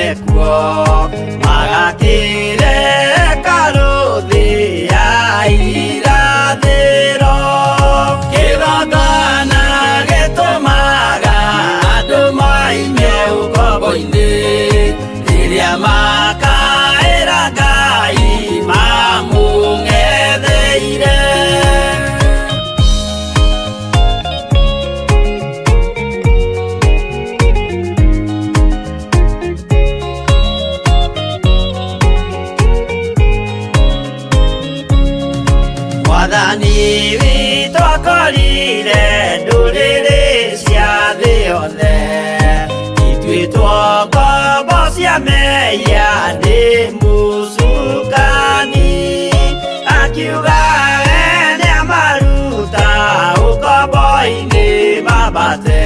mekuo Magakĩreka rũthĩ ya irathĩro Kĩgongona gĩtũmaga andũ moime ũkombo-inĩ Rĩrĩa makaĩra Ngai mamũng'etheire. Mwathani witũ akorire ndũrĩrĩ cia thĩ yothe ituĩtwo ngombo cia mehia nĩ mũcukani akiuga we nĩamaruta ũkombo-inĩ mambate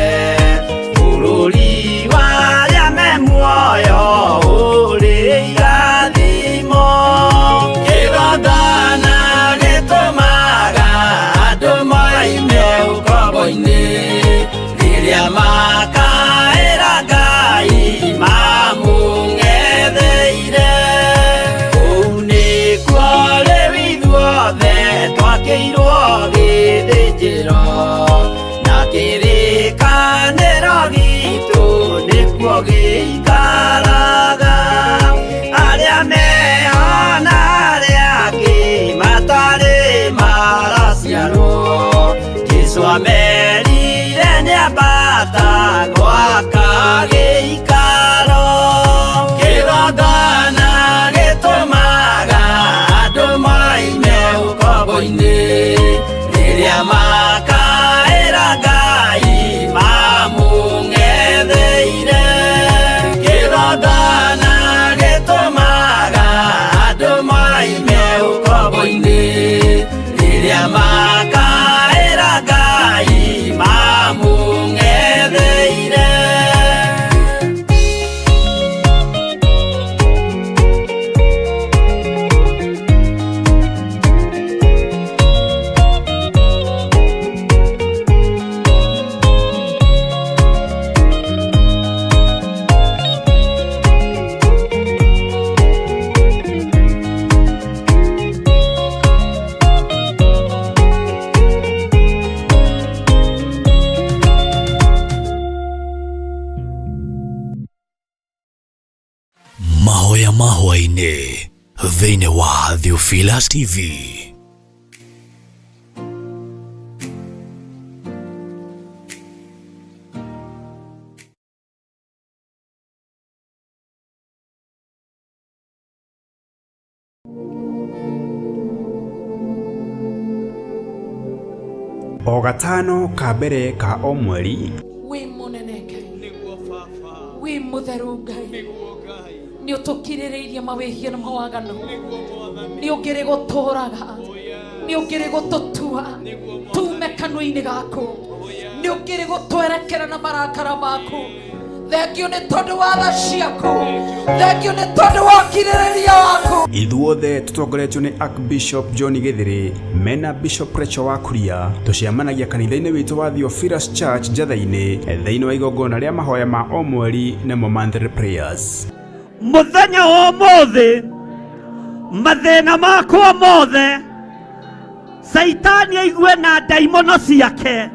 bũrũri wa arĩa me muoyo ũrĩ irathimo. Kĩgongona gĩtũmaga andũ moime ũkombo-inĩ rĩrĩa makaĩra Ngai mamũng'etheire. Kũu nĩkuo rĩu ithuothe twakĩirwo gĩthĩnjĩro na kĩrĩkanĩro gitũ nĩkuo gĩikaraga. Arĩa meho na arĩa angĩ matarĩ maraciarwo Jesũ amerire nĩambata gwaka gĩikaro. Kĩgongona gĩtũmaga andũ moime ũkombo-inĩ rĩrĩa makaĩra Ngai mamũng'etheire. Kĩgongona gĩtũmaga andũ moime ũkombo-inĩ rĩrĩa makaĩra Ngai mamũng'etheire. Mahoya mahwainĩ thĩinĩ wa Theophilus TV. O gatano ka mbere ka o mweri Wĩ mũnene Ngai, wĩ mũtheru Ngai, nĩ ũtũkirĩrĩirie mawĩhia na mawaganu, nĩ ũngĩrĩ gũtũraga, nĩ ũngĩrĩ gũtũtua tume kanua-inĩ gaku, nĩ ũngĩrĩ gũtwerekera na marakara maku. Thengio nĩ tondũ wa tha ciaku, thengio nĩ tondũ wa ũkirĩrĩria waku. Ithuothe tũtongoretio nĩ Archbishop John Gĩthĩrĩ mena Bishop Rachel wa Kuria tũcemanagia kanitha-inĩ witũ wa Theophilus Church Njatha-inĩ thĩinĩ wa igongona rĩa mahoya ma o mweri nĩmo monthly prayers. Mũthenya wa ũmũthĩ mathĩna makwa mothe Caitani aigue na ndaimono ciake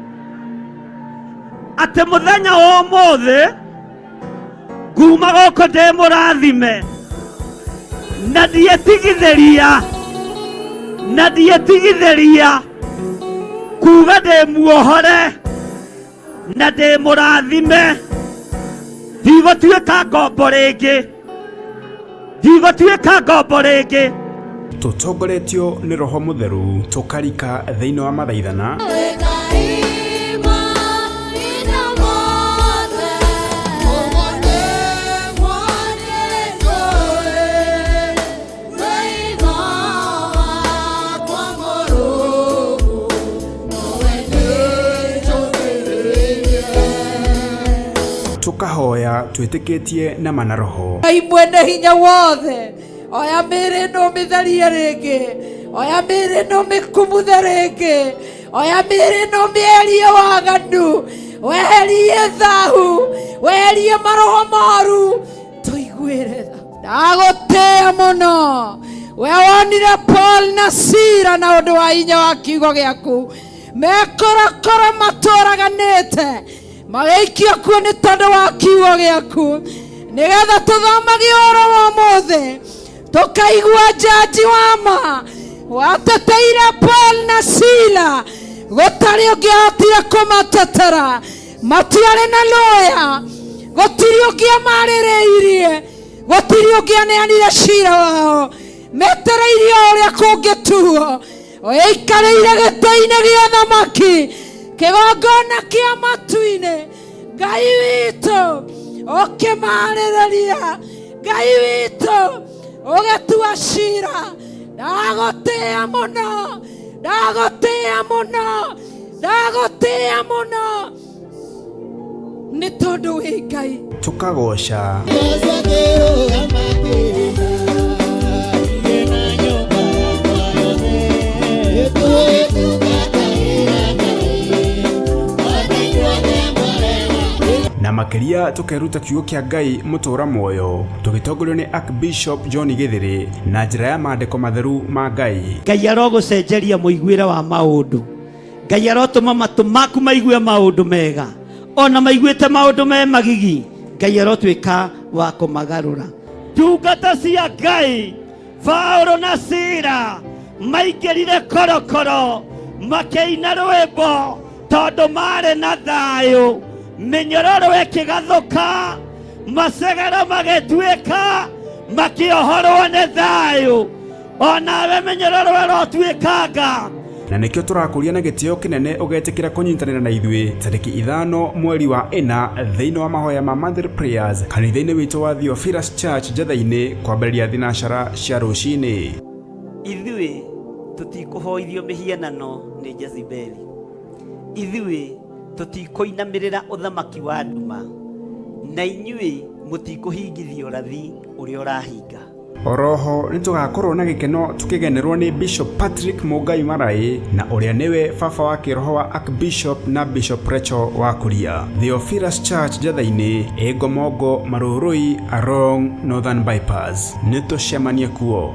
atĩ mũthenya wa ũmũthĩ nguma gũkũ ndĩ mũrathime na ndietigithĩria na ndietigithĩria kuga ndĩ muohore na ndĩ mũrathime ndigũtuĩka ngombo rĩngĩ ndigũtuĩka ngombo rĩngĩ. Tũtongoretio nĩ Roho Mũtheru tũkarika thĩinĩ wa mathaithana tũkahoya twĩtĩkĩtie na mana roho. Ngai mwene hinya wothe, oya mĩĩrĩ ĩno ũmĩtherie rĩngĩ, oya mĩĩrĩ ĩno ũmĩkumuthe rĩngĩ, oya mĩĩrĩ ĩno ũmĩeherie waganu, weherie thahu, weherie maroho moru, tũigue Ũtũiguĩre tha. Ndagũtĩĩa mũno. We wonire Paul na Sila na ũndũ wa hinya wa kiugo gĩaku mekorokoro matũraganĩte magĩikio kuo nĩ tondũ wa kiugo gĩaku, nĩgetha tũthomage ũhoro wa ũmũthĩ tũkaigua njanji wa ma wateteire Paul na Sila, gũtarĩ ũngĩahotire kũmatetera, matiarĩ na lawyer, gũtirĩ ũngĩamarĩrĩirie, gũtirĩ ũngĩaneanire cira wao, metereirie o ũrĩa kũngĩtuo. Ũikarĩire gĩtĩ-inĩ gĩa thamaki, kĩgongona kĩa matu-inĩ, Ngai witũ ũkĩmarĩrĩria, Ngai witũ ũgĩtua cira. Ndagũtĩĩa mũno, ndagũtĩĩa mũno, ndagũtĩĩa mũno nĩ tondũ wĩ Ngai. Tũkagoca. Na makĩria tũkeruta kiugo kĩa Ngai mũtũra muoyo tũgĩtongorio nĩ Archbishop John Gĩthĩrĩ na njĩra ya maandĩko matheru ma Ngai. Ngai arogũcenjeria mũiguĩre wa maũndũ. Ngai arotũma matũ maku maigue maũndũ mega, ona maiguĩte maũndũ me magigi, Ngai arotuĩka wa kũmagarũra. Ndungata cia Ngai Paulo na Sila maingĩrire korokoro makĩina rwĩmbo tondũ marĩ na thayũ, mĩnyororo ĩkĩgathũka, macegero magĩtuĩka, makĩohorwo nĩ thayũ. Onawe mĩnyororo ĩrotuĩkanga. Na nĩkĩo tũrakũria na gĩtĩo kĩnene ũgetĩkĩra kũnyitanĩra na ithuĩ tarĩki 5 mweri wa 4 thĩinĩ wa mahoya ma Monthly Prayers kanitha-inĩ witũ wa Theophilus Church Njetha-inĩ kwambĩrĩria thinacara cia rũcinĩ. Ithuĩ tũtikũhoithio mĩhianano nĩ Jezebeli, ithuĩ tũtikũinamĩrĩra ũthamaki wa nduma, na inyuĩ mũtikũhingithia ũrathi ũrĩa ũrahinga. Oroho nĩ tũgakorwo na gĩkeno tũkĩgenerwo nĩ Bishop Patrick Mũngai Maraĩ na ũrĩa nĩwe baba wa kĩroho wa Archbishop na Bishop Rachel wa Kuria. Theophilus Church Njetha-inĩ, ĩ Ngomongo, Marũrũi, Arong, Northern Bypass. Nĩ tũcemanie kuo.